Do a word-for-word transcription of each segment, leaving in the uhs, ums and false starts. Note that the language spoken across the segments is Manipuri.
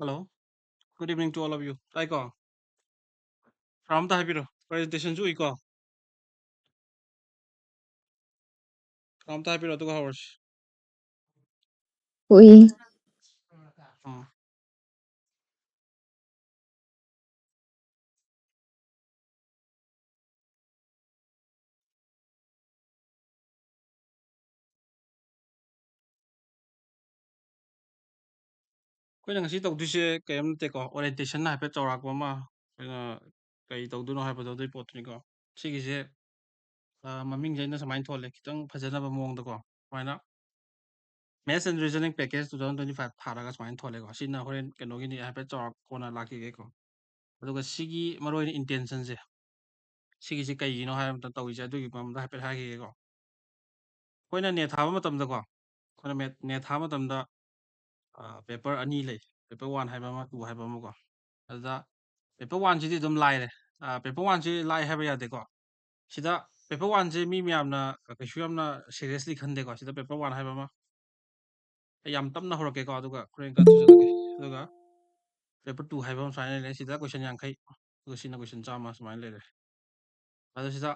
Hello. Good evening to all of you. ꯇꯥꯏꯀꯣ? Round ꯑꯝꯇ ꯍꯥꯏꯕꯤꯔꯣ. Presentation ꯁꯨ ꯎꯏꯀꯣ? Round ꯑꯝꯇ ꯍꯥꯏꯕꯤꯔꯣ, ꯑꯗꯨꯒ ꯍꯧꯔꯁꯤ꯫ ꯎꯏ꯫ ꯎꯝ꯫ ꯑꯩꯈꯣꯏꯅ ꯉꯁꯤ ꯇꯧꯗꯣꯏꯁꯦ ꯀꯔꯤꯝ ꯅꯠꯇꯦꯀꯣ, orientation ꯍꯥꯏꯐꯦꯠ ꯆꯥꯎꯔꯥꯛꯄ ꯑꯃ, ꯑꯩꯈꯣꯏꯅ ꯀꯔꯤ ꯇꯧꯗꯣꯏꯅꯣ ꯍꯥꯏꯕꯗꯣ ꯑꯗꯨꯒꯤ ꯄꯣꯠꯇꯨꯅꯤꯀꯣ꯫ ꯁꯤꯒꯤꯁꯦ, ꯑ, ꯃꯃꯤꯡꯁꯦ ꯑꯩꯅ ꯁꯨꯃꯥꯏꯅ ꯊꯣꯜꯂꯦ, ꯈꯤꯇꯪ ꯐꯖꯅꯕ ꯃꯑꯣꯡꯗꯀꯣ, ꯁꯨꯃꯥꯏꯅ Maths and Reasoning Package two thousand twenty-five ꯊꯥꯔꯒ ꯁꯨꯃꯥꯏꯅ ꯊꯣꯜꯂꯦꯀꯣ꯫ ꯁꯤꯅ ꯍꯣꯔꯦꯟ ꯀꯩꯅꯣꯒꯤꯅꯤ, ꯍꯥꯏꯐꯦꯠ ꯆꯥꯎꯔꯥꯛꯄ ꯀꯣꯟꯅ ꯂꯥꯛꯈꯤꯒꯦꯀꯣ꯫ ꯑꯗꯨꯒ ꯁꯤꯒꯤ ꯃꯔꯨ ꯑꯣꯏꯅ intention ꯁꯦ, ꯁꯤꯒꯤꯁꯦ ꯀꯩꯒꯤꯅꯣ ꯍꯥꯏꯕ ꯃꯇꯝꯗ ꯇꯧꯔꯤꯁꯦ, ꯑꯗꯨꯒꯤ ꯃꯔꯝꯗ ꯍꯥꯏꯐꯦꯠ ꯍꯥꯏꯈꯤꯒꯦꯀꯣ꯫ ꯑꯩꯈꯣꯏꯅ NET ꯊꯥꯕ ꯃꯇꯝꯗꯀꯣ, ꯑꯩꯈꯣꯏꯅ ꯃꯦꯠ-, NET ꯊꯥꯕ ꯃꯇꯝꯗ, ꯑ, paper ꯑꯅꯤ ꯂꯩ, paper one ꯍꯥꯏꯕ ꯑꯃ, two ꯍꯥꯏꯕ ꯑꯃꯀꯣ꯫ ꯑꯗꯨꯗ paper one ꯁꯤꯗꯤ ꯑꯗꯨꯝ ꯂꯥꯏꯔꯦ꯫ ꯑ, paper one ꯁꯤ ꯂꯥꯏ ꯍꯥꯏꯕ ꯌꯥꯗꯦꯀꯣ꯫ ꯁꯤꯗ paper one ꯁꯦ ꯃꯤ ꯃꯌꯥꯝꯅ ꯀꯩꯁꯨ ꯌꯥꯝꯅ seriously ꯈꯟꯗꯦꯀꯣ꯫ ꯁꯤꯗ paper one ꯍꯥꯏꯕ ꯑꯃ ꯑꯩ ꯌꯥꯝ ꯇꯞꯅ ꯍꯧꯔꯛꯀꯦꯀꯣ, ꯑꯗꯨꯒ ꯍꯣꯔꯦꯟ ꯀꯟꯅ ꯊꯨꯖꯜꯂꯛꯀꯦ꯫ ꯑꯗꯨꯒ paper two ꯍꯥꯏꯕ ꯑꯃ ꯁꯨꯃꯥꯏꯅ ꯂꯩꯔꯦ꯫ ꯁꯤꯗ question ꯌꯥꯡꯈꯩ, ꯑꯗꯨꯒ ꯁꯤꯅ question ꯆꯥꯝꯃ ꯁꯨꯃꯥꯏꯅ ꯂꯩꯔꯦ꯫ ꯑꯗꯨ ꯁꯤꯗ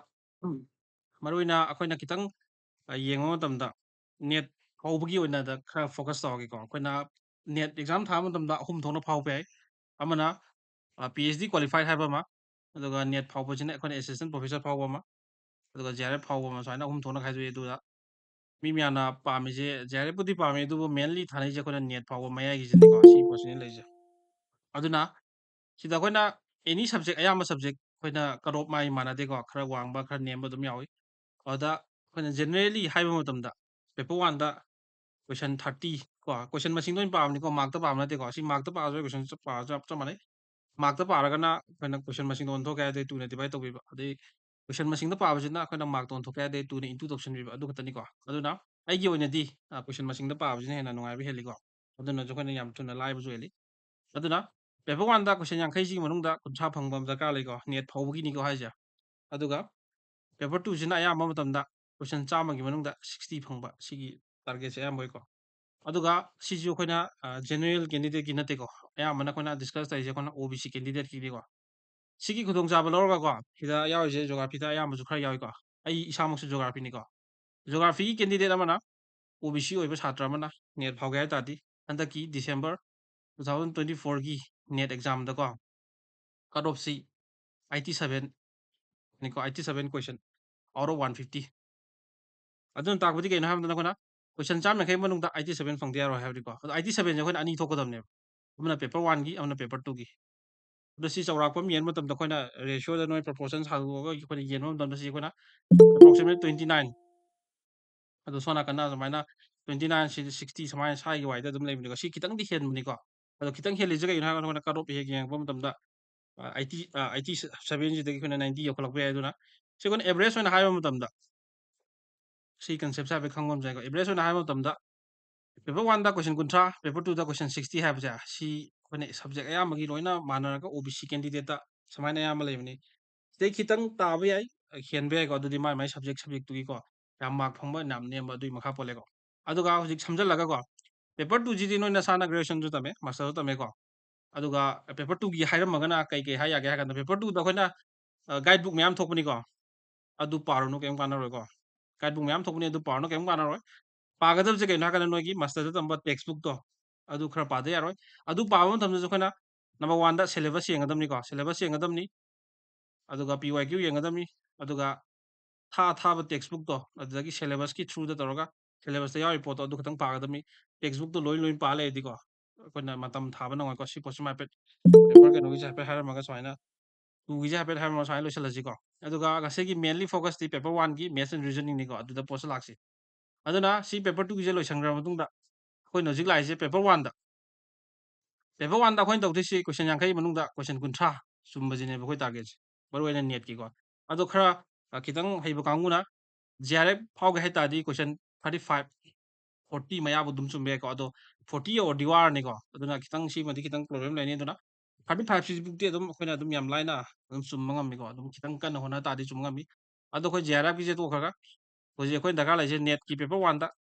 ꯃꯔꯨꯑꯣꯏꯅ ꯑꯩꯈꯣꯏꯅ ꯈꯤꯇꯪ, ꯑ, ꯌꯦꯡꯕ ꯃꯇꯝꯗ NET ꯐꯥꯎꯕꯒꯤ ꯑꯣꯏꯅ ꯈꯔ focus ꯇꯧꯔꯒꯦꯀꯣ꯫ ꯑꯩꯈꯣꯏꯅ NET exam ꯊꯥꯕ ꯃꯇꯝꯗ ꯑꯍꯨꯝ ꯊꯣꯛꯅ ꯐꯥꯎꯕ ꯌꯥꯏ꯫ ꯑꯃꯅ, ꯑ, PhD qualified ꯍꯥꯏꯕ ꯑꯃ, ꯑꯗꯨꯒ NET ꯐꯥꯎꯕꯁꯤꯅ ꯑꯩꯈꯣꯏꯅ assistant professor ꯐꯥꯎꯕ ꯑꯃ, ꯑꯗꯨꯒ JRF ꯐꯥꯎꯕ ꯑꯃ, ꯁꯨꯃꯥꯏꯅ ꯑꯍꯨꯝ ꯊꯣꯛꯅ ꯈꯥꯏꯗꯣꯛꯏ꯫ ꯑꯗꯨꯗ ꯃꯤ ꯃꯌꯥꯝꯅ ꯄꯥꯝꯃꯤꯁꯦ, JRF ꯄꯨꯗꯤ ꯄꯥꯝꯃꯤ, ꯑꯗꯨꯕꯨ mainly ꯊꯥꯅꯩꯁꯦ ꯑꯩꯈꯣꯏꯅ NET ꯐꯥꯎꯕ ꯃꯌꯥꯏꯒꯤꯁꯤꯅꯤꯀꯣ, ꯁꯤ ꯄꯣꯠꯁꯤꯅ ꯂꯩꯔꯤꯁꯦ꯫ ꯑꯗꯨꯅ ꯁꯤꯗ ꯑꯩꯈꯣꯏꯅ any subject, ꯑꯌꯥꯝꯕ subject ꯑꯩꯈꯣꯏꯅ cut off ꯃꯥꯏ ꯃꯥꯟꯅꯗꯦꯀꯣ, ꯈꯔ ꯋꯥꯡꯕ, ꯈꯔ ꯅꯦꯝꯕ ꯑꯗꯨꯝ ꯌꯥꯎꯏ꯫ ꯑꯗꯨꯗ ꯑꯩꯈꯣꯏꯅ generally ꯍꯥꯏꯕ ꯃꯇꯝꯗ paper one ꯗ question thirty ꯀꯣ, question ꯃꯁꯤꯡꯗ ꯑꯣꯏꯅ ꯄꯥꯕꯅꯤꯀꯣ, mark ꯇ ꯄꯥꯕ ꯅꯠꯇꯦꯀꯣ꯫ ꯁꯤ mark ꯇ ꯄꯥꯔꯁꯨ question ꯄꯥꯔꯁꯨ ꯆꯞ ꯆꯞ ꯃꯥꯟꯅꯩ꯫ Mark ꯇ ꯄꯥꯔꯒꯅ ꯑꯩꯈꯣꯏꯅ question ꯃꯁꯤꯡꯗꯣ ꯑꯣꯟꯊꯣꯛꯀꯦ ꯍꯥꯏꯔꯗꯤ two ꯅ divide ꯇꯧꯕꯤꯕ, ꯑꯗꯩ question ꯃꯁꯤꯡꯗ ꯄꯥꯕꯁꯤꯅ ꯑꯩꯈꯣꯏꯅ mark ꯇ ꯑꯣꯟꯊꯣꯛꯀꯦ ꯍꯥꯏꯔꯗꯤ two ꯅ into ꯇꯧꯁꯟꯕꯤꯕ, ꯑꯗꯨ ꯈꯛꯇꯅꯤꯀꯣ꯫ ꯑꯗꯨꯅ ꯑꯩꯒꯤ ꯑꯣꯏꯅꯗꯤ, ꯑ, question ꯃꯁꯤꯡꯗ ꯄꯥꯕꯁꯤꯅ ꯍꯦꯟꯅ ꯅꯨꯡꯉꯥꯏꯕ ꯍꯦꯜꯂꯤꯀꯣ꯫ ꯑꯗꯨꯅꯁꯨ ꯑꯩꯈꯣꯏꯅ ꯌꯥꯝ ꯊꯨꯅ ꯂꯥꯏꯕꯁꯨ ꯍꯦꯜꯂꯤ꯫ ꯑꯗꯨꯅ paper one ꯗ question ꯌꯥꯡꯈꯩꯁꯤꯒꯤ ꯃꯅꯨꯡꯗ ꯀꯨꯟꯊ꯭ꯔꯥ ꯐꯪꯕ ꯑꯃ ꯗꯔꯀꯥꯔ ꯂꯩꯀꯣ, NET ꯐꯥꯎꯕꯒꯤꯅꯤꯀꯣ ꯍꯥꯏꯁꯦ꯫ ꯑꯗꯨꯒ paper two ꯁꯤꯅ ꯑꯌꯥꯝꯕ ꯃꯇꯝꯗ question ꯆꯥꯝꯃꯒꯤ ꯃꯅꯨꯡꯗ sixty ꯐꯪꯕ, ꯁꯤꯒꯤ target ꯁꯦ ꯑꯌꯥꯝꯕ ꯑꯣꯏꯀꯣ꯫ ꯑꯗꯨꯒ ꯁꯤꯁꯨ ꯑꯩꯈꯣꯏꯅ ꯖꯦꯅꯔꯦꯜ ꯀꯦꯟꯗꯤꯗꯦꯠꯀꯤ ꯅꯠꯇꯦꯀꯣ, ꯑꯌꯥꯝꯕꯅ ꯑꯩꯈꯣꯏꯅ ꯗꯤꯁꯀꯁ ꯇꯧꯔꯤꯁꯦ ꯑꯩꯈꯣꯏꯅ ꯑꯣ ꯕꯤ ꯁꯤ ꯀꯦꯟꯗꯤꯗꯦꯠꯀꯤꯅꯤꯀꯣ꯫ ꯁꯤꯒꯤ ꯈꯨꯗꯣꯡꯆꯥꯕ ꯂꯧꯔꯒꯀꯣ, ꯁꯤꯗ ꯌꯥꯎꯔꯤꯁꯦ ꯖꯣꯒ꯭ꯔꯥꯐꯤꯗ ꯑꯌꯥꯝꯕꯁꯨ ꯈꯔ ꯌꯥꯎꯏꯀꯣ꯫ ꯑꯩ ꯏꯁꯥꯃꯛꯁꯨ ꯖꯣꯒ꯭ꯔꯥꯐꯤꯅꯤꯀꯣ꯫ ꯖꯣꯒ꯭ꯔꯥꯐꯤꯒꯤ ꯀꯦꯟꯗꯤꯗꯦꯠ ꯑꯃꯅ, ꯑꯣ ꯕꯤ ꯁꯤ ꯑꯣꯏꯕ ꯁꯥꯇ꯭ꯔ ꯑꯃꯅ ꯅꯦꯠ ꯐꯥꯎꯒꯦ ꯍꯥꯏ ꯇꯥꯔꯗꯤ, ꯍꯟꯗꯛꯀꯤ ꯗꯤꯁꯦꯝꯕꯔ ꯇꯨ ꯊꯥꯎꯖꯟ ꯇ꯭ꯋꯦꯟꯇꯤ ꯐꯣꯔꯒꯤ ꯅꯦꯠ ꯑꯦꯛꯖꯥꯝꯗꯀꯣ, ꯀꯠ ꯑꯣꯐꯁꯤ ꯑꯥꯏꯇꯤ ꯁꯚꯦꯟ ꯅꯤꯀꯣ, eighty seven question out of one fifty. ꯑꯗꯨꯅ ꯇꯥꯛꯄꯗꯤ ꯀꯩꯅꯣ ꯍꯥꯏꯕꯗ ꯑꯩꯈꯣꯏꯅ ꯀꯣꯏꯁꯟ ꯆꯥꯝꯃ ꯌꯥꯡꯈꯩ ꯃꯅꯨꯡꯗ ꯑꯥꯏꯇꯤ ꯁꯚꯦꯟ ꯐꯪꯗ ꯌꯥꯔꯣꯏ ꯍꯥꯏꯕꯅꯤꯀꯣ꯫ ꯑꯗꯣ ꯑꯥꯏꯇꯤ ꯁꯚꯦꯟꯁꯦ ꯑꯩꯈꯣꯏꯅ ꯑꯅꯤ ꯊꯣꯛꯀꯗꯕꯅꯦꯕ, ꯑꯃꯅ ꯄꯦꯄꯔ ꯋꯥꯟꯒꯤ, ꯑꯃꯅ ꯄꯦꯄꯔ ꯇꯨꯒꯤ꯫ ꯑꯗꯣ ꯁꯤ ꯆꯥꯎꯔꯥꯛꯄ ꯑꯃ ꯌꯦꯡꯕ ꯃꯇꯝꯗ ꯑꯩꯈꯣꯏꯅ ꯔꯦꯁꯤꯌꯣꯗ ꯅꯣꯏ ꯄ꯭ꯔꯣꯄꯣꯔꯁꯟ ꯁꯥꯗꯣꯛꯑꯒ ꯑꯩꯈꯣꯏꯅ ꯌꯦꯡꯕ ꯃꯇꯝꯗ ꯁꯤ ꯑꯩꯈꯣꯏꯅ ꯑꯦꯄ꯭ꯔꯣꯛꯁꯤꯃꯦꯠ ꯇ꯭ꯋꯦꯟꯇꯤ ꯅꯥꯏꯟ, ꯑꯗꯣ ꯁꯣꯝ ꯅꯥꯀꯟꯗ ꯑꯗꯨꯃꯥꯏꯅ ꯇ꯭ꯋꯦꯟꯇꯤ ꯅꯥꯏꯟ ꯁꯤ ꯁꯤꯛꯁꯇꯤ ꯁꯨꯃꯥꯏꯅ ꯁ꯭ꯋꯥꯏꯒꯤ ꯋꯥꯏꯗ ꯑꯗꯨꯝ ꯂꯩꯕꯅꯤꯀꯣ꯫ ꯁꯤ ꯈꯤꯇꯪꯗꯤ ꯍꯦꯟꯕꯅꯤꯀꯣ꯫ ꯑꯗꯣ ꯈꯤꯇꯪ ꯍꯦꯜꯂꯤꯁꯦ ꯀꯩꯒꯤꯅꯣ ꯍꯥꯏꯕ ꯃꯇꯝꯗ ꯀꯠ ꯑꯣꯐ ꯍꯦꯛ ꯌꯦꯡꯉꯛꯄ ꯃꯇꯝꯗ ꯑꯥꯏꯇꯤ ꯑꯥꯏꯇꯤ ꯁꯚꯦꯟꯁꯤꯗꯒꯤ ꯑꯩꯈꯣꯏꯅ ꯅꯥꯏꯟꯇꯤ ꯌꯧꯈꯠꯂꯛꯄ ꯌꯥꯏ꯫ ꯑꯗꯨꯅ ꯁꯤ ꯑꯩꯈꯣꯏꯅ ꯑꯦꯚꯔꯦꯖ ꯑꯣꯏꯅ ꯍꯥꯏꯕ ꯃꯇꯝꯗ ꯁꯤ ꯀꯟꯁꯦꯞꯁꯦ ꯍꯥꯏꯐꯦꯠ ꯈꯪꯕ ꯑꯃ ꯆꯪꯉꯦꯀꯣ꯫ ꯑꯦꯚꯔꯦꯖ ꯑꯣꯏꯅ ꯍꯥꯏꯕ ꯃꯇꯝꯗ ꯄꯦꯄꯔ ꯋꯥꯟꯗ ꯀꯣꯏꯁꯟ ꯀꯨꯟꯊ꯭ꯔꯥ, ꯄꯦꯄꯔ ꯇꯨꯗ ꯀꯣꯏꯁꯟ ꯁꯤꯛꯁꯇꯤ ꯍꯥꯏꯕꯁꯦ ꯁꯤ ꯑꯩꯈꯣꯏꯅ ꯁꯕꯖꯦꯛ ꯑꯌꯥꯝꯕꯒꯤ ꯂꯣꯏꯅ ꯃꯥꯟꯅꯔꯒ ꯑꯣ ꯕꯤ ꯁꯤ ꯀꯦꯟꯗꯤꯗꯦꯠꯇ ꯁꯨꯃꯥꯏꯅ ꯑꯌꯥꯝꯕ ꯂꯩꯕꯅꯤ꯫ ꯁꯤꯗꯩ ꯈꯤꯇꯪ ꯇꯥꯕ ꯌꯥꯏ, ꯍꯦꯟꯕ ꯌꯥꯏꯀꯣ, ꯑꯗꯨꯗꯤ ꯃꯥꯏ ꯃꯥꯏ ꯁꯕꯖꯦꯛ ꯁꯕꯖꯦꯛꯇꯨꯒꯤꯀꯣ, ꯌꯥꯝ ꯃꯥꯔꯛ ꯐꯪꯕ ꯌꯥꯝ ꯅꯦꯝꯕ ꯑꯗꯨꯒꯤ ꯃꯈꯥ ꯄꯣꯜꯂꯦꯀꯣ꯫ ꯑꯗꯨꯒ ꯍꯧꯖꯤꯛ ꯁꯝꯖꯜꯂꯒꯀꯣ, ꯄꯦꯄꯔ ꯇꯨꯁꯤꯗꯤ ꯅꯣꯏ ꯅꯁꯥꯅ ꯒ꯭ꯔꯦꯖꯨꯑꯦꯁꯟꯁꯨ ꯇꯝꯃꯦ, ꯃꯥꯁꯇꯔꯁꯨ ꯇꯝꯃꯦꯀꯣ꯫ ꯑꯗꯨꯒ ꯄꯦꯄꯔ ꯇꯨꯒꯤ ꯍꯥꯏꯔꯝꯃꯒꯅ ꯀꯩ ꯀꯩ ꯍꯥꯏ ꯌꯥꯒꯦ ꯍꯥꯏ ꯀꯥꯟꯗ, ꯄꯦꯄꯔ ꯇꯨꯗ ꯑꯩꯈꯣꯏꯅ ꯒꯥꯏꯗ ꯕꯨꯛ ꯃꯌꯥꯝ ꯊꯣꯛꯄꯅꯤꯀꯣ, ꯑꯗꯨ ꯄꯥꯔꯨꯅꯨ, ꯀꯩꯝ ꯀꯥꯟꯅꯔꯣꯏꯀꯣ꯫ ꯒꯥꯏꯗ ꯕꯨꯛ ꯃꯌꯥꯝ ꯊꯣꯛꯄꯅꯤ, ꯑꯗꯨ ꯄꯥꯔꯨꯅꯨ, ꯀꯩꯝ ꯀꯥꯟꯅꯔꯣꯏ꯫ ꯄꯥꯒꯗꯕꯁꯦ ꯀꯩꯅꯣ ꯍꯥꯏ ꯀꯥꯟꯗ ꯅꯣꯏꯒꯤ ꯃꯥꯁꯇꯔꯗ ꯇꯝꯕ ꯇꯦꯛꯁ ꯕꯨꯛꯇꯣ, ꯑꯗꯨ ꯈꯔ ꯄꯥꯗ ꯌꯥꯔꯣꯏ꯫ ꯑꯗꯨ ꯄꯥꯕ ꯃꯇꯝꯗꯁꯨ ꯑꯩꯈꯣꯏꯅ ꯅꯝꯕꯔ ꯋꯥꯟꯗ ꯁꯦꯂꯦꯕꯁ ꯌꯦꯡꯒꯗꯕꯅꯤꯀꯣ, ꯁꯦꯂꯦꯕꯁ ꯌꯦꯡꯒꯗꯕꯅꯤ꯫ ꯑꯗꯨꯒ ꯄꯤ ꯋꯥꯏ ꯀ꯭ꯌꯨ ꯌꯦꯡꯒꯗꯕꯅꯤ꯫ ꯑꯗꯨꯒ ꯊꯥ ꯊꯥꯕ ꯇꯦꯛꯁ ꯕꯨꯛꯇꯣ, ꯑꯗꯨꯗꯒꯤ ꯁꯦꯂꯦꯕꯁꯀꯤ ꯊ꯭ꯔꯨꯗ ꯇꯧꯔꯒ ꯁꯦꯂꯦꯕꯁꯇ ꯌꯥꯎꯔꯤ ꯄꯣꯠꯇꯣ ꯑꯗꯨ ꯈꯛꯇꯪ ꯄꯥꯒꯗꯕꯅꯤ꯫ ꯇꯦꯛꯁ ꯕꯨꯛꯇꯣ ꯂꯣꯏ ꯂꯣꯏ ꯄꯥ ꯂꯩꯔꯗꯤꯀꯣ, ꯑꯩꯈꯣꯏꯅ ꯃꯇꯝ ꯊꯥꯕ ꯅꯪꯉꯣꯏꯀꯣ꯫ ꯁꯤ ꯄꯣꯠꯁꯤꯃ ꯍꯥꯏꯐꯦꯠ ꯄꯦꯄꯔ ꯀꯩꯅꯣꯒꯤꯁꯦ ꯍꯥꯏꯐꯦꯠ ꯍꯥꯏꯔꯝꯃꯒ ꯁꯨꯃꯥꯏꯅ, ꯇꯨꯒꯤꯁꯦ ꯍꯥꯏꯐꯦꯠ ꯍꯥꯏꯔꯝꯃꯒ ꯁꯨꯃꯥꯏꯅ ꯂꯣꯏꯁꯤꯜꯂꯁꯤꯀꯣ꯫ ꯑꯗꯨꯒ ꯉꯁꯤꯒꯤ ꯃꯦꯟꯂꯤ ꯐꯣꯀꯁꯇꯤ ꯄꯦꯄꯔ ꯋꯥꯟꯒꯤ ꯃꯦꯠꯁ ꯑꯦꯟ ꯔꯤꯖꯅꯤꯡꯅꯤꯀꯣ, ꯑꯗꯨꯗ ꯄꯣꯠꯁꯦ ꯂꯥꯛꯁꯤ꯫ ꯑꯗꯨꯅ ꯁꯤ ꯄꯦꯄꯔ ꯇꯨꯒꯤꯁꯦ ꯂꯣꯏꯁꯟꯈ꯭ꯔꯕ ꯃꯇꯨꯡꯗ ꯑꯩꯈꯣꯏꯅ ꯍꯧꯖꯤꯛ ꯂꯥꯛꯏꯁꯦ ꯄꯦꯄꯔ ꯋꯥꯟꯗ꯫ ꯄꯦꯄꯔ ꯋꯥꯟꯗ ꯑꯩꯈꯣꯏꯅ ꯇꯧꯗꯣꯏꯁꯤ ꯀꯣꯏꯁꯟ ꯌꯥꯡꯈꯩ ꯃꯅꯨꯡꯗ ꯀꯣꯏꯁꯟ ꯀꯨꯟꯊ꯭ꯔꯥ ꯆꯨꯝꯕꯁꯤꯅꯦꯕ ꯑꯩꯈꯣꯏ ꯇꯥꯔꯒꯦꯠꯁꯦ, ꯃꯔꯨ ꯑꯣꯏꯅ ꯅꯦꯠꯀꯤꯀꯣ꯫ ꯑꯗꯣ ꯈꯔ, ꯑ, ꯈꯤꯇꯪ ꯍꯩꯕ ꯀꯥꯡꯕꯨꯅ ꯖꯤ ꯑꯥꯔ ꯑꯦꯐ ꯐꯥꯎꯒꯦ ꯍꯥꯏ ꯇꯥꯔꯗꯤ ꯀꯣꯏꯁꯟ ꯊꯥꯔꯇꯤ ꯐꯥꯏꯚ, ꯐꯣꯔꯇꯤ ꯃꯌꯥꯕꯨ ꯑꯗꯨꯝ ꯆꯨꯝꯕ ꯌꯥꯏꯀꯣ꯫ ꯑꯗꯣ ꯐꯣꯔꯇꯤ ꯌꯧꯔꯗꯤ ꯋꯥꯔꯅꯤꯀꯣ꯫ ꯑꯗꯨꯅ ꯈꯤꯇꯪ ꯁꯤꯃꯗꯤ ꯈꯤꯇꯪ ꯄ꯭ꯔꯣꯕ꯭ꯂꯦꯝ ꯂꯩꯅꯤ꯫ ꯑꯗꯨꯅ ꯊꯥꯔꯇꯤ ꯐꯥꯏꯚꯁꯤꯕꯨꯛꯇꯤ ꯑꯗꯨꯝ ꯑꯩꯈꯣꯏꯅ ꯑꯗꯨꯝ ꯌꯥꯝ ꯂꯥꯏꯅ ꯑꯗꯨꯝ ꯆꯨꯝꯕ ꯉꯝꯃꯤꯀꯣ꯫ ꯑꯗꯨꯝ ꯈꯤꯇꯪ ꯀꯟꯅ ꯍꯣꯠꯅ ꯇꯥꯔꯗꯤ ꯆꯨꯝꯕ ꯉꯝꯃꯤ꯫ ꯑꯗꯣ ꯑꯩꯈꯣꯏ ꯖꯤ ꯑꯥꯔ ꯑꯦꯐꯀꯤꯁꯦ ꯇꯣꯛꯈ꯭ꯔꯒ ꯍꯧꯖꯤꯛ ꯑꯩꯈꯣꯏꯅ ꯗꯔꯀꯥꯔ ꯂꯩꯔꯤꯁꯦ ꯅꯦꯠꯀꯤ ꯄꯦꯄꯔ ꯋꯥꯟꯗ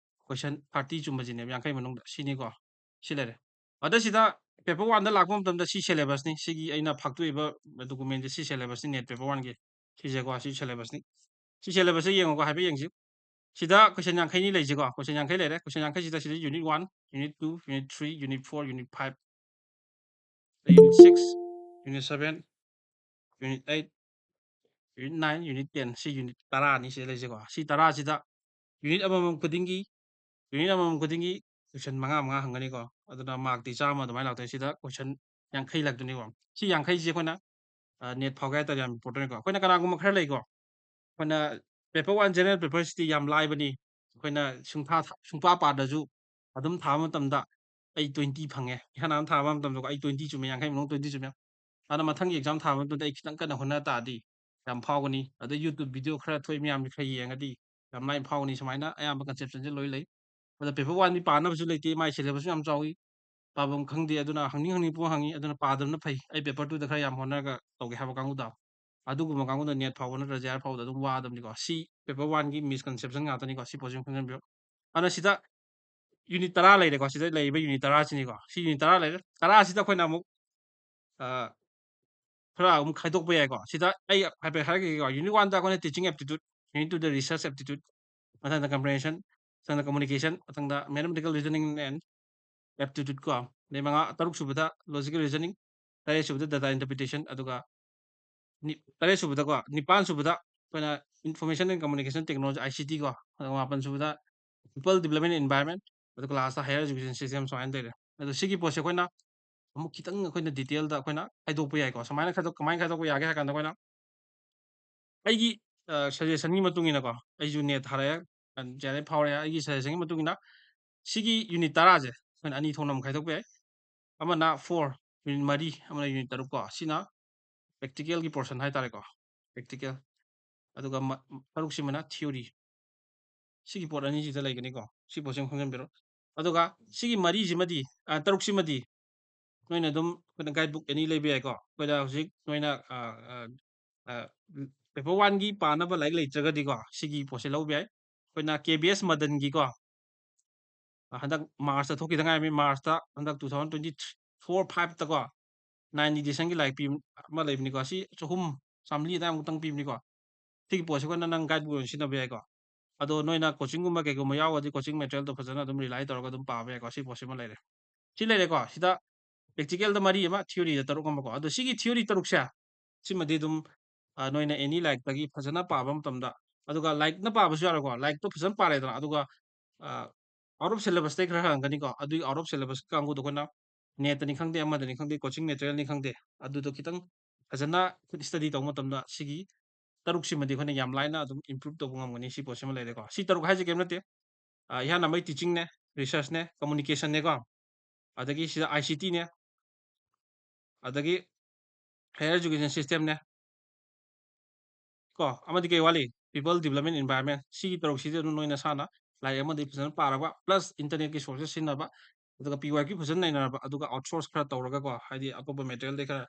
ꯀꯣꯏꯁꯟ ꯊꯥꯔꯇꯤ ꯆꯨꯝꯕꯁꯤꯅꯦꯕ ꯌꯥꯡꯈꯩ ꯃꯅꯨꯡꯗ꯫ ꯁꯤꯅꯤꯀꯣ꯫ ꯁꯤ ꯂꯩꯔꯦ꯫ ꯑꯗ ꯁꯤꯗ ꯄꯦꯄꯔ ꯋꯥꯟꯗ ꯂꯥꯛꯄ ꯃꯇꯝꯗ ꯁꯤ ꯁꯦꯂꯦꯕꯁꯅꯤ꯫ ꯁꯤꯒꯤ ꯑꯩꯅ ꯐꯥꯛꯇꯣꯛꯏꯕ ꯗꯣꯀꯨꯃꯦꯟꯁꯦ ꯁꯤ ꯁꯦꯂꯦꯕꯁꯅꯤ, ꯅꯦꯠ ꯄꯦꯄꯔ ꯋꯥꯟꯒꯤ꯫ ꯁꯤꯁꯦꯀꯣ, ꯁꯤ ꯁꯦꯂꯦꯕꯁꯅꯤ꯫ ꯁꯤ ꯁꯦꯂꯦꯕꯁꯁꯦ ꯌꯦꯡꯉꯨꯀꯣ, ꯍꯥꯏꯐꯦꯠ ꯌꯦꯡꯁꯤ꯫ ꯁꯤꯗ ꯀꯣꯏꯁꯟ ꯌꯥꯡꯈꯩꯅꯤ ꯂꯩꯁꯤꯀꯣ꯫ ꯀꯣꯏꯁꯟ ꯌꯥꯡꯈꯩ ꯂꯩꯔꯦ꯫ ꯀꯣꯏꯁꯟ ꯌꯥꯡꯈꯩꯁꯤꯗ ꯁꯤꯗ unit one, unit two, unit three, unit four, unit five, unit six, unit seven, unit eight, unit nine, unit ten, ꯁꯤ unit ꯇꯔꯥꯅꯤ ꯁꯤꯗ ꯂꯩꯁꯦꯀꯣ꯫ ꯁꯤ ꯇꯔꯥꯁꯤꯗ unit ꯑꯃꯃꯝ ꯈꯨꯗꯤꯡꯒꯤ, unit ꯑꯃꯃꯝ ꯈꯨꯗꯤꯡꯒꯤ ꯀꯣꯏꯁꯟ ꯃꯉꯥ ꯃꯉꯥ ꯍꯪꯒꯅꯤꯀꯣ꯫ ꯑꯗꯨꯅ ꯃꯥꯔꯛꯇꯤ ꯆꯥꯝꯃ ꯑꯗꯨꯃꯥꯏꯅ ꯂꯥꯛꯇꯣꯏꯅꯤ꯫ ꯁꯤꯗ ꯀꯣꯏꯁꯟ ꯌꯥꯡꯈꯩ ꯂꯥꯛꯇꯣꯏꯅꯤꯀꯣ꯫ ꯁꯤ ꯌꯥꯡꯈꯩꯁꯦ ꯑꯩꯈꯣꯏꯅ, ꯑ, ꯅꯦꯠ ꯐꯥꯎꯒꯦ ꯍꯥꯏ ꯇꯥꯔꯗꯤ ꯌꯥꯝ important ꯀꯣ꯫ ꯑꯩꯈꯣꯏꯅ ꯀꯅꯥꯒꯨꯝꯕ ꯈꯔ ꯂꯩꯀꯣ, ꯑꯩꯈꯣꯏꯅ ꯄꯦꯄꯔ ꯋꯥꯟ ꯖꯦꯅꯔꯦꯜ ꯄꯦꯄꯔꯁꯤꯗꯤ ꯌꯥꯝ ꯂꯥꯏꯕꯅꯤ, ꯑꯩꯈꯣꯏꯅ ꯁꯨꯡꯊꯥ ꯊꯥ-, ꯁꯨꯡꯄꯥ ꯄꯥꯗ꯭ꯔꯁꯨ ꯑꯗꯨꯝ ꯊꯥꯕ ꯃꯇꯝꯗ ꯑꯩ ꯇ꯭ꯋꯦꯟꯇꯤ ꯐꯪꯉꯦ꯫ ꯏꯍꯥꯟ ꯍꯥꯟꯅ ꯊꯥꯕ ꯃꯇꯝꯗꯀꯣ ꯑꯩ ꯇ꯭ꯋꯦꯟꯇꯤ ꯆꯨꯝꯃꯦ, ꯌꯥꯡꯈꯩ ꯃꯅꯨꯡ ꯇ꯭ꯋꯦꯟꯇꯤ ꯆꯨꯝꯃꯦ꯫ ꯑꯗꯨꯅ ꯃꯊꯪꯒꯤ ꯑꯦꯛꯖꯥꯝ ꯊꯥꯕ ꯃꯇꯝꯗ ꯑꯩ ꯈꯤꯇꯪ ꯀꯟꯅ ꯍꯣꯠꯅ ꯇꯥꯔꯗꯤ ꯌꯥꯝ ꯐꯥꯎꯒꯅꯤ꯫ ꯑꯗꯩ YouTube video ꯈꯔ ꯊꯣꯛꯏ ꯃꯌꯥꯝꯁꯦ ꯈꯔ ꯌꯦꯡꯉꯗꯤ ꯌꯥꯝ ꯂꯥꯏꯅ ꯐꯥꯎꯒꯅꯤ꯫ ꯁꯨꯃꯥꯏꯅ ꯑꯌꯥꯝꯕ conceptionꯁꯦ ꯂꯣꯏ ꯂꯩ꯫ ꯑꯗ ꯄꯦꯄꯔ ꯋꯥꯟꯗꯤ ꯄꯥꯅꯕꯁꯨ ꯂꯩꯇꯦ, ꯃꯥꯏ ꯁꯦꯂꯦꯕꯁꯁꯨ ꯌꯥꯝ ꯆꯥꯎꯏ, ꯄꯥꯐꯝ ꯈꯪꯗꯦ꯫ ꯑꯗꯨꯅ ꯍꯪꯅꯤꯡ ꯍꯪꯅꯤꯡ ꯄꯨꯡꯍꯪ ꯍꯪꯉꯤ꯫ ꯑꯗꯨꯅ ꯄꯥꯗꯕꯅ ꯐꯩ, ꯑꯩ ꯄꯦꯄꯔ ꯇꯨꯗ ꯈꯔ ꯌꯥꯝ ꯍꯣꯠꯅꯔꯒ ꯇꯧꯒꯦ ꯍꯥꯏꯕ ꯀꯥꯡꯕꯨꯗꯣ꯫ ꯑꯗꯨꯒꯨꯝꯕ ꯀꯥꯡꯕꯨꯗ ꯅꯦꯠ ꯐꯥꯎꯕ ꯅꯠꯇ꯭ꯔ ꯖꯦ ꯑꯥꯔ ꯐꯥꯎꯕꯗ ꯑꯗꯨꯝ ꯋꯥꯗꯕꯅꯤꯀꯣ꯫ ꯁꯤ ꯄꯦꯄꯔ ꯋꯥꯟꯒꯤ ꯃꯤꯁꯀꯟꯁꯦꯞꯁꯟ ꯉꯥꯛꯇꯅꯤꯀꯣ꯫ ꯁꯤ ꯄꯣꯠꯁꯤꯃ ꯈꯪꯖꯟꯕꯤꯌꯨ꯫ ꯑꯗꯨꯅ ꯁꯤꯗ ꯌꯨꯅꯤꯠ ꯇꯔꯥ ꯂꯩꯔꯦꯀꯣ꯫ ꯁꯤꯗ ꯂꯩꯔꯤꯕ ꯌꯨꯅꯤꯠ ꯇꯔꯥꯁꯤꯅꯤꯀꯣ꯫ ꯁꯤ ꯌꯨꯅꯤꯠ ꯇꯔꯥ ꯂꯩꯔꯦ꯫ ꯇꯔꯥꯁꯤꯗ ꯑꯩꯈꯣꯏꯅ ꯑꯃꯨꯛ, ꯑ, ꯈꯔ ꯑꯃꯨꯛ ꯈꯥꯏꯗꯣꯛꯄ ꯌꯥꯏꯀꯣ꯫ ꯁꯤꯗ ꯑꯩ ꯍꯥꯏꯐꯦꯠ ꯍꯥꯏꯔꯛꯈꯤꯒꯦꯀꯣ꯫ ꯌꯨꯅꯤꯠ ꯋꯥꯟꯗ ꯑꯩꯈꯣꯏꯅ teaching aptitude, ꯌꯨꯅꯤꯠ ꯇꯨꯗ research aptitude, ꯃꯊꯪꯗ comprehension, ꯃꯊꯪꯗ communication, ꯃꯊꯪꯗ mathematical reasoning and aptitude ꯀꯣ꯫ ꯑꯗꯩ ꯃꯉꯥ, ꯇꯔꯨꯛ ꯁꯨꯕꯗ logical reasoning, ꯇꯔꯦꯠ ꯁꯨꯕꯗ data interpretation, ꯑꯗꯨꯒ ꯅꯤ-, ꯇꯔꯦꯠ ꯁꯨꯕꯗꯀꯣ, ꯅꯤꯄꯥꯟ ꯁꯨꯕꯗ ꯑꯩꯈꯣꯏꯅ information and communication technology, I C T ꯀꯣ, ꯑꯗꯨꯒ ꯃꯥꯄꯟ ꯁꯨꯕꯗ people development environment, ꯑꯗꯨꯒ lastꯇ higher education system ꯁꯨꯃꯥꯏꯅ ꯂꯩꯔꯦ꯫ ꯑꯗꯣ ꯁꯤꯒꯤ ꯄꯣꯠꯁꯦ ꯑꯩꯈꯣꯏꯅ ꯑꯃꯨꯛ ꯈꯤꯇꯪ ꯑꯩꯈꯣꯏꯅ detailꯗ ꯑꯩꯈꯣꯏꯅ ꯈꯥꯏꯗꯣꯛꯄ ꯌꯥꯏꯀꯣ꯫ ꯁꯨꯃꯥꯏꯅ ꯈꯥꯏꯗꯣꯛ-, ꯀꯃꯥꯏꯅ ꯈꯥꯏꯗꯣꯛꯄ ꯌꯥꯒꯦ ꯍꯥꯏ ꯀꯥꯟꯗ ꯑꯩꯈꯣꯏꯅ ꯑꯩꯒꯤ, ꯑ, suggestionꯒꯤ ꯃꯇꯨꯡ ꯏꯟꯅꯀꯣ, ꯑꯩꯁꯨ ꯅꯦꯠ ꯊꯥꯔꯛꯑꯦ, ꯖꯦ ꯑꯥꯔ ꯑꯦꯐ ꯐꯥꯎꯔꯦ꯫ ꯑꯩꯒꯤ suggestionꯒꯤ ꯃꯇꯨꯡ ꯏꯟꯅ ꯁꯤꯒꯤ ꯌꯨꯅꯤꯠ ꯇꯔꯥꯁꯦ ꯑꯩꯈꯣꯏꯅ ꯑꯅꯤ ꯊꯣꯛꯅ ꯑꯃꯨꯛ ꯈꯥꯏꯗꯣꯛꯄ ꯌꯥꯏ꯫ ꯑꯃꯅ four, ꯌꯨꯅꯤꯠ ꯃꯔꯤ, ꯑꯃꯅ ꯌꯨꯅꯤꯠ ꯇꯔꯨꯛ ꯀꯣ꯫ ꯁꯤꯅ practicalꯒꯤ portion ꯍꯥꯏꯇꯥꯔꯦꯀꯣ, practical꯫ ꯑꯗꯨꯒ ꯃ-, ꯇꯔꯨꯛꯁꯤꯃꯅ theory꯫ ꯁꯤꯒꯤ ꯄꯣꯠ ꯑꯅꯤꯁꯤꯗ ꯂꯩꯒꯅꯤꯀꯣ꯫ ꯁꯤ ꯄꯣꯠꯁꯤꯃ ꯈꯪꯖꯟꯕꯤꯔꯣ꯫ ꯑꯗꯨꯒ ꯁꯤꯒꯤ ꯃꯔꯤꯁꯤꯃꯗꯤ, ꯑ, ꯇꯔꯨꯛꯁꯤꯃꯗꯤ ꯅꯣꯏꯅ ꯑꯗꯨꯝ ꯑꯩꯈꯣꯏꯅ guide book ꯑꯅꯤ ꯂꯩꯕ ꯌꯥꯏꯀꯣ꯫ ꯑꯩꯈꯣꯏꯗ ꯍꯧꯖꯤꯛ ꯅꯣꯏꯅ, ꯑ, ꯑ, ꯑ, paper oneꯒꯤ ꯄꯥꯅꯕ ꯂꯥꯏꯔꯤꯛ ꯂꯩꯇ꯭ꯔꯒꯗꯤꯀꯣ, ꯁꯤꯒꯤ ꯄꯣꯠꯁꯦ ꯂꯧꯕ ꯌꯥꯏ꯫ ꯑꯩꯈꯣꯏꯅ ꯀꯦ ꯕꯤ ꯑꯦꯁ ꯃꯗꯟꯒꯤꯀꯣ, ꯍꯟꯗꯛ ꯃꯥꯔꯁꯇ ꯊꯣꯛꯈꯤꯗ ꯉꯥꯏꯔꯝꯃꯤ꯫ ꯃꯥꯔꯁꯇ ꯍꯟꯗꯛ two thousand twenty four five ꯇꯀꯣ, nine editionꯒꯤ ꯂꯥꯏꯔꯤꯛ ꯄꯤ ꯑꯃ ꯂꯩꯕꯅꯤꯀꯣ꯫ ꯁꯤ ꯆꯍꯨꯝ, ꯆꯥꯃꯔꯤ ꯑꯗꯨꯋꯥꯏꯃꯨꯛꯇꯪ ꯄꯤꯕꯅꯤꯀꯣ꯫ ꯁꯤꯒꯤ ꯄꯣꯠꯁꯦ ꯑꯩꯈꯣꯏꯅ ꯅꯪ guide book ꯑꯣꯏꯅ ꯁꯤꯖꯤꯟꯅꯕ ꯌꯥꯏꯀꯣ꯫ ꯑꯗꯣ ꯅꯣꯏꯅ coachingꯒꯨꯝꯕ ꯀꯩꯒꯨꯝꯕ ꯌꯥꯎꯔꯒꯗꯤ coaching materialꯗꯣ ꯐꯖꯅ ꯑꯗꯨꯝ rely ꯇꯧꯔꯒ ꯑꯗꯨꯝ ꯄꯥꯕ ꯌꯥꯏꯀꯣ꯫ ꯁꯤ ꯄꯣꯠꯁꯤꯃ ꯂꯩꯔꯦ꯫ ꯁꯤ ꯂꯩꯔꯦꯀꯣ꯫ ꯁꯤꯗ practicalꯗ ꯃꯔꯤ ꯑꯃ, theoryꯗ ꯇꯔꯨꯛ ꯑꯃꯀꯣ꯫ ꯑꯗꯣ ꯁꯤꯒꯤ theory ꯇꯔꯨꯛꯁꯦ, ꯁꯤꯃꯗꯤ ꯑꯗꯨꯝ, ꯑ, ꯅꯣꯏꯅ any ꯂꯥꯏꯔꯤꯛꯇꯒꯤ ꯐꯖꯅ ꯄꯥꯕ ꯃꯇꯝꯗ, ꯑꯗꯨꯒ ꯂꯥꯏꯔꯤꯛꯅ ꯄꯥꯕꯁꯨ ꯌꯥꯔꯦꯀꯣ꯫ ꯂꯥꯏꯔꯤꯛꯇꯣ ꯐꯖꯅ ꯄꯥꯔꯦꯗꯅ, ꯑꯗꯨꯒ, ꯑ, out of syllabusꯇꯩ ꯈꯔ ꯍꯪꯉꯛꯀꯅꯤꯀꯣ꯫ ꯑꯗꯨꯒꯤ out of syllabus ꯀꯥꯡꯕꯨꯗꯣ ꯑꯩꯈꯣꯏꯅ NETꯇꯅꯤ ꯈꯪꯗꯦ, ꯑꯃꯗꯅꯤ ꯈꯪꯗꯦ, coaching materialꯅꯤ ꯈꯪꯗꯦ, ꯑꯗꯨꯗꯣ ꯈꯤꯇꯪ ꯐꯖꯅ ꯑꯩꯈꯣꯏ study ꯇꯧꯕ ꯃꯇꯝꯗ ꯁꯤꯒꯤ ꯇꯔꯨꯛꯁꯤꯃꯗꯤ ꯑꯩꯈꯣꯏꯅ ꯌꯥꯝ ꯂꯥꯏꯅ ꯑꯗꯨꯝ improve ꯇꯧꯕ ꯉꯝꯒꯅꯤ꯫ ꯁꯤ ꯄꯣꯠꯁꯤꯃ ꯂꯩꯔꯦꯀꯣ꯫ ꯁꯤ ꯇꯔꯨꯛ ꯍꯥꯏꯁꯦ ꯀꯩꯝ ꯅꯠꯇꯦ꯫ ꯑ, ꯏꯍꯥꯟ ꯍꯥꯟꯕ teachingꯅꯦ, researchꯅꯦ, communicationꯅꯦꯀꯣ, ꯑꯗꯒꯤ ꯁꯤꯗ ICTꯅꯦ, ꯑꯗꯒꯤ higher education systemꯅꯦ, ꯀꯣ, ꯑꯃꯗꯤ ꯀꯩ ꯋꯥꯠꯂꯤ? People development environment꯫ ꯁꯤꯒꯤ ꯇꯔꯨꯛꯁꯤꯗꯤ ꯑꯗꯨꯝ ꯅꯣꯏ ꯅꯁꯥꯅ ꯂꯥꯏꯔꯤꯛ ꯑꯃꯗꯤ ꯐꯖꯅ ꯄꯥꯔꯕ, plus internetꯀꯤ sources ꯁꯤꯖꯤꯟꯅꯕ, ꯑꯗꯨꯒ PYQ ꯐꯖꯅ ꯅꯩꯅꯔꯕ, ꯑꯗꯨꯒ outsource ꯈꯔ ꯇꯧꯔꯒꯀꯣ, ꯍꯥꯏꯗꯤ ꯑꯇꯣꯞꯄ materialꯗꯩ ꯈꯔ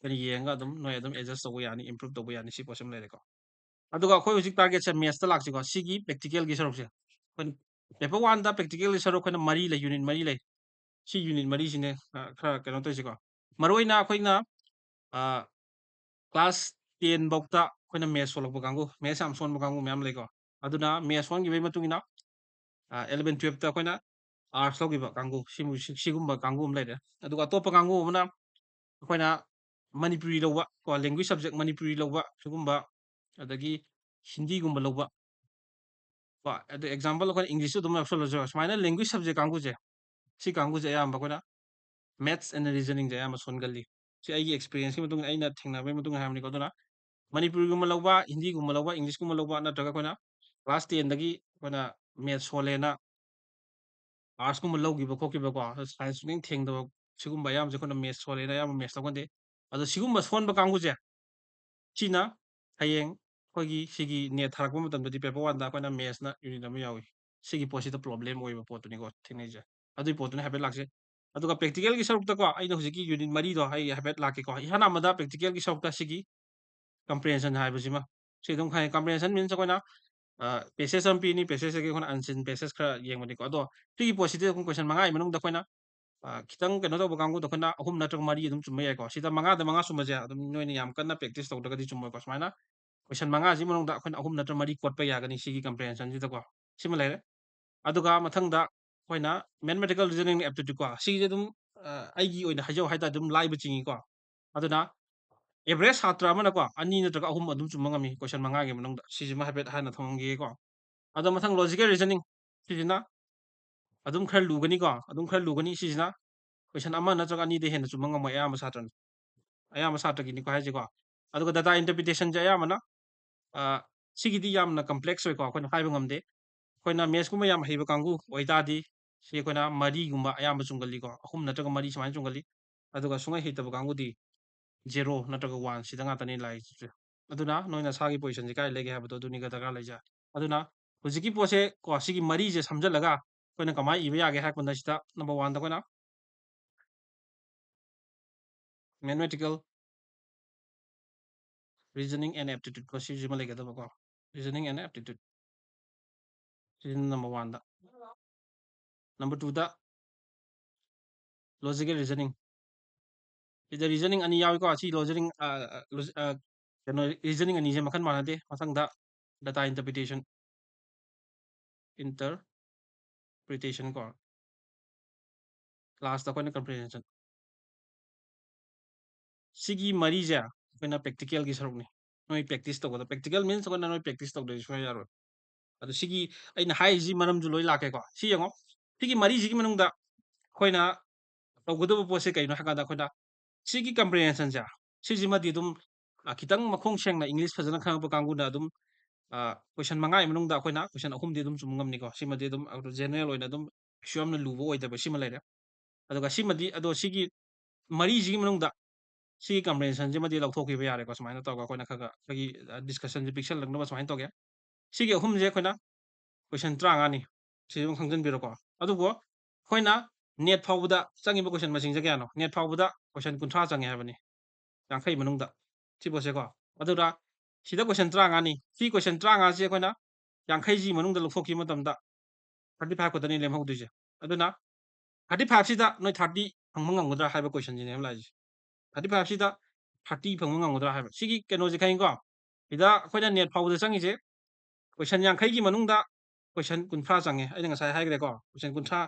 ꯑꯩꯈꯣꯏꯅ ꯌꯦꯡꯉꯒ ꯑꯗꯨꯝ ꯅꯣꯏ ꯑꯗꯨꯝ adjust ꯇꯧꯕ ꯌꯥꯅꯤ, improve ꯇꯧꯕ ꯌꯥꯅꯤ꯫ ꯁꯤ ꯄꯣꯠꯁꯤꯃ ꯂꯩꯔꯦꯀꯣ꯫ ꯑꯗꯨꯒ ꯑꯩꯈꯣꯏ ꯍꯧꯖꯤꯛ targetꯁꯦ mathsꯇ ꯂꯥꯛꯁꯤꯀꯣ꯫ ꯁꯤꯒꯤ practicalꯒꯤ ꯁꯔꯨꯛꯁꯦ ꯑꯩꯈꯣꯏꯅ paper oneꯗ practicalꯒꯤ ꯁꯔꯨꯛ ꯑꯩꯈꯣꯏꯅ ꯃꯔꯤ ꯂꯩ, unit ꯃꯔꯤ ꯂꯩ꯫ ꯁꯤ unit ꯃꯔꯤꯁꯤꯅꯦ, ꯑ, ꯈꯔ ꯀꯩꯅꯣ ꯇꯧꯔꯤꯁꯤꯀꯣ꯫ ꯃꯔꯨꯑꯣꯏꯅ ꯑꯩꯈꯣꯏꯅ, ꯑ, class ten ꯐꯥꯎꯇ ꯑꯩꯈꯣꯏꯅ maths ꯁꯣꯜꯂꯛꯄ ꯀꯥꯡꯕꯨ, maths ꯌꯥꯝ ꯁꯣꯟꯕ ꯀꯥꯡꯕꯨ ꯃꯌꯥꯝ ꯂꯩꯀꯣ꯫ ꯑꯗꯨꯅ maths ꯁꯣꯟꯈꯤꯕꯒꯤ ꯃꯇꯨꯡ ꯏꯟꯅ, ꯑ, eleven twelveꯇ ꯑꯩꯈꯣꯏꯅ arts ꯂꯧꯈꯤꯕ ꯀꯥꯡꯕꯨ, ꯁꯤꯃꯨ-, ꯁꯤ-, ꯁꯤꯒꯨꯝꯕ ꯀꯥꯡꯕꯨ ꯑꯃ ꯂꯩꯔꯦ꯫ ꯑꯗꯨꯒ ꯑꯇꯣꯞꯄ ꯀꯥꯡꯕꯨ ꯑꯃꯅ ꯑꯩꯈꯣꯏꯅ ꯃꯅꯤꯄꯨꯔꯤ ꯂꯧꯕ ꯀꯣ, language subject ꯃꯅꯤꯄꯨꯔꯤ ꯂꯧꯕ ꯁꯤꯒꯨꯝꯕ, ꯑꯗꯒꯤ ꯍꯤꯟꯗꯤꯒꯨꯝꯕ ꯂꯧꯕ ꯀꯣ꯫ ꯑꯗꯨ example ꯑꯩꯈꯣꯏꯅ Englishꯁꯨ ꯑꯗꯨꯝ ꯌꯥꯎꯁꯜꯂꯁꯨ ꯌꯥꯏ꯫ ꯁꯨꯃꯥꯏꯅ language subject ꯀꯥꯡꯕꯨꯁꯦ, ꯁꯤ ꯀꯥꯡꯕꯨꯁꯦ ꯑꯌꯥꯝꯕ ꯑꯩꯈꯣꯏꯅ maths and reasoningꯁꯦ ꯑꯌꯥꯝꯕ ꯁꯣꯟꯒꯜꯂꯤ꯫ ꯁꯤ ꯑꯩꯒꯤ experienceꯀꯤ ꯃꯇꯨꯡ ꯏꯟꯅ, ꯑꯩꯅ ꯊꯦꯡꯅꯕꯒꯤ ꯃꯇꯨꯡ ꯏꯟꯅ ꯍꯥꯏꯕꯅꯤꯀꯣ꯫ ꯑꯗꯨꯅ ꯃꯅꯤꯄꯨꯔꯤꯒꯨꯝꯕ ꯂꯧꯕ, ꯍꯤꯟꯗꯤꯒꯨꯝꯕ ꯂꯧꯕ, Englishꯀꯨꯝꯕ ꯂꯧꯕ, ꯅꯠꯇ꯭ꯔꯒ ꯑꯩꯈꯣꯏꯅ class tenꯗꯒꯤ ꯑꯩꯈꯣꯏꯅ maths ꯁꯣꯜꯂꯦꯅ artsꯀꯨꯝꯕ ꯂꯧꯈꯤꯕ ꯈꯣꯠꯈꯤꯕꯀꯣ, science ꯁꯨꯡꯊꯦꯡ ꯊꯦꯡꯗꯕ, ꯁꯤꯒꯨꯝꯕ ꯑꯌꯥꯝꯕꯁꯦ ꯑꯩꯈꯣꯏꯅ maths ꯁꯣꯜꯂꯦꯅ ꯑꯌꯥꯝꯕ maths ꯂꯧꯒꯟꯗꯦ꯫ ꯑꯗꯣ ꯁꯤꯒꯨꯝꯕ ꯁꯣꯟꯕ ꯀꯥꯡꯕꯨꯁꯦ, ꯁꯤꯅ ꯍꯌꯦꯡ ꯑꯩꯈꯣꯏꯒꯤ ꯁꯤꯒꯤ NET ꯊꯥꯔꯛꯄ ꯃꯇꯝꯗꯗꯤ paper oneꯗ ꯑꯩꯈꯣꯏꯅ mathsꯅ unit ꯑꯃ ꯌꯥꯎꯏ꯫ ꯁꯤꯒꯤ ꯄꯣꯠꯁꯤꯗ problem ꯑꯣꯏꯕ ꯄꯣꯠꯇꯨꯅꯤꯀꯣ ꯊꯦꯡꯅꯩꯁꯦ꯫ ꯑꯗꯨꯒꯤ ꯄꯣꯠꯇꯨꯅ ꯍꯥꯏꯐꯦꯠ ꯂꯥꯛꯁꯦ꯫ ꯑꯗꯨꯒ practicalꯒꯤ ꯁꯔꯨꯛꯇꯀꯣ, ꯑꯩꯅ ꯍꯧꯖꯤꯛꯀꯤ unit ꯃꯔꯤꯗꯣ ꯑꯩ ꯍꯥꯏꯐꯦꯠ ꯂꯥꯛꯀꯦꯀꯣ꯫ ꯏꯍꯥꯟ ꯍꯥꯟꯕꯗ practicalꯒꯤ ꯁꯔꯨꯛꯇ ꯁꯤꯒꯤ comprehension ꯍꯥꯏꯕꯁꯤꯃ, ꯁꯤ ꯑꯗꯨꯝ ꯈꯪꯉꯦ꯫ Comprehension means ꯑꯩꯈꯣꯏꯅ ꯑ, ꯄꯦꯁꯦꯖ ꯑꯃ ꯄꯤꯅꯤ, ꯄꯦꯁꯦꯖꯇꯒꯤ ꯑꯩꯈꯣꯏꯅ unseen passage ꯈꯔ ꯌꯦꯡꯕꯅꯤꯀꯣ꯫ ꯑꯗꯣ ꯁꯤꯒꯤ ꯄꯣꯠꯁꯤꯗ ꯑꯩꯈꯣꯏ ꯀꯣꯏꯁꯟ ꯃꯉꯥꯒꯤ ꯃꯅꯨꯡꯗ ꯑꯩꯈꯣꯏꯅ, ꯑ, ꯈꯤꯇꯪ ꯀꯩꯅꯣ ꯇꯧꯕ ꯀꯥꯡꯕꯨꯗ ꯑꯩꯈꯣꯏꯅ ꯑꯍꯨꯝ ꯅꯠꯇ꯭ꯔꯒ ꯃꯔꯤ ꯑꯗꯨꯝ ꯆꯨꯝꯕ ꯌꯥꯏꯀꯣ꯫ ꯁꯤꯗ ꯃꯉꯥꯗ ꯃꯉꯥ ꯆꯨꯝꯕꯁꯦ ꯑꯗꯨꯝ ꯅꯣꯏꯅ ꯌꯥꯝ ꯀꯟꯅ ꯄ꯭ꯔꯦꯛꯇꯤꯁ ꯇꯧꯗ꯭ꯔꯒꯗꯤ ꯆꯨꯝꯃꯣꯏꯀꯣ꯫ ꯁꯨꯃꯥꯏꯅ ꯀꯣꯏꯁꯟ ꯃꯉꯥꯁꯤ ꯃꯅꯨꯡꯗ ꯑꯩꯈꯣꯏꯅ ꯑꯍꯨꯝ ꯅꯠꯇ꯭ꯔꯒ ꯃꯔꯤ ꯀꯣꯠꯄ ꯌꯥꯒꯅꯤ ꯁꯤꯒꯤ ꯀꯝꯄ꯭ꯔꯤꯍꯦꯟꯁꯟꯁꯤꯗꯀꯣ꯫ ꯁꯤꯃ ꯂꯩꯔꯦ꯫ ꯑꯗꯨꯒ ꯃꯊꯪꯗ ꯑꯩꯈꯣꯏꯅ mathematical reasoning aptitude ꯀꯣ꯫ ꯁꯤꯁꯦ ꯑꯗꯨꯝ, ꯑ, ꯑꯩꯒꯤ ꯑꯣꯏꯅ ꯍꯥꯏꯖꯧ ꯍꯥꯏ ꯇꯥꯔꯗꯤ ꯑꯗꯨꯝ ꯂꯥꯏꯕ ꯆꯤꯡꯉꯤꯀꯣ꯫ ꯑꯗꯨꯅ average ꯁꯥꯇ꯭ꯔ ꯑꯃꯅꯀꯣ ꯑꯅꯤ ꯅꯠꯇ꯭ꯔꯒ ꯑꯍꯨꯝ ꯑꯗꯨꯝ ꯆꯨꯝꯕ ꯉꯝꯃꯤ ꯀꯣꯏꯁꯟ ꯃꯉꯥꯒꯤ ꯃꯅꯨꯡꯗ꯫ ꯁꯤꯁꯤꯃ ꯍꯥꯏꯐꯦꯠ ꯍꯥꯟꯅ ꯊꯝꯃꯝꯈꯤꯒꯦꯀꯣ꯫ ꯑꯗꯣ ꯃꯊꯪ logical reasoning ꯁꯤꯁꯤꯅ ꯑꯗꯨꯝ ꯈꯔ ꯂꯨꯒꯅꯤꯀꯣ, ꯑꯗꯨꯝ ꯈꯔ ꯂꯨꯒꯅꯤ꯫ ꯁꯤꯁꯤꯅ ꯀꯣꯏꯁꯟ ꯑꯃ ꯅꯠꯇ꯭ꯔꯒ ꯑꯅꯤꯗꯩ ꯍꯦꯟꯅ ꯆꯨꯝꯕ ꯉꯝꯃꯣꯏ ꯑꯌꯥꯝꯕ ꯁꯥꯇ꯭ꯔꯅ꯫ ꯑꯌꯥꯝꯕ ꯁꯥꯇ꯭ꯔꯒꯤꯅꯤꯀꯣ ꯍꯥꯏꯁꯦꯀꯣ꯫ ꯑꯗꯨꯒ data interpretation ꯁꯦ ꯑꯌꯥꯝꯕꯅ, ꯑ, ꯁꯤꯒꯤꯗꯤ ꯌꯥꯝꯅ complex ꯑꯣꯏꯀꯣ, ꯑꯩꯈꯣꯏꯅ ꯍꯥꯏꯕ ꯉꯝꯗꯦ꯫ ꯑꯩꯈꯣꯏꯅ maths ꯀꯨꯝꯕ ꯌꯥꯝ ꯍꯩꯕ ꯀꯥꯡꯕꯨ ꯑꯣꯏꯇꯥꯔꯗꯤ ꯁꯤ ꯑꯩꯈꯣꯏꯅ ꯃꯔꯤꯒꯨꯝꯕ ꯑꯌꯥꯝꯕ ꯆꯨꯝꯒꯜꯂꯤꯀꯣ, ꯑꯍꯨꯝ ꯅꯠꯇ꯭ꯔꯒ ꯃꯔꯤ ꯁꯨꯃꯥꯏꯅ ꯆꯨꯝꯒꯜꯂꯤ꯫ ꯑꯗꯨꯒ ꯁꯨꯡꯍꯩ ꯍꯩꯇꯕ ꯀꯥꯡꯕꯨꯗꯤ zero ꯅꯠꯇ꯭ꯔꯒ one ꯁꯤꯗ ꯉꯥꯛꯇꯅꯤ ꯂꯥꯛꯏꯁꯦ꯫ ꯑꯗꯨꯅ ꯅꯣꯏ ꯅꯁꯥꯒꯤ position ꯁꯦ ꯀꯥꯏ ꯂꯩꯒꯦ ꯍꯥꯏꯕꯗꯣ ꯑꯗꯨꯅꯤꯒ ꯗꯔꯀꯥꯔ ꯂꯩꯁꯦ꯫ ꯑꯗꯨꯅ ꯍꯧꯖꯤꯛꯀꯤ ꯄꯣꯠꯁꯦ ꯀꯣ, ꯁꯤꯒꯤ ꯃꯔꯤꯁꯦ ꯁꯝꯖꯜꯂꯒ ꯑꯩꯈꯣꯏꯅ ꯀꯃꯥꯏꯅ ꯏꯕ ꯌꯥꯒꯦ ꯍꯥꯏꯔ ꯀꯥꯟꯗ ꯁꯤꯗ number one ꯗ ꯑꯩꯈꯣꯏꯅ mathematical reasoning and aptitude ꯀꯣ, ꯁꯤꯁꯤꯃ ꯂꯩꯒꯗꯕꯀꯣ, reasoning and aptitude꯫ ꯁꯤꯁꯤꯅ number one ꯗ꯫ Number two ꯗ logical reasoning꯫ ꯁꯤꯗ reasoning ꯑꯅꯤ ꯌꯥꯎꯏꯀꯣ꯫ ꯁꯤ reasoning, ꯑ, ꯑ, logi-, ꯑ, ꯀꯩꯅꯣ, reasoning ꯑꯅꯤꯁꯦ ꯃꯈꯜ ꯃꯥꯟꯅꯗꯦ꯫ ꯃꯊꯪꯗ data interpretation, interpretation ꯀꯣ꯫ Last ꯇ ꯑꯩꯈꯣꯏꯅ comprehension꯫ ꯁꯤꯒꯤ ꯃꯔꯤꯁꯦ ꯑꯩꯈꯣꯏꯅ practical ꯒꯤ ꯁꯔꯨꯛꯅꯤ꯫ ꯅꯣꯏ practice ꯇꯧꯒꯗꯕ꯫ Practical means ꯑꯩꯈꯣꯏꯅ ꯅꯣꯏ practice ꯇꯧꯗ꯭ꯔꯗꯤ ꯁꯨꯡꯌꯥ ꯌꯥꯔꯣꯏ꯫ ꯑꯗꯣ ꯁꯤꯒꯤ ꯑꯩꯅ ꯍꯥꯏꯔꯤꯁꯤ ꯃꯔꯝꯁꯨ ꯂꯣꯏ ꯂꯥꯛꯀꯦꯀꯣ꯫ ꯁꯤ ꯌꯦꯡꯉꯣ꯫ ꯁꯤꯒꯤ ꯃꯔꯤꯁꯤꯒꯤ ꯃꯅꯨꯡꯗ ꯑꯩꯈꯣꯏꯅ ꯇꯧꯒꯗꯕ ꯄꯣꯠꯁꯦ ꯀꯩꯅꯣ ꯍꯥꯏ ꯀꯥꯟꯗ ꯑꯩꯈꯣꯏꯅ ꯁꯤꯒꯤ comprehension ꯁꯦ, ꯁꯤꯁꯤꯃꯗꯤ ꯑꯗꯨꯝ, ꯑ, ꯈꯤꯇꯪ ꯃꯈꯣꯡ ꯁꯦꯡꯅ English ꯐꯖꯅ ꯈꯪꯉꯛꯄ ꯀꯥꯡꯕꯨꯅ ꯑꯗꯨꯝ, ꯑ, ꯀꯣꯏꯁꯟ ꯃꯉꯥꯒꯤ ꯃꯅꯨꯡꯗ ꯑꯩꯈꯣꯏꯅ ꯀꯣꯏꯁꯟ ꯑꯍꯨꯝꯗꯤ ꯑꯗꯨꯝ ꯆꯨꯝꯕ ꯉꯝꯅꯤꯀꯣ꯫ ꯁꯤꯃꯗꯤ ꯑꯗꯨꯝ general ꯑꯣꯏꯅ ꯑꯗꯨꯝ ꯀꯩꯁꯨ ꯌꯥꯝꯅ ꯂꯨꯕ ꯑꯣꯏꯗꯕ ꯁꯤꯃ ꯂꯩꯔꯦ꯫ ꯑꯗꯨꯒ ꯁꯤꯃꯗꯤ, ꯑꯗꯣ ꯁꯤꯒꯤ ꯃꯔꯤꯁꯤꯒꯤ ꯃꯅꯨꯡꯗ ꯁꯤꯒꯤ comprehension ꯁꯤꯃꯗꯤ ꯂꯧꯊꯣꯛꯈꯤꯕ ꯌꯥꯔꯦꯀꯣ꯫ ꯁꯨꯃꯥꯏꯅ ꯇꯧꯔꯒ ꯑꯩꯈꯣꯏꯅ ꯈꯔ ꯈꯔ ꯑꯩꯈꯣꯏꯒꯤ, ꯑ, discussion ꯁꯦ ꯄꯤꯛꯁꯜꯂꯛꯅꯕ ꯁꯨꯃꯥꯏꯅ ꯇꯧꯒꯦ꯫ ꯁꯤꯒꯤ ꯑꯍꯨꯝꯁꯦ ꯑꯩꯈꯣꯏꯅ ꯀꯣꯏꯁꯟ ꯇꯔꯥꯃꯉꯥꯅꯤ꯫ ꯁꯤ ꯑꯗꯨꯝ ꯈꯪꯖꯤꯟꯕꯤꯔꯣꯀꯣ꯫ ꯑꯗꯨꯕꯨ ꯑꯩꯈꯣꯏꯅ NET ꯐꯥꯎꯕꯗ ꯆꯪꯉꯤꯕ ꯀꯣꯏꯁꯟ ꯃꯁꯤꯡꯁꯦ ꯀꯌꯥꯅꯣ? NET ꯐꯥꯎꯕꯗ ꯀꯣꯏꯁꯟ ꯀꯨꯟꯊ꯭ꯔꯥ ꯆꯪꯉꯦ ꯍꯥꯏꯕꯅꯤ꯫ ꯌꯥꯡꯈꯩ ꯃꯅꯨꯡꯗ꯫ ꯁꯤ ꯄꯣꯠꯁꯦꯀꯣ꯫ ꯑꯗꯨꯗ ꯁꯤꯗ ꯀꯣꯏꯁꯟ ꯇꯔꯥꯃꯉꯥꯅꯤ꯫ ꯁꯤ ꯀꯣꯏꯁꯟ ꯇꯔꯥꯃꯉꯥꯁꯤ ꯑꯩꯈꯣꯏꯅ ꯌꯥꯡꯈꯩꯁꯤ ꯃꯅꯨꯡꯗ ꯂꯧꯊꯣꯛꯈꯤꯕ ꯃꯇꯝꯗ thirty five ꯈꯛꯇꯅꯤ ꯂꯦꯝꯍꯧꯗꯣꯏꯁꯦ꯫ ꯑꯗꯨꯅ thirty five ꯁꯤꯗ ꯅꯣꯏ thirty ꯐꯪꯕ ꯉꯝꯒꯗ꯭ꯔꯥ ꯍꯥꯏꯕ question ꯁꯤꯅꯦꯕ ꯂꯥꯛꯏꯁꯦ꯫ Thirty five ꯁꯤꯗ thirty ꯐꯪꯕ ꯉꯝꯒꯗ꯭ꯔꯥ ꯍꯥꯏꯕ꯫ ꯁꯤꯒꯤ ꯀꯩꯅꯣꯁꯦ ꯈꯪꯉꯤꯀꯣ? ꯁꯤꯗ ꯑꯩꯈꯣꯏꯅ NET ꯐꯥꯎꯕꯗ ꯆꯪꯉꯤꯁꯦ question ꯌꯥꯡꯈꯩꯒꯤ ꯃꯅꯨꯡꯗ question ꯀꯨꯟꯊ꯭ꯔꯥ ꯆꯪꯉꯦ꯫ ꯑꯩꯅ ꯉꯁꯥꯏ ꯍꯥꯏꯈ꯭ꯔꯦꯀꯣ, question ꯀꯨꯟꯊ꯭ꯔꯥ,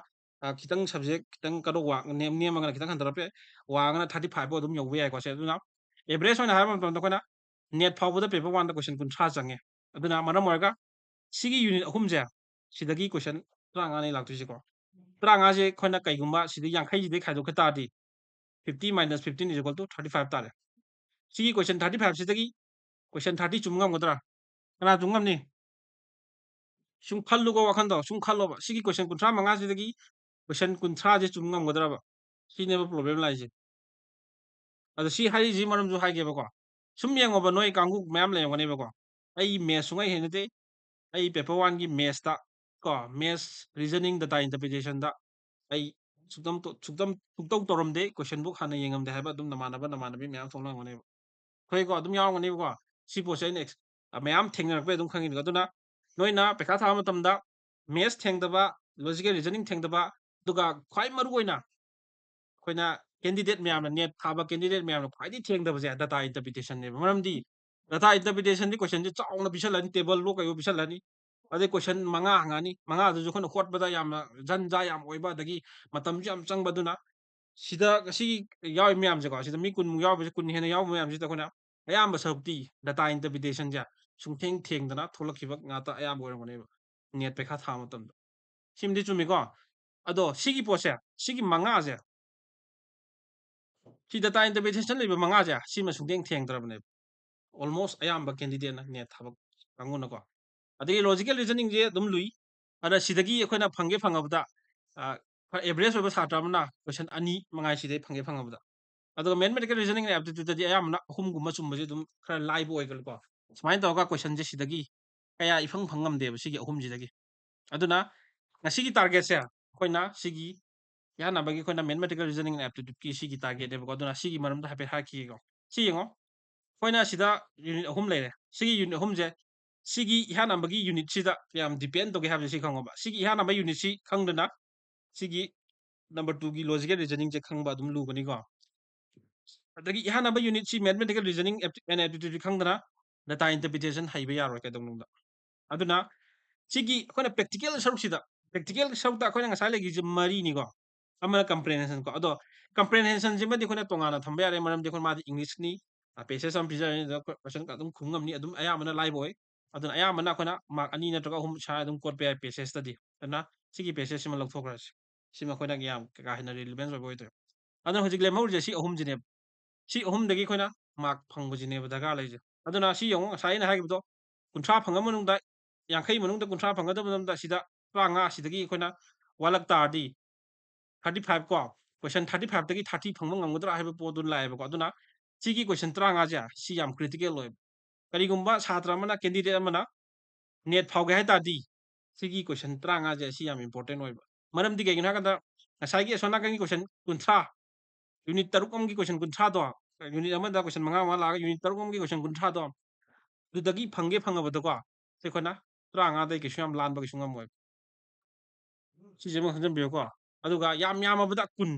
ꯑ, ꯈꯤꯇꯪ subject ꯈꯤꯇꯪ cut off ꯋꯥꯡ-, ꯅꯦꯝ-, ꯅꯦꯝꯃꯒꯅ ꯈꯤꯇꯪ ꯍꯟꯊꯔꯛꯄ ꯌꯥꯏ, ꯋꯥꯡꯉꯒꯅ thirty five ꯐꯥꯎ ꯑꯗꯨꯝ ꯌꯧꯕ ꯌꯥꯏꯀꯣ꯫ ꯁꯦ, ꯑꯗꯨꯅ average ꯑꯣꯏꯅ ꯍꯥꯏꯕ ꯃꯇꯝꯗ ꯑꯩꯈꯣꯏꯅ NET ꯐꯥꯎꯕꯗ paper oneꯗ question ꯀꯨꯟꯊ꯭ꯔꯥ ꯆꯪꯉꯦ꯫ ꯑꯗꯨꯅ ꯃꯔꯝ ꯑꯣꯏꯔꯒ ꯁꯤꯒꯤ unit ꯑꯍꯨꯝꯁꯦ, ꯁꯤꯗꯒꯤ question ꯇꯔꯥꯃꯉꯥꯅꯤ ꯂꯥꯛꯇꯣꯏꯁꯦꯀꯣ꯫ ꯇꯔꯥꯃꯉꯥꯁꯦ ꯑꯩꯈꯣꯏꯅ ꯀꯩꯒꯨꯝꯕ ꯁꯤꯗ ꯌꯥꯡꯈꯩꯁꯤꯗꯒꯤ ꯈꯥꯏꯗꯣꯛꯈꯤ ꯇꯥꯔꯗꯤ, fifty minus fifteen is equal to thirty five ꯇꯥꯔꯦ꯫ ꯁꯤꯒꯤ question thirty five ꯁꯤꯗꯒꯤ question thirty ꯆꯨꯝ ꯉꯝꯒꯗ꯭ꯔꯥ? ꯀꯅꯥ ꯆꯨꯝ ꯉꯝꯅꯤ? ꯁꯨꯝ ꯈꯜꯂꯨꯀꯣ, ꯋꯥꯈꯟꯗꯣ ꯁꯨꯝ ꯈꯜꯂꯣꯕ꯫ ꯁꯤꯒꯤ question ꯀꯨꯟꯊ꯭ꯔꯥ ꯃꯉꯥꯁꯤꯗꯒꯤ question ꯀꯨꯟꯊ꯭ꯔꯥꯁꯦ ꯆꯨꯝ ꯉꯝꯒꯗ꯭ꯔꯕ? ꯁꯤꯅꯦꯕ problem ꯂꯥꯛꯏꯁꯦ꯫ ꯑꯗꯣ ꯁꯤ ꯍꯥꯏꯔꯤꯁꯤ ꯃꯔꯝꯁꯨ ꯍꯥꯏꯒꯦꯕꯀꯣ꯫ ꯁꯨꯝ ꯌꯦꯡꯉꯣꯕ, ꯅꯣꯏ ꯀꯥꯡꯕꯨ ꯃꯌꯥꯝ ꯂꯩꯔꯝꯒꯅꯦꯕꯀꯣ, "ꯑꯩ maths ꯁꯨꯡꯍꯩ ꯍꯩꯅꯗꯦ, ꯑꯩ paper oneꯒꯤ mathsꯇ ꯀꯣ, maths, reasoning, data interpretationꯗ ꯑꯩ ꯁꯨꯛꯇꯝ ꯇꯧ-, ꯁꯨꯛꯇꯝ, ꯁꯨꯛꯇꯧ ꯇꯧꯔꯝꯗꯦ, question book ꯍꯥꯟꯅ ꯌꯦꯡꯉꯝꯗꯦ" ꯍꯥꯏꯕ ꯑꯗꯨꯝ ꯅꯃꯥꯟꯅꯕ, ꯅꯃꯥꯟꯅꯕꯤ ꯃꯌꯥꯝ ꯊꯣꯛꯂꯝꯒꯅꯦꯕ꯫ ꯑꯩꯈꯣꯏꯀꯣ ꯑꯗꯨꯝ ꯌꯥꯎꯔꯝꯒꯅꯦꯕꯀꯣ꯫ ꯁꯤ ꯄꯣꯠꯁꯦ ꯑꯩꯅ ex-, ꯑ, ꯃꯌꯥꯝ ꯊꯦꯡꯅꯔꯛꯄꯩ ꯑꯗꯨꯝ ꯈꯪꯉꯤꯅꯤꯀꯣ꯫ ꯑꯗꯨꯅ ꯅꯣꯏꯅ ꯄꯩꯈꯥ ꯊꯥꯕ ꯃꯇꯝꯗ maths ꯊꯦꯡꯗꯕ, logical reasoning ꯊꯦꯡꯗꯕ, ꯑꯗꯨꯒ ꯈ꯭ꯋꯥꯏ ꯃꯔꯨꯑꯣꯏꯅ ꯑꯩꯈꯣꯏꯅ candidate ꯃꯌꯥꯝꯅ, NET ꯊꯥꯕ candidate ꯃꯌꯥꯝꯅ ꯈ꯭ꯋꯥꯏꯗꯒꯤ ꯊꯦꯡꯗꯕꯁꯦ data interpretationꯅꯦꯕ꯫ ꯃꯔꯝꯗꯤ data interpretationꯗꯤ questionꯁꯦ ꯆꯥꯎꯅ ꯄꯤꯁꯜꯂꯅꯤ, table ꯂꯣ ꯀꯩꯋꯣ ꯄꯤꯁꯜꯂꯅꯤ, ꯑꯗꯩ question ꯃꯉꯥ ꯍꯪꯉꯛꯑꯅꯤ, ꯃꯉꯥꯗꯨꯁꯨ ꯑꯩꯈꯣꯏꯅ ꯍꯣꯠꯄꯗ ꯌꯥꯝꯅ ꯖꯟꯖꯥ ꯌꯥꯝ ꯑꯣꯏꯕ, ꯑꯗꯒꯤ ꯃꯇꯝꯁꯨ ꯌꯥꯝ ꯆꯪꯕ꯫ ꯑꯗꯨꯅ ꯁꯤꯗ ꯉꯁꯤꯒꯤ ꯌꯥꯎꯔꯤ ꯃꯌꯥꯝꯁꯦꯀꯣ, ꯁꯤꯗ ꯃꯤ ꯀꯨꯟꯃꯨꯛ ꯌꯥꯎꯕꯁꯦ, ꯀꯨꯟ ꯍꯦꯟꯅ ꯌꯥꯎꯕ ꯃꯌꯥꯝꯁꯤꯗ ꯑꯩꯈꯣꯏꯅ ꯑꯌꯥꯝꯕ ꯁꯔꯨꯛꯇꯤ data interpretationꯁꯦ ꯁꯨꯡꯊꯦꯡ ꯊꯦꯡꯗꯅ ꯊꯣꯛꯂꯛꯈꯤꯕ ꯉꯥꯛꯇ ꯑꯌꯥꯝꯕ ꯑꯣꯏꯔꯝꯒꯅꯦꯕ, NET ꯄꯩꯈꯥ ꯊꯥꯕ ꯃꯇꯝꯗ꯫ ꯁꯤꯃꯗꯤ ꯆꯨꯝꯃꯤꯀꯣ? ꯑꯗꯣ ꯁꯤꯒꯤ ꯄꯣꯠꯁꯦ, ꯁꯤꯒꯤ ꯃꯉꯥꯁꯦ, ꯁꯤ data interpretation ꯂꯩꯕ ꯃꯉꯥꯁꯦ, ꯁꯤꯃ ꯁꯨꯡꯊꯦꯡ ꯊꯦꯡꯗ꯭ꯔꯕꯅꯦꯕ꯫ Almost ꯑꯌꯥꯝꯕ candidateꯅ, NET ꯊꯥꯕ ꯀꯥꯡꯕꯨꯅꯀꯣ꯫ ꯑꯗꯒꯤ logical reasoningꯁꯦ ꯑꯗꯨꯝ ꯂꯨꯏ꯫ ꯑꯗ ꯁꯤꯗꯒꯤ ꯑꯩꯈꯣꯏꯅ ꯐꯪꯒꯦ ꯐꯪꯉꯕꯗ, ꯑ, ꯈꯔ average ꯑꯣꯏꯕ ꯁꯥꯇ꯭ꯔ ꯑꯃꯅ question ꯑꯅꯤ ꯃꯉꯥꯏ ꯁꯤꯗꯩ ꯐꯪꯒꯦ ꯐꯪꯉꯕꯗ꯫ ꯑꯗꯨꯒ mathematical reasoning and aptitudeꯇꯗꯤ ꯑꯌꯥꯝꯕꯅ ꯑꯍꯨꯝꯒꯨꯝꯕ ꯆꯨꯝꯕꯁꯦ ꯑꯗꯨꯝ ꯈꯔ ꯂꯥꯏꯕ ꯑꯣꯏꯒꯜꯂꯤꯀꯣ꯫ ꯁꯨꯃꯥꯏꯅ ꯇꯧꯔꯒ questionꯁꯦ ꯁꯤꯗꯒꯤ ꯀꯌꯥ ꯏꯐꯪ ꯐꯪ ꯉꯝꯗꯦꯕ, ꯁꯤꯒꯤ ꯑꯍꯨꯝꯁꯤꯗꯒꯤ꯫ ꯑꯗꯨꯅ ꯉꯁꯤꯒꯤ targetꯁꯦ ꯑꯩꯈꯣꯏꯅ ꯁꯤꯒꯤ ꯌꯥꯅꯕꯒꯤ ꯑꯩꯈꯣꯏꯅ mathematical reasoning and aptitudeꯀꯤ ꯁꯤꯒꯤ targetꯅꯦꯕꯀꯣ꯫ ꯑꯗꯨꯅ ꯁꯤꯒꯤ ꯃꯔꯝꯗ ꯍꯥꯏꯐꯦꯠ ꯍꯥꯏꯈꯤꯒꯦꯀꯣ꯫ ꯁꯤ ꯌꯦꯡꯉꯣ, ꯑꯩꯈꯣꯏꯅ ꯁꯤꯗ unit ꯑꯍꯨꯝ ꯂꯩꯔꯦ꯫ ꯁꯤꯒꯤ unit ꯑꯍꯨꯝꯁꯦ ꯁꯤꯒꯤ ꯏꯍꯥꯟ ꯍꯥꯟꯕꯒꯤ unit ꯁꯤꯗ ꯀꯌꯥꯝ depend ꯇꯧꯒꯦ ꯍꯥꯏꯕꯁꯦ ꯁꯤ ꯈꯪꯉꯣꯕ꯫ ꯁꯤꯒꯤ ꯏꯍꯥꯟ ꯍꯥꯟꯕ unit ꯁꯤ ꯈꯪꯗꯅ ꯁꯤꯒꯤ number two ꯒꯤ logical reasoning ꯁꯦ ꯈꯪꯕ ꯑꯗꯨꯝ ꯂꯨꯒꯅꯤꯀꯣ꯫ ꯑꯗꯒꯤ ꯏꯍꯥꯟ ꯍꯥꯟꯕ unit ꯁꯤ mathematical reasoning apti-, and aptitude ꯈꯪꯗꯅ data interpretation ꯍꯩꯕ ꯌꯥꯔꯣꯏ ꯀꯩꯗꯧꯅꯨꯡꯗ꯫ ꯑꯗꯨꯅ ꯁꯤꯒꯤ ꯑꯩꯈꯣꯏꯅ practical ꯁꯔꯨꯛꯁꯤꯗ, practical ꯁꯔꯨꯛꯇ ꯑꯩꯈꯣꯏꯅ ꯉꯁꯥꯏ ꯂꯩꯈꯤꯁꯦ ꯃꯔꯤꯅꯤꯀꯣ꯫ ꯑꯃꯅ comprehension ꯀꯣ꯫ ꯑꯗꯣ comprehension ꯁꯤꯃꯗꯤ ꯑꯩꯈꯣꯏꯅ ꯇꯣꯉꯥꯟꯅ ꯊꯝꯕ ꯌꯥꯔꯦ, ꯃꯔꯝꯗꯤ ꯑꯩꯈꯣꯏ ꯃꯥꯗꯤ English ꯅꯤ, ꯑ, passage ꯑꯃ ꯄꯤꯖꯔꯅꯤ, ꯑꯗꯨꯗ question ꯑꯗꯨꯝ ꯈꯨꯝ ꯉꯝꯅꯤ, ꯑꯗꯨꯝ ꯑꯌꯥꯝꯕꯅ ꯂꯥꯏꯕ ꯑꯣꯏ꯫ ꯑꯗꯨꯅ ꯑꯌꯥꯝꯕꯅ ꯑꯩꯈꯣꯏꯅ mark ꯑꯅꯤ ꯅꯠꯇ꯭ꯔꯒ ꯑꯍꯨꯝ ꯁꯥꯏ ꯑꯗꯨꯝ ꯀꯣꯠꯄ ꯌꯥꯏ passage ꯇꯗꯤ꯫ ꯑꯗꯨꯅ ꯁꯤꯒꯤ passage ꯁꯤꯃ ꯂꯧꯊꯣꯛꯈ꯭ꯔꯁꯤ꯫ ꯁꯤꯃ ꯑꯩꯈꯣꯏꯅ ꯌꯥꯝ ꯀꯥ ꯍꯦꯟꯅ relevance ꯑꯣꯏꯕ ꯑꯣꯏꯗꯣꯏ꯫ ꯑꯗꯨꯅ ꯍꯧꯖꯤꯛ ꯂꯦꯝꯍꯧꯔꯤꯁꯦ ꯁꯤ ꯑꯍꯨꯝꯁꯤꯅꯦꯕ꯫ ꯁꯤ ꯑꯍꯨꯝꯗꯒꯤ ꯑꯩꯈꯣꯏꯅ mark ꯐꯪꯕꯁꯤꯅꯦꯕ ꯗꯔꯀꯥꯔ ꯂꯩꯔꯤꯁꯦ꯫ ꯑꯗꯨꯅ ꯁꯤ ꯌꯦꯡꯉꯨ, ꯉꯁꯥꯏ ꯑꯩꯅ ꯍꯥꯏꯈꯤꯕꯗꯣ, ꯀꯨꯟꯊ꯭ꯔꯥ ꯐꯪꯉ ꯃꯅꯨꯡꯗ, ꯌꯥꯡꯈꯩ ꯃꯅꯨꯡꯗ ꯀꯨꯟꯊ꯭ꯔꯥ ꯐꯪꯒꯗꯕ ꯃꯇꯝꯗ ꯁꯤꯗ ꯇꯔꯥꯃꯉꯥ ꯁꯤꯗꯒꯤ ꯑꯩꯈꯣꯏꯅ ꯋꯥꯠꯂꯛ ꯇꯥꯔꯗꯤ, thirty five ꯀꯣ, question thirty five ꯇꯒꯤ thirty ꯐꯪꯕ ꯉꯝꯒꯗ꯭ꯔꯥ ꯍꯥꯏꯕ ꯄꯣꯠꯇꯨ ꯂꯥꯛꯑꯦꯕꯀꯣ꯫ ꯑꯗꯨꯅ ꯁꯤꯒꯤ question ꯇꯔꯥꯃꯉꯥꯁꯦ ꯁꯤ ꯌꯥꯝ critical ꯑꯣꯏꯕ꯫ ꯀꯔꯤꯒꯨꯝꯕ ꯁꯥꯇ꯭ꯔ ꯑꯃꯅ, candidate ꯑꯃꯅ NET ꯐꯥꯎꯒꯦ ꯍꯥꯏ ꯇꯥꯔꯗꯤ ꯁꯤꯒꯤ question ꯇꯔꯥꯃꯉꯥꯁꯦ ꯁꯤ ꯌꯥꯝ important ꯑꯣꯏꯕ꯫ ꯃꯔꯝꯗꯤ ꯀꯩꯒꯤꯅꯣ ꯍꯥꯏ ꯀꯥꯟꯗ ꯉꯁꯥꯏꯒꯤ ꯑꯁꯣꯝ ꯅꯥꯀꯟꯒꯤ question ꯀꯨꯟꯊ꯭ꯔꯥ, unit ꯇꯔꯨꯛ ꯑꯃꯒꯤ question ꯀꯨꯟꯊ꯭ꯔꯥꯗꯣ, unit ꯑꯃꯗ question ꯃꯉꯥ ꯃꯉꯥ ꯂꯥꯛꯑꯒ unit ꯇꯔꯨꯛ ꯑꯃꯒꯤ question ꯀꯨꯟꯊ꯭ꯔꯥꯗꯣ, ꯑꯗꯨꯗꯒꯤ ꯐꯪꯒꯦ ꯐꯪꯉꯕꯗꯀꯣ, ꯁꯤ ꯑꯩꯈꯣꯏꯅ ꯇꯔꯥꯃꯉꯥꯗꯩ ꯀꯩꯁꯨ ꯌꯥꯝ ꯂꯥꯟꯕ ꯀꯩꯁꯨ ꯉꯝꯃꯣꯏꯕ꯫ ꯁꯤꯁꯤꯃ ꯈꯪꯖꯟꯕꯤꯌꯨꯀꯣ꯫ ꯑꯗꯨꯒ ꯌꯥꯝ ꯌꯥꯝꯃꯕꯗ ꯀꯨꯟ,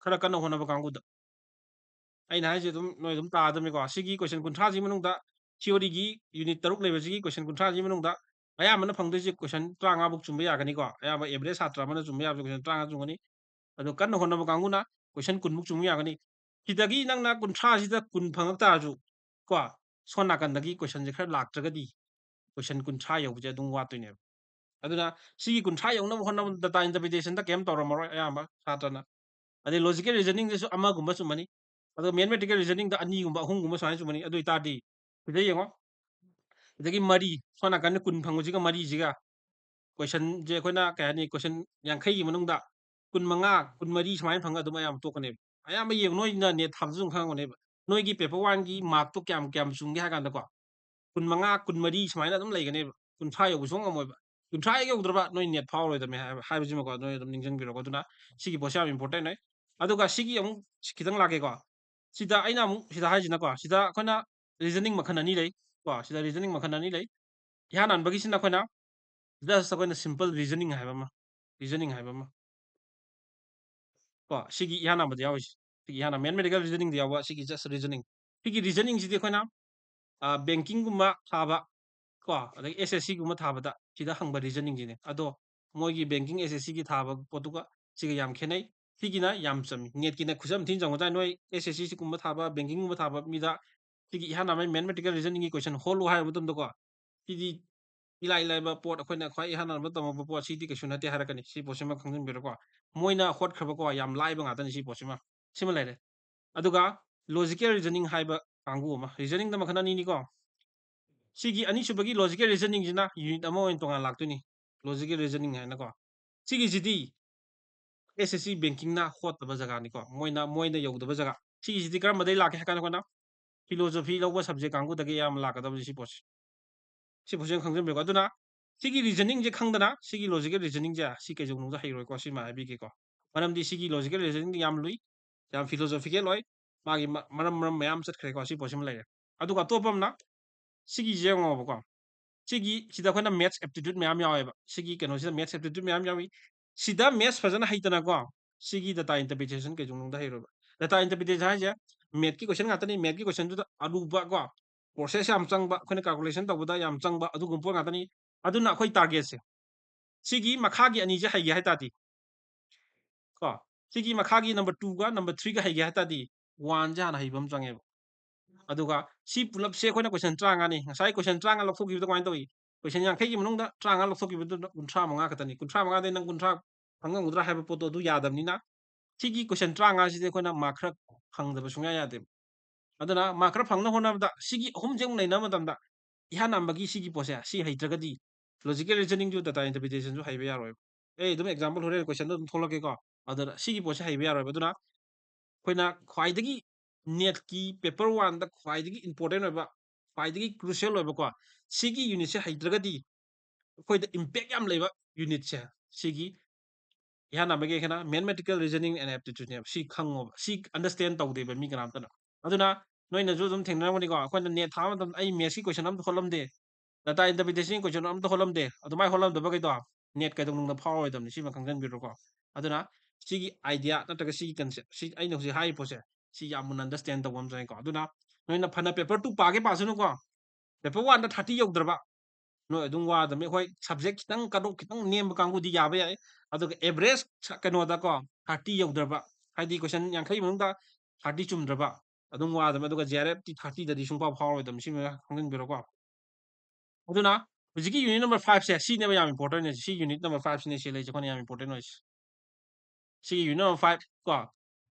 ꯈꯔ ꯀꯟꯅ ꯍꯣꯠꯅꯕ ꯀꯥꯡꯕꯨꯗ꯫ ꯑꯩꯅ ꯍꯥꯏꯁꯦ ꯑꯗꯨꯝ ꯅꯣꯏ ꯑꯗꯨꯝ ꯇꯥꯗꯕꯅꯤꯀꯣ꯫ ꯁꯤꯒꯤ question ꯀꯨꯟꯊ꯭ꯔꯥꯁꯤ ꯃꯅꯨꯡꯗ theory ꯒꯤ unit ꯇꯔꯨꯛ ꯂꯩꯕꯁꯤꯒꯤ question ꯀꯨꯟꯊ꯭ꯔꯥꯁꯤ ꯃꯅꯨꯡꯗ ꯑꯌꯥꯝꯕꯅ ꯐꯪꯗꯣꯏꯁꯦ question ꯇꯔꯥꯃꯉꯥ ꯐꯥꯎ ꯆꯨꯝꯕ ꯌꯥꯒꯅꯤꯀꯣ꯫ ꯑꯌꯥꯝꯕ average ꯁꯥꯇ꯭ꯔ ꯑꯃꯅ ꯆꯨꯝꯕ ꯌꯥꯕꯁꯦ question ꯇꯔꯥꯃꯉꯥ ꯆꯨꯝꯒꯅꯤ꯫ ꯑꯗꯣ ꯀꯟꯅ ꯍꯣꯠꯅꯕ ꯀꯥꯡꯕꯨꯅ question ꯀꯨꯟꯃꯨꯛ ꯆꯨꯝꯕ ꯌꯥꯒꯅꯤ꯫ ꯁꯤꯗꯒꯤ ꯅꯪꯅ ꯀꯨꯟꯊ꯭ꯔꯥꯁꯤꯗ ꯀꯨꯟ ꯐꯪꯉꯛ ꯇꯥꯔꯁꯨ ꯀꯣ, ꯁꯣꯝ ꯅꯥꯀꯟꯗꯒꯤ question ꯁꯦ ꯈꯔ ꯂꯥꯛꯇ꯭ꯔꯒꯗꯤ question ꯀꯨꯟꯊ꯭ꯔꯥ ꯌꯧꯕꯁꯦ ꯑꯗꯨꯝ ꯋꯥꯠꯇꯣꯏꯅꯦꯕ꯫ ꯑꯗꯨꯅ ꯁꯤꯒꯤ ꯀꯨꯟꯊ꯭ꯔꯥ ꯌꯧꯅꯕ ꯍꯣꯠꯅꯕꯗ data interpretation ꯗ ꯀꯩꯝ ꯇꯧꯔꯝꯃꯔꯣꯏ ꯑꯌꯥꯝꯕ ꯁꯥꯇ꯭ꯔꯅ꯫ ꯑꯗꯩ logical reasoning ꯗꯁꯨ ꯑꯃꯒꯨꯝꯕ ꯆꯨꯝꯃꯅꯤ꯫ ꯑꯗꯨꯒ mathematical reasoning ꯗ ꯑꯅꯤꯒꯨꯝꯕ, ꯑꯍꯨꯝꯒꯨꯝꯕ ꯁꯨꯃꯥꯏꯅ ꯆꯨꯝꯃꯅꯤ꯫ ꯑꯗꯨ ꯑꯣꯏꯇꯥꯔꯗꯤ ꯁꯤꯗ ꯌꯦꯡꯉꯣ, ꯁꯤꯗꯒꯤ ꯃꯔꯤ, ꯁꯣꯝ ꯅꯥꯀꯟꯗ ꯀꯨꯟ ꯐꯪꯕꯁꯤꯒ ꯃꯔꯤꯁꯤꯒ, question ꯁꯦ ꯑꯩꯈꯣꯏꯅ ꯀꯩ ꯍꯥꯏꯅꯤ, question ꯌꯥꯡꯈꯩꯒꯤ ꯃꯅꯨꯡꯗ ꯀꯨꯟꯃꯉꯥ, ꯀꯨꯟꯃꯔꯤ ꯁꯨꯃꯥꯏꯅ ꯐꯪꯉꯒ ꯑꯗꯨꯝ ꯑꯌꯥꯝꯕ ꯇꯣꯛꯀꯅꯦꯕ꯫ ꯑꯌꯥꯝꯕ ꯌꯦꯡꯉꯨ, ꯅꯣꯏꯅ NET ꯊꯥꯕꯗꯁꯨ ꯑꯗꯨꯝ ꯈꯪꯉꯝꯒꯅꯦꯕ꯫ ꯅꯣꯏꯒꯤ paper one ꯒꯤ mark ꯇꯣ ꯀꯌꯥꯝ, ꯀꯌꯥꯝ ꯆꯨꯝꯒꯦ ꯍꯥꯏ ꯀꯥꯟꯗꯀꯣ, ꯀꯨꯟꯃꯉꯥ, ꯀꯨꯟꯃꯔꯤ ꯁꯨꯃꯥꯏꯅ ꯑꯗꯨꯝ ꯂꯩꯒꯅꯦꯕ꯫ ꯀꯨꯟꯊ꯭ꯔꯥ ꯌꯧꯕ ꯁꯨꯡꯉꯝ ꯉꯝꯃꯣꯏꯕ꯫ ꯀꯨꯟꯊ꯭ꯔꯥ ꯍꯦꯛ ꯌꯧꯗ꯭ꯔꯕ ꯅꯣꯏ NET ꯐꯥꯎꯔꯣꯏꯗꯕꯅꯦ ꯍꯥꯏꯕ, ꯍꯥꯏꯕꯁꯤꯃꯀꯣ ꯅꯣꯏ ꯑꯗꯨꯝ ꯅꯤꯡꯁꯤꯡꯕꯤꯔꯣꯀꯣ꯫ ꯑꯗꯨꯅ ꯁꯤꯒꯤ ꯄꯣꯠꯁꯦ ꯌꯥꯝ important ꯑꯣꯏ꯫ ꯑꯗꯨꯒ ꯁꯤꯒꯤ ꯑꯃꯨꯛ ꯈꯤꯇꯪ ꯂꯥꯛꯀꯦꯀꯣ꯫ ꯁꯤꯗ ꯑꯩꯅ ꯑꯃꯨꯛ ꯁꯤꯗ ꯍꯥꯏꯁꯤꯅꯀꯣ, ꯁꯤꯗ ꯑꯩꯈꯣꯏꯅ reasoning ꯃꯈꯜ ꯑꯅꯤ ꯂꯩ ꯀꯣ꯫ ꯁꯤꯗ reasoning ꯃꯈꯜ ꯑꯅꯤ ꯂꯩ꯫ ꯏꯍꯥꯟ ꯍꯥꯟꯕꯒꯤꯁꯤꯅ ꯑꯩꯈꯣꯏꯅ just ꯑꯩꯈꯣꯏꯅ simple reasoning ꯍꯥꯏꯕ ꯑꯃ, reasoning ꯍꯥꯏꯕ ꯑꯃ꯫ ꯀꯣ, ꯁꯤꯒꯤ ꯏꯍꯥꯟ ꯍꯥꯟꯕꯗ ꯌꯥꯎꯔꯤꯁꯦ꯫ ꯁꯤꯒꯤ ꯏꯍꯥꯟ ꯍꯥꯟꯕ mathematical reasoningꯗ ꯌꯥꯎꯕ ꯁꯤꯒꯤ just reasoning꯫ ꯁꯤꯒꯤ reasoningꯁꯤꯗꯤ ꯑꯩꯈꯣꯏꯅ, ꯑ, bankingꯒꯨꯝꯕ ꯊꯥꯕ, ꯀꯣ, ꯑꯗꯒꯤ SSCꯒꯨꯝꯕ ꯊꯥꯕꯗ ꯁꯤꯗ ꯍꯪꯕ reasoningꯁꯤꯅꯦ꯫ ꯑꯗꯣ ꯃꯣꯏꯒꯤ banking SSCꯒꯤ ꯊꯥꯕ ꯄꯣꯠꯇꯨꯒ ꯁꯤꯒ ꯌꯥꯝ ꯈꯦꯠꯅꯩ꯫ ꯁꯤꯒꯤꯅ ꯌꯥꯝ ꯆꯝꯃꯤ꯫ NETꯀꯤꯅ ꯈꯨꯆꯝ ꯊꯤꯅ ꯆꯝꯒ꯭ꯔꯖꯥꯠꯅꯤ꯫ ꯅꯣꯏ SSCꯒꯨꯝꯕ ꯊꯥꯕ, bankingꯒꯨꯝꯕ ꯊꯥꯕ ꯃꯤꯗ ꯁꯤꯒꯤ ꯏꯍꯥꯟ ꯍꯥꯟꯕ mathematical reasoningꯒꯤ question ꯍꯣꯠꯂꯨ ꯍꯥꯏꯕ ꯃꯇꯝꯗꯀꯣ, ꯁꯤꯗꯤ ꯏꯂꯥꯏ ꯂꯥꯏꯕ ꯄꯣꯠ, ꯑꯩꯈꯣꯏꯅ ꯈ꯭ꯋꯥꯏ ꯏꯍꯥꯟ ꯍꯥꯟꯕ ꯇꯝꯃꯛꯄ ꯄꯣꯠ, ꯁꯤꯗꯤ ꯀꯩꯁꯨ ꯅꯠꯇꯦ ꯍꯥꯏꯔꯛꯀꯅꯤ꯫ ꯁꯤ ꯄꯣꯠꯁꯤꯃ ꯈꯪꯖꯤꯟꯕꯤꯔꯣꯀꯣ꯫ ꯃꯣꯏꯅ ꯍꯣꯠꯈ꯭ꯔꯕꯀꯣ, ꯌꯥꯝ ꯂꯥꯏꯕ ꯉꯥꯛꯇꯅꯤ ꯁꯤ ꯄꯣꯠꯁꯤꯃ꯫ ꯁꯤꯃ ꯂꯩꯔꯦ꯫ ꯑꯗꯨꯒ logical reasoning ꯍꯥꯏꯕ ꯀꯥꯡꯕꯨ ꯑꯃ, reasoningꯗ ꯃꯈꯜ ꯑꯅꯤꯅꯤꯀꯣ꯫ ꯁꯤꯒꯤ ꯑꯅꯤꯁꯨꯕꯒꯤ logical reasoningꯁꯤꯅ unit ꯑꯃ ꯑꯣꯏꯅ ꯇꯣꯉꯥꯟ ꯂꯥꯛꯇꯣꯏꯅꯤ, logical reasoning ꯍꯥꯏꯅꯀꯣ꯫ ꯁꯤꯒꯤꯁꯤꯗꯤ SSC bankingꯅ ꯍꯣꯠꯇꯕ ꯖꯒꯥꯅꯤꯀꯣ, ꯃꯣꯏꯅ, ꯃꯣꯏꯅ ꯌꯧꯗꯕ ꯖꯒꯥ꯫ ꯁꯤꯒꯤꯁꯤꯗꯤ ꯀꯔꯝꯕꯗꯩ ꯂꯥꯛꯀꯦ ꯍꯥꯏ ꯀꯥꯟꯗ ꯑꯩꯈꯣꯏꯅ philosophy ꯂꯧꯕ subject ꯀꯥꯡꯕꯨꯗꯒꯤ ꯑꯌꯥꯝꯕ ꯂꯥꯛꯀꯗꯕꯁꯦ ꯁꯤ ꯄꯣꯠꯁꯦ꯫ ꯁꯤ ꯄꯣꯠꯁꯦ ꯈꯪꯖꯟꯕꯤꯌꯨꯀꯣ꯫ ꯑꯗꯨꯅ ꯁꯤꯒꯤ reasoningꯁꯦ ꯈꯪꯗꯅ ꯁꯤꯒꯤ logical reasoningꯁꯦ ꯁꯤ ꯀꯩꯗꯧꯅꯨꯡꯗ ꯍꯩꯔꯣꯏꯀꯣ, ꯁꯤꯃ ꯍꯥꯏꯕꯤꯒꯦꯀꯣ꯫ ꯃꯔꯝꯗꯤ ꯁꯤꯒꯤ logical reasoningꯗꯤ ꯌꯥꯝ ꯂꯨꯏ, ꯌꯥꯝ philosophical ꯑꯣꯏ, ꯃꯥꯒꯤ ꯃ-, ꯃꯔꯝ, ꯃꯔꯝ ꯃꯌꯥꯝ ꯆꯠꯈ꯭ꯔꯦꯀꯣ, ꯁꯤ ꯄꯣꯠꯁꯤꯃ ꯂꯩꯔꯦ꯫ ꯑꯗꯨꯒ ꯑꯇꯣꯞꯄ ꯑꯃꯅ ꯁꯤꯒꯤꯁꯦ ꯌꯦꯡꯉꯣꯕꯀꯣ꯫ ꯁꯤꯒꯤ, ꯁꯤꯗ ꯑꯩꯈꯣꯏꯅ maths aptitude ꯃꯌꯥꯝ ꯌꯥꯎꯋꯦꯕ꯫ ꯁꯤꯒꯤ ꯀꯩꯅꯣꯁꯤꯗ maths aptitude ꯃꯌꯥꯝ ꯌꯥꯎꯏ꯫ ꯁꯤꯗ maths ꯐꯖꯅ ꯍꯩꯇꯅꯀꯣ, ꯁꯤꯒꯤ data interpretation ꯀꯩꯗꯧꯅꯨꯡꯗ ꯍꯩꯔꯣꯏꯕ꯫ Data interpretation ꯍꯥꯏꯁꯦ mathꯀꯤ question ꯉꯥꯛꯇꯅꯤ, mathꯀꯤ questionꯗꯨꯗ ꯑꯔꯨꯕ ꯀꯣ, process ꯌꯥꯝ ꯆꯪꯕ, ꯑꯩꯈꯣꯏꯅ calculation ꯇꯧꯕꯗ ꯌꯥꯝ ꯆꯪꯕ ꯑꯗꯨꯒꯨꯝꯕ ꯄꯣꯠ ꯉꯥꯛꯇꯅꯤ꯫ ꯑꯗꯨꯅ ꯑꯩꯈꯣꯏ targetꯁꯦ ꯁꯤꯒꯤ ꯃꯈꯥꯒꯤ ꯑꯅꯤꯁꯦ ꯍꯩꯒꯦ ꯍꯥꯏ ꯇꯥꯔꯗꯤ, ꯀꯣ, ꯁꯤꯒꯤ ꯃꯈꯥꯒꯤ number twoꯒ number threeꯒ ꯍꯩꯒꯦ ꯍꯥꯏ ꯇꯥꯔꯗꯤ, oneꯁꯦ ꯍꯥꯟꯅ ꯍꯩꯕ ꯑꯃ ꯆꯪꯉꯦꯕ꯫ ꯑꯗꯨꯒ ꯁꯤ ꯄꯨꯂꯞꯁꯦ ꯑꯩꯈꯣꯏꯅ question ꯇꯔꯥꯃꯉꯥꯅꯤ꯫ ꯉꯁꯥꯏ question ꯇꯔꯥꯃꯉꯥ ꯂꯧꯊꯣꯛꯈꯤꯕꯗ ꯀꯃꯥꯏꯅ ꯇꯧꯏ? Question ꯌꯥꯡꯈꯩꯒꯤ ꯃꯅꯨꯡꯗ ꯇꯔꯥꯃꯉꯥ ꯂꯧꯊꯣꯛꯈꯤꯕꯗꯨꯅ ꯀꯨꯟꯊ꯭ꯔꯥ ꯃꯉꯥ ꯈꯛꯇꯅꯤ꯫ ꯀꯨꯟꯊ꯭ꯔꯥ ꯃꯉꯥꯗꯩ ꯅꯪ ꯀꯨꯟꯊ꯭ꯔꯥ ꯐꯪꯉꯝꯒꯗ꯭ꯔꯥ ꯍꯥꯏꯕ ꯄꯣꯠꯇꯣ ꯑꯗꯨ ꯌꯥꯗꯕꯅꯤꯅ, ꯁꯤꯒꯤ question ꯇꯔꯥꯃꯉꯥꯁꯤꯗꯤ ꯑꯩꯈꯣꯏꯅ mark ꯈꯔ ꯐꯪꯗꯕ ꯁꯨꯡꯌꯥ ꯌꯥꯗꯦꯕ꯫ ꯑꯗꯨꯅ mark ꯈꯔ ꯐꯪꯅꯕ ꯍꯣꯠꯅꯕꯗ ꯁꯤꯒꯤ ꯑꯍꯨꯝꯁꯦ ꯑꯃꯨꯛ ꯅꯩꯅꯕ ꯃꯇꯝꯗ ꯏꯍꯥꯟ ꯍꯥꯟꯕꯒꯤ ꯁꯤꯒꯤ ꯄꯣꯠꯁꯦ ꯁꯤ ꯍꯩꯇ꯭ꯔꯒꯗꯤ logical reasoningꯁꯨ data interpretationꯁꯨ ꯍꯩꯕ ꯌꯥꯔꯣꯏꯕ꯫ ꯑꯩ ꯑꯗꯨꯝ example ꯍꯣꯔꯦꯟ questionꯗꯣ ꯑꯗꯨꯝ ꯊꯣꯛꯂꯛꯀꯦꯀꯣ꯫ ꯑꯗꯨꯅ ꯁꯤꯒꯤ ꯄꯣꯠꯁꯦ ꯍꯩꯕ ꯌꯥꯔꯣꯏꯕ꯫ ꯑꯗꯨꯅ ꯑꯩꯈꯣꯏꯅ ꯈ꯭ꯋꯥꯏꯗꯒꯤ NETꯀꯤ paper oneꯗ ꯈ꯭ꯋꯥꯏꯗꯒꯤ important ꯑꯣꯏꯕ, ꯈ꯭ꯋꯥꯏꯗꯒꯤ crucial ꯑꯣꯏꯕꯀꯣ, ꯁꯤꯒꯤ unitꯁꯦ ꯍꯩꯇ꯭ꯔꯒꯗꯤ ꯑꯩꯈꯣꯏꯗ impact ꯌꯥꯝ ꯂꯩꯕ unitꯁꯦ, ꯁꯤꯒꯤ ꯏꯍꯥꯟ ꯍꯥꯟꯕꯒꯤ ꯀꯩꯅꯣ mathematical reasoning and aptitudeꯅꯦꯕ꯫ ꯁꯤ ꯈꯪꯉꯣꯕ꯫ ꯁꯤ understand ꯇꯧꯗꯦꯕ ꯃꯤ ꯀꯅꯥꯝꯇꯅ꯫ ꯑꯗꯨꯅ ꯅꯣꯏꯅꯁꯨ ꯑꯗꯨꯝ ꯊꯦꯡꯅꯔꯝꯒꯅꯤꯀꯣ, ꯑꯩꯈꯣꯏꯅ NET ꯊꯥꯕ ꯃꯇꯝꯗ ꯑꯩ mathsꯀꯤ question ꯑꯝꯇ ꯍꯣꯠꯂꯝꯗꯦ, Data interpretation question ꯑꯝꯇ ꯍꯣꯠꯂꯝꯗꯦ, ꯑꯗꯨꯃꯥꯏꯅ ꯍꯣꯠꯂꯝꯗꯕꯈꯩꯗꯣ ꯅꯦꯠ ꯀꯩꯗꯧꯅꯨꯡꯗ ꯐꯥꯎꯔꯣꯏꯗꯕꯅꯤ, ꯁꯤꯃ ꯈꯪꯖꯟꯕꯤꯔꯣꯀꯣ꯫ ꯑꯗꯨꯅ ꯁꯤꯒꯤ idea ꯅꯠꯇ꯭ꯔꯒ ꯁꯤꯒꯤ concept, ꯁꯤ ꯑꯩꯅ ꯍꯧꯖꯤꯛ ꯍꯥꯏꯔꯤꯕ ꯄꯣꯠꯁꯦ, ꯁꯤ ꯌꯥꯝ ꯃꯨꯟꯅ understand ꯇꯧꯕ ꯑꯃ ꯆꯪꯉꯤꯀꯣ꯫ ꯑꯗꯨꯅ ꯅꯣꯏꯅ ꯐꯅ paper two ꯄꯥꯒꯦ ꯄꯥꯁꯅꯨꯀꯣ, paper one ꯗ thirty ꯌꯧꯗ꯭ꯔꯕ ꯅꯣꯏ ꯑꯗꯨꯝ ꯋꯥꯗꯕꯅꯤ꯫ ꯍꯣꯏ, subject ꯈꯤꯇꯪ cut off ꯈꯤꯇꯪ ꯅꯦꯝꯕ ꯀꯥꯡꯕꯨꯗꯤ ꯌꯥꯕ ꯌꯥꯏ, ꯑꯗꯨꯒ average ꯀꯩꯅꯣꯗꯀꯣ, thirty ꯌꯧꯗ꯭ꯔꯕ, ꯍꯥꯏꯗꯤ question ꯌꯥꯡꯈꯩ ꯃꯅꯨꯡꯗ thirty ꯆꯨꯝꯗ꯭ꯔꯕ, ꯑꯗꯨꯝ ꯋꯥꯗꯕꯅꯤ꯫ ꯑꯗꯨꯒ J R F T thirty ꯗꯗꯤ ꯁꯨꯡꯐꯥꯎ ꯐꯥꯎꯔꯣꯏꯗꯕꯅꯤ, ꯁꯤꯃ ꯈꯪꯖꯟꯕꯤꯔꯣꯀꯣ꯫ ꯑꯗꯨꯅ ꯍꯧꯖꯤꯛꯀꯤ unit number five ꯁꯦ, ꯁꯤꯅꯦꯕ ꯌꯥꯝ important ꯑꯣꯏꯁꯦ꯫ ꯁꯤ unit number five ꯁꯤꯅꯦ ꯁꯤ ꯂꯩꯁꯦ ꯑꯩꯈꯣꯏꯅ ꯌꯥꯝ important ꯑꯣꯏꯁꯦ꯫ ꯁꯤꯒꯤ unit number five ꯀꯣ,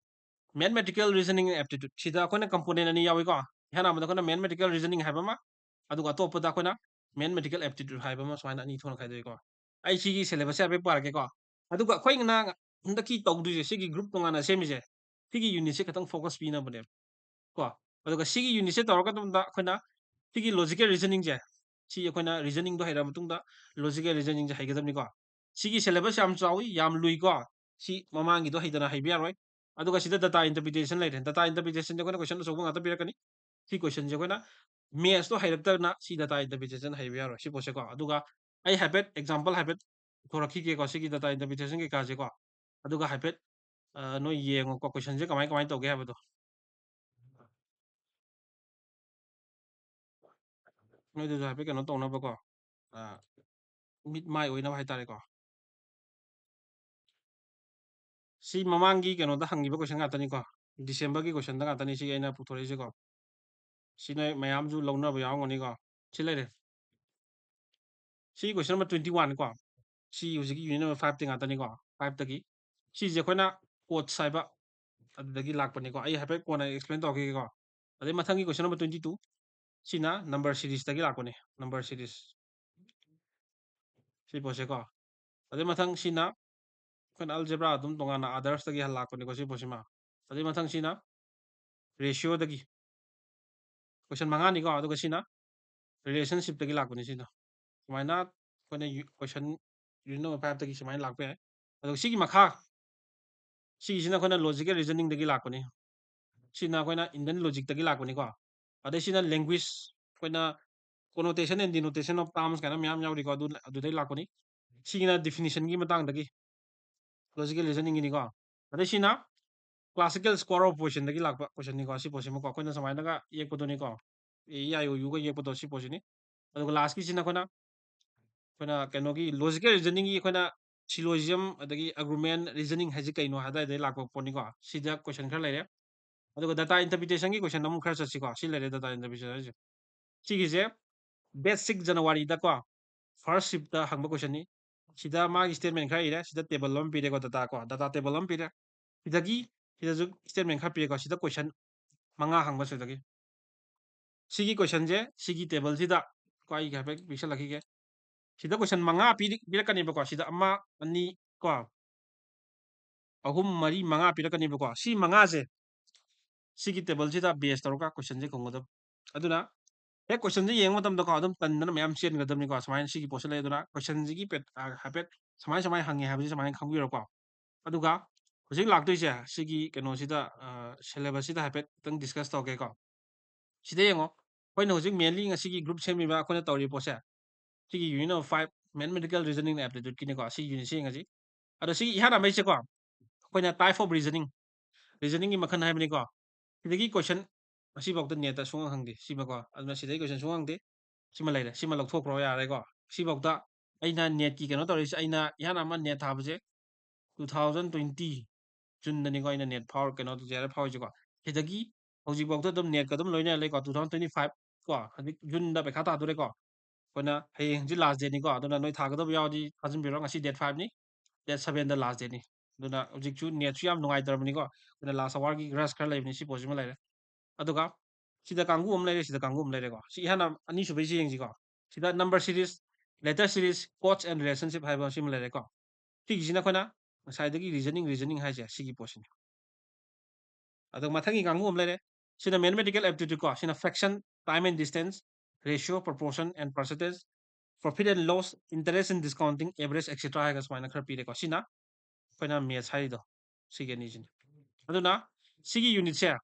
mathematical reasoning and aptitude, ꯁꯤꯗ ꯑꯩꯈꯣꯏꯅ component ꯑꯅꯤ ꯌꯥꯎꯏꯀꯣ꯫ ꯏꯍꯥꯟ ꯍꯥꯟꯕꯗ ꯑꯩꯈꯣꯏꯅ mathematical reasoning ꯍꯥꯏꯕ ꯑꯃ, ꯑꯗꯨꯒ ꯑꯇꯣꯞꯄꯗ ꯑꯩꯈꯣꯏꯅ mathematical aptitude ꯍꯥꯏꯕ ꯑꯃ, ꯁꯨꯃꯥꯏꯅ ꯑꯅꯤ ꯊꯣꯛꯅ ꯈꯥꯏꯗꯣꯛꯏꯀꯣ꯫ ꯑꯩ ꯁꯤꯒꯤ syllabus ꯁꯦ ꯍꯥꯏꯐꯦꯠ ꯄꯥꯔꯛꯀꯦꯀꯣ꯫ ꯑꯗꯨꯒ ꯑꯩꯈꯣꯏꯅ ꯍꯟꯗꯛꯀꯤ ꯇꯧꯗꯣꯏꯁꯦ, ꯁꯤꯒꯤ group ꯇꯣꯉꯥꯟꯅ ꯁꯦꯝꯃꯤꯁꯦ, ꯁꯤꯒꯤ unit ꯁꯦ ꯈꯤꯇꯪ focus ꯄꯤꯅꯕꯅꯦꯕ ꯀꯣ꯫ ꯑꯗꯨꯒ ꯁꯤꯒꯤ unit ꯁꯦ ꯇꯧꯔꯒ ꯃꯇꯨꯡꯗ ꯑꯩꯈꯣꯏꯅ ꯁꯤꯒꯤ logical reasoning ꯁꯦ, ꯁꯤ ꯑꯩꯈꯣꯏꯅ reasoning ꯗꯣ ꯍꯩꯔ ꯃꯇꯨꯡꯗ logical reasoning ꯁꯦ ꯍꯩꯒꯗꯕꯅꯤꯀꯣ꯫ ꯁꯤꯒꯤ syllabus ꯌꯥꯝ ꯆꯥꯎꯏ, ꯌꯥꯝ ꯂꯨꯏꯀꯣ꯫ ꯁꯤ ꯃꯃꯥꯡꯒꯤꯗꯣ ꯍꯩꯇꯅ ꯍꯩꯕ ꯌꯥꯔꯣꯏ꯫ ꯑꯗꯨꯒ ꯁꯤꯗ data interpretation ꯂꯩꯔꯦ꯫ Data interpretation ꯗ ꯑꯩꯈꯣꯏꯅ question ꯑꯆꯧꯕ ꯉꯥꯛꯇ ꯄꯤꯔꯛꯀꯅꯤ꯫ ꯁꯤ question ꯁꯦ ꯑꯩꯈꯣꯏꯅ maths ꯇꯣ ꯍꯩꯔꯛꯇꯅ ꯁꯤ data interpretation ꯍꯩꯕ ꯌꯥꯔꯣꯏ, ꯁꯤ ꯄꯣꯠꯁꯦꯀꯣ꯫ ꯑꯗꯨꯒ ꯑꯩ ꯍꯥꯏꯐꯦꯠ example ꯍꯥꯏꯐꯦꯠ ꯄꯨꯊꯣꯔꯛꯈꯤꯒꯦꯀꯣ, ꯁꯤꯒꯤ data interpretation ꯀꯩꯀꯥꯁꯦꯀꯣ꯫ ꯑꯗꯨꯒ ꯍꯥꯏꯐꯦꯠ, ꯑ, ꯅꯣꯏ ꯌꯦꯡꯉꯣꯀꯣ, question ꯁꯦ ꯀꯃꯥꯏ ꯀꯃꯥꯏ ꯇꯧꯒꯦ ꯍꯥꯏꯕꯗꯣ꯫ ꯅꯣꯏꯗꯁꯨ ꯍꯥꯏꯐꯦꯠ ꯀꯩꯅꯣ ꯇꯧꯅꯕꯀꯣ, ꯑ, ꯃꯤꯠ ꯃꯥꯏ ꯑꯣꯏꯅꯕ ꯍꯥꯏꯇꯥꯔꯦꯀꯣ꯫ ꯁꯤ ꯃꯃꯥꯡꯒꯤ ꯀꯩꯅꯣꯗ ꯍꯪꯈꯤꯕ question ꯉꯥꯛꯇꯅꯤꯀꯣ, December ꯒꯤ question ꯗ ꯉꯥꯛꯇꯅꯤ ꯁꯤ ꯑꯩꯅ ꯄꯨꯊꯣꯔꯛꯏꯁꯦꯀꯣ꯫ ꯁꯤ ꯅꯣꯏ ꯃꯌꯥꯝꯁꯨ ꯂꯧꯅꯕ ꯌꯥꯎꯔꯝꯒꯅꯤꯀꯣ꯫ ꯁꯤ ꯂꯩꯔꯦ꯫ ꯁꯤ question number twenty one ꯀꯣ꯫ ꯁꯤ ꯍꯧꯖꯤꯛꯀꯤ unit number five ꯇꯤ ꯉꯥꯛꯇꯅꯤꯀꯣ, five ꯇꯒꯤ꯫ ꯁꯤꯁꯦ ꯑꯩꯈꯣꯏꯅ codes ꯍꯥꯏꯕ ꯑꯗꯨꯗꯒꯤ ꯂꯥꯛꯄꯅꯤꯀꯣ꯫ ꯑꯩ ꯍꯥꯏꯐꯦꯠ ꯀꯣꯟꯅ explain ꯇꯧꯔꯛꯈꯤꯒꯦꯀꯣ꯫ ꯑꯗꯩ ꯃꯊꯪꯒꯤ question number twenty two, ꯁꯤꯅ number series ꯇꯒꯤ ꯂꯥꯛꯄꯅꯤ, number series꯫ ꯁꯤ ꯄꯣꯠꯁꯦꯀꯣ꯫ ꯑꯗꯩ ꯃꯊꯪ ꯁꯤꯅ ꯑꯩꯈꯣꯏꯅ algebra ꯑꯗꯨꯝ ꯇꯣꯉꯥꯟꯅ others ꯇꯒꯤ ꯂꯥꯛꯄꯅꯤꯀꯣ, ꯁꯤ ꯄꯣꯠꯁꯤꯃ꯫ ꯑꯗꯩ ꯃꯊꯪ ꯁꯤꯅ ratio ꯗꯒꯤ꯫ Question ꯃꯉꯥꯅꯤꯀꯣ, ꯑꯗꯨꯒ ꯁꯤꯅ relationship ꯇꯒꯤ ꯂꯥꯛꯄꯅꯤ ꯁꯤꯗꯣ꯫ ꯁꯨꯃꯥꯏꯅ ꯑꯩꯈꯣꯏꯅ U-, question unit number five ꯇꯒꯤ ꯁꯨꯃꯥꯏꯅ ꯂꯥꯛꯄ ꯌꯥꯏ꯫ ꯑꯗꯨꯒ ꯁꯤꯒꯤ ꯃꯈꯥ, ꯁꯤꯒꯤꯁꯤꯅ ꯑꯩꯈꯣꯏꯅ logical reasoning ꯗꯒꯤ ꯂꯥꯛꯄꯅꯤ꯫ ꯁꯤꯅ ꯑꯩꯈꯣꯏꯅ Indian logic ꯇꯒꯤ ꯂꯥꯛꯄꯅꯤꯀꯣ꯫ ꯑꯗꯩ ꯁꯤꯅ language, ꯑꯩꯈꯣꯏꯅ connotation and denotation of terms ꯀꯥꯏꯅ ꯃꯌꯥꯝ ꯌꯥꯎꯔꯤꯀꯣ, ꯑꯗꯨ ꯑꯗꯨꯗꯩ ꯂꯥꯛꯄꯅꯤ꯫ ꯁꯤꯒꯤꯅ definition ꯒꯤ ꯃꯇꯥꯡꯗꯒꯤ, logical reasoning ꯒꯤꯅꯤꯀꯣ꯫ ꯑꯗꯩ ꯁꯤꯅ classical square of position ꯗꯒꯤ ꯂꯥꯛꯄ question ꯅꯤꯀꯣ꯫ ꯁꯤ ꯄꯣꯠꯁꯤꯃꯀꯣ ꯑꯩꯈꯣꯏꯅ ꯁꯨꯃꯥꯏꯅꯒ ꯌꯦꯛꯄꯗꯨꯅꯤꯀꯣ, A E I O U ꯒ ꯌꯦꯛꯄꯗꯣ, ꯁꯤ ꯄꯣꯠꯁꯤꯅꯤ꯫ ꯑꯗꯨꯒ last ꯀꯤꯁꯤꯅ ꯑꯩꯈꯣꯏꯅ, ꯑꯩꯈꯣꯏꯅ ꯀꯩꯅꯣꯒꯤ logical reasoning ꯒꯤ ꯑꯩꯈꯣꯏꯅ syllogism ꯑꯗꯒꯤ argument, reasoning ꯍꯥꯏꯁꯦ ꯀꯩꯅꯣ ꯍꯥꯏ ꯑꯗꯨꯋꯥꯏꯗꯩ ꯂꯥꯛꯄ ꯄꯣꯠꯅꯤꯀꯣ꯫ ꯁꯤꯗ question ꯈꯔ ꯂꯩꯔꯦ꯫ ꯑꯗꯨꯒ data interpretation ꯒꯤ question ꯑꯃꯨꯛ ꯈꯔ ꯆꯠꯁꯤꯀꯣ꯫ ꯁꯤ ꯂꯩꯔꯦ data interpretation ꯍꯥꯏꯁꯦ꯫ ꯁꯤꯒꯤꯁꯦ date six January ꯗꯀꯣ, first shift ꯇ ꯍꯪꯕ question ꯅꯤ꯫ ꯁꯤꯗ ꯃꯥꯒꯤ statement ꯈꯔ ꯏꯔꯦ꯫ ꯁꯤꯗ table ꯑꯃ ꯄꯤꯔꯦꯀꯣ, data ꯀꯣ, data table ꯑꯃ ꯄꯤꯔꯦ꯫ ꯁꯤꯗꯒꯤ ꯁꯤꯗꯁꯨ statement ꯈꯔ ꯄꯤꯔꯦꯀꯣ꯫ ꯁꯤꯗ question ꯃꯉꯥ ꯍꯪꯕ ꯁꯤꯗꯒꯤ꯫ ꯁꯤꯒꯤ question ꯁꯦ ꯁꯤꯒꯤ table ꯁꯤꯗ ꯀꯣ, ꯑꯩ ꯍꯥꯏꯐꯦꯠ ꯄꯤꯛꯁꯜꯂꯛꯈꯤꯒꯦ꯫ ꯁꯤꯗ question ꯃꯉꯥ ꯄꯤꯔꯤ-, ꯄꯤꯔꯛꯀꯅꯦꯕꯀꯣ꯫ ꯁꯤꯗ ꯑꯃ, ꯑꯅꯤ ꯀꯣ, ꯑꯍꯨꯝ, ꯃꯔꯤ, ꯃꯉꯥ ꯄꯤꯔꯛꯀꯅꯦꯕꯀꯣ꯫ ꯁꯤ ꯃꯉꯥꯁꯦ ꯁꯤꯒꯤ table ꯁꯤꯗ base ꯇꯧꯔꯒ question ꯁꯦ ꯈꯨꯝꯒꯗꯕ꯫ ꯑꯗꯨꯅ ꯍꯦꯛ question ꯁꯦ ꯌꯦꯡꯕ ꯃꯇꯝꯗꯀꯣ, ꯑꯗꯨꯝ ꯇꯟꯗꯅ ꯃꯌꯥꯝ ꯆꯦꯟꯒꯗꯕꯅꯤꯀꯣ꯫ ꯁꯨꯃꯥꯏꯅ ꯁꯤꯒꯤ ꯄꯣꯠꯁꯦ ꯂꯩ꯫ ꯑꯗꯨꯅ question ꯁꯤꯒꯤ ꯄꯦꯠ-, ꯑ, ꯍꯥꯏꯐꯦꯠ ꯁꯨꯃꯥꯏ ꯁꯨꯃꯥꯏꯅ ꯍꯪꯉꯦ ꯍꯥꯏꯕꯁꯤ ꯁꯨꯃꯥꯏꯅ ꯈꯪꯕꯤꯔꯣꯀꯣ꯫ ꯑꯗꯨꯒ ꯍꯧꯖꯤꯛ ꯂꯥꯛꯇꯣꯏꯁꯦ ꯁꯤꯒꯤ ꯀꯩꯅꯣꯁꯤꯗ, ꯑ, syllabus ꯁꯤꯗ ꯍꯥꯏꯐꯦꯠꯇꯪ discuss ꯇꯧꯒꯦꯀꯣ꯫ ꯁꯤꯗ ꯌꯦꯡꯉꯣ, ꯑꯩꯈꯣꯏꯅ ꯍꯧꯖꯤꯛ mainly ꯉꯁꯤꯒꯤ group ꯁꯦꯝꯃꯤꯕ ꯑꯩꯈꯣꯏꯅ ꯇꯧꯔꯤꯕ ꯄꯣꯠꯁꯦ, ꯁꯤꯒꯤ unit number five, mathematical reasoning and aptitude ꯀꯤꯅꯤꯀꯣ꯫ ꯁꯤꯒꯤ unit ꯁꯦ ꯌꯦꯡꯉꯁꯤ꯫ ꯑꯗꯣ ꯁꯤꯒꯤ ꯏꯍꯥꯟ ꯍꯥꯟꯕꯩꯁꯦꯀꯣ, ꯑꯩꯈꯣꯏꯅ type of reasoning, reasoning ꯒꯤ ꯃꯈꯜ ꯍꯥꯏꯕꯅꯤꯀꯣ꯫ ꯁꯤꯗꯒꯤ question ꯑꯁꯤꯐꯥꯎꯗ net ꯇ ꯁꯨꯡꯍꯪ ꯍꯪꯗꯦ, ꯁꯤꯃꯀꯣ꯫ ꯑꯗꯨꯅ ꯁꯤꯗꯒꯤ question ꯁꯨꯡꯍꯪ ꯍꯪꯗꯦ꯫ ꯁꯤꯃ ꯂꯩꯔꯦ, ꯁꯤꯃ ꯂꯧꯊꯣꯛꯈ꯭ꯔꯣ ꯌꯥꯔꯦꯀꯣ꯫ ꯁꯤꯐꯥꯎꯗ ꯑꯩꯅ net ꯀꯤ ꯀꯩꯅꯣ ꯇꯧꯔꯤꯁꯦ, ꯑꯩꯅ ꯏꯍꯥꯟ ꯍꯥꯟꯕ net ꯊꯥꯕꯁꯦ two thousand twenty June ꯗꯅꯤꯀꯣ ꯑꯩꯅ net ꯐꯥꯎ-, ꯀꯩꯅꯣ ꯇꯧꯖꯦ ꯍꯥꯏꯔ ꯐꯥꯎꯔꯤꯁꯦꯀꯣ꯫ ꯁꯤꯗꯒꯤ ꯍꯧꯖꯤꯛꯐꯥꯎꯗ ꯑꯗꯨꯝ net ꯀ ꯑꯗꯨꯝ ꯂꯣꯏꯅ ꯂꯩꯀꯣ꯫ Two thousand twenty five ꯀꯣ, ꯍꯧꯖꯤꯛ June ꯗ ꯄꯩꯈꯥ ꯊꯥꯗꯣꯔꯦꯀꯣ꯫ ꯑꯩꯈꯣꯏꯅ ꯍꯌꯦꯡ ꯍꯪꯆꯤꯠ last date ꯅꯤꯀꯣ꯫ ꯑꯗꯨꯅ ꯅꯣꯏ ꯊꯥꯒꯗꯕ ꯌꯥꯎꯔꯗꯤ ꯊꯥꯖꯤꯟꯕꯤꯔꯣ꯫ ꯉꯁꯤ date five ꯅꯤ, date seven ꯗ last date ꯅꯤ꯫ ꯑꯗꯨꯅ ꯍꯧꯖꯤꯛꯁꯨ net ꯁꯨ ꯌꯥꯝ ꯅꯨꯡꯉꯥꯏꯇ꯭ꯔꯕꯅꯤꯀꯣ꯫ ꯑꯗꯨꯅ last hour ꯒꯤ rush ꯈꯔ ꯂꯩꯕꯅꯤ꯫ ꯁꯤ ꯄꯣꯠꯁꯤꯃ ꯂꯩꯔꯦ꯫ ꯑꯗꯨꯒ ꯁꯤꯗ ꯀꯥꯡꯕꯨ ꯑꯃ ꯂꯩꯔꯦ, ꯁꯤꯗ ꯀꯥꯡꯕꯨ ꯑꯃ ꯂꯩꯔꯦꯀꯣ꯫ ꯁꯤ ꯏꯍꯥꯟ ꯍꯥꯟ-, ꯑꯅꯤꯁꯨꯕꯩꯁꯤ ꯌꯦꯡꯁꯤꯀꯣ꯫ ꯁꯤꯗ number series, letter series, codes and relationship ꯍꯥꯏꯕ ꯁꯤꯃ ꯂꯩꯔꯦꯀꯣ꯫ ꯁꯤꯒꯤꯁꯤꯅ ꯑꯩꯈꯣꯏꯅ ꯉꯁꯥꯏꯗꯒꯤ reasoning, reasoning ꯍꯥꯏꯁꯦ ꯁꯤꯒꯤ ꯄꯣꯠꯁꯤꯅꯤ꯫ ꯑꯗꯣ ꯃꯊꯪꯒꯤ ꯀꯥꯡꯕꯨ ꯑꯃ ꯂꯩꯔꯦ꯫ ꯁꯤꯅ mathematical aptitude ꯀꯣ꯫ ꯁꯤꯅ fraction, time and distance, ratio, proportion and percentage, profit and loss, interest and discounting, average, et cetera ꯍꯥꯏꯔꯒ ꯁꯨꯃꯥꯏꯅ ꯈꯔ ꯄꯤꯔꯦꯀꯣ꯫ ꯁꯤꯅ ꯑꯩꯈꯣꯏꯅ maths ꯍꯥꯏꯔꯤꯗꯣ, ꯁꯤꯒꯤ ꯑꯅꯤꯁꯤꯅꯤ꯫ ꯑꯗꯨꯅ ꯁꯤꯒꯤ unit ꯁꯦ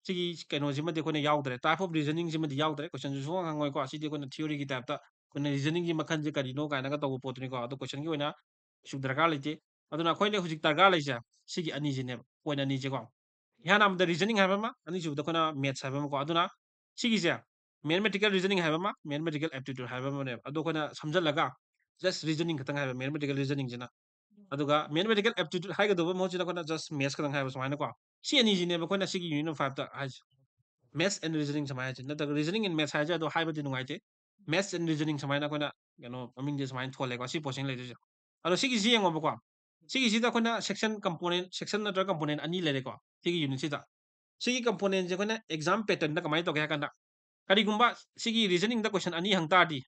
ꯁꯤꯒꯤ ꯀꯩꯅꯣꯁꯤꯃꯗꯤ ꯑꯩꯈꯣꯏꯅ ꯌꯥꯎꯗ꯭ꯔꯦ, type of reasoning ꯁꯤꯃꯗꯤ ꯌꯥꯎꯗ꯭ꯔꯦ, question ꯁꯨ ꯁꯨꯡꯍꯪ ꯍꯪꯉꯣꯏꯀꯣ꯫ ꯁꯤꯗꯤ ꯑꯩꯈꯣꯏꯅ theory ꯒꯤ type ꯇ ꯑꯩꯈꯣꯏꯅ reasoning ꯒꯤ ꯃꯈꯜꯁꯦ ꯀꯔꯤꯅꯣ ꯀꯥꯏꯅꯒ ꯇꯧꯕ ꯄꯣꯠꯇꯨꯅꯤꯀꯣ꯫ ꯑꯗꯣ question ꯒꯤ ꯑꯣꯏꯅ ꯀꯩꯁꯨ ꯗꯔꯀꯥꯔ ꯂꯩꯇꯦ꯫ ꯑꯗꯨꯅ ꯑꯩꯈꯣꯏꯅ ꯍꯧꯖꯤꯛ ꯗꯔꯀꯥꯔ ꯂꯩꯁꯦ ꯁꯤꯒꯤ ꯑꯅꯤꯁꯤꯅꯦꯕ, point ꯑꯅꯤꯁꯦꯀꯣ꯫ ꯏꯍꯥꯟ ꯍꯥꯟꯕꯗ reasoning ꯍꯥꯏꯕ ꯑꯃ, ꯑꯅꯤꯁꯨꯕꯗ ꯑꯩꯈꯣꯏꯅ maths ꯍꯥꯏꯕ ꯑꯃꯀꯣ꯫ ꯑꯗꯨꯅ ꯁꯤꯒꯤꯁꯦ mathematical reasoning ꯍꯥꯏꯕ ꯑꯃ, mathematical aptitude ꯍꯥꯏꯕ ꯑꯃꯅꯦꯕ꯫ ꯑꯗꯣ ꯑꯩꯈꯣꯏꯅ ꯁꯝꯖꯜꯂꯒ just reasoning ꯈꯛꯇꯪ ꯍꯥꯏꯕ, mathematical reasoning ꯁꯤꯅ꯫ ꯑꯗꯨꯒ mathematical aptitude ꯍꯥꯏꯒꯗꯧꯕ ꯃꯍꯨꯠꯁꯤꯗ ꯑꯩꯈꯣꯏꯅ just maths ꯈꯛꯇꯪ ꯍꯥꯏꯕ ꯁꯨꯃꯥꯏꯅꯀꯣ꯫ ꯁꯤ ꯑꯅꯤꯁꯤꯅꯦꯕ ꯑꯩꯈꯣꯏꯅ ꯁꯤꯒꯤ unit five ꯇ ꯍꯥꯏꯁꯦ꯫ Maths and reasoning ꯁꯨꯃꯥꯏꯅ ꯍꯥꯏꯁꯦ꯫ ꯅꯠꯇ꯭ꯔꯒ reasoning and maths ꯍꯥꯏꯁꯦ ꯑꯗꯣ ꯍꯥꯏꯕꯗꯤ ꯅꯨꯡꯉꯥꯏꯇꯦ꯫ Maths and reasoning ꯁꯨꯃꯥꯏꯅ ꯑꯩꯈꯣꯏꯅ ꯀꯩꯅꯣ ꯃꯃꯤꯡꯁꯦ ꯁꯨꯃꯥꯏꯅ ꯊꯣꯜꯂꯦꯀꯣ꯫ ꯁꯤ ꯄꯣꯠꯁꯤꯅ ꯂꯩꯗꯣꯏꯁꯦ꯫ ꯑꯗꯣ ꯁꯤꯒꯤꯁꯤ ꯌꯦꯡꯉꯣꯕꯀꯣ꯫ ꯁꯤꯒꯤꯁꯤꯗ ꯑꯩꯈꯣꯏꯅ section component, section ꯅꯠꯇ꯭ꯔꯒ component ꯑꯅꯤ ꯂꯩꯔꯦꯀꯣ꯫ ꯁꯤꯒꯤ unit ꯁꯤꯗ꯫ ꯁꯤꯒꯤ component ꯁꯦ ꯑꯩꯈꯣꯏꯅ exam pattern ꯗ ꯀꯃꯥꯏꯅ ꯇꯧꯒꯦ ꯍꯥꯏ ꯀꯥꯟꯗ, ꯀꯔꯤꯒꯨꯝꯕ ꯁꯤꯒꯤ reasoning ꯗ question ꯑꯅꯤ ꯍꯪ ꯇꯥꯔꯗꯤ,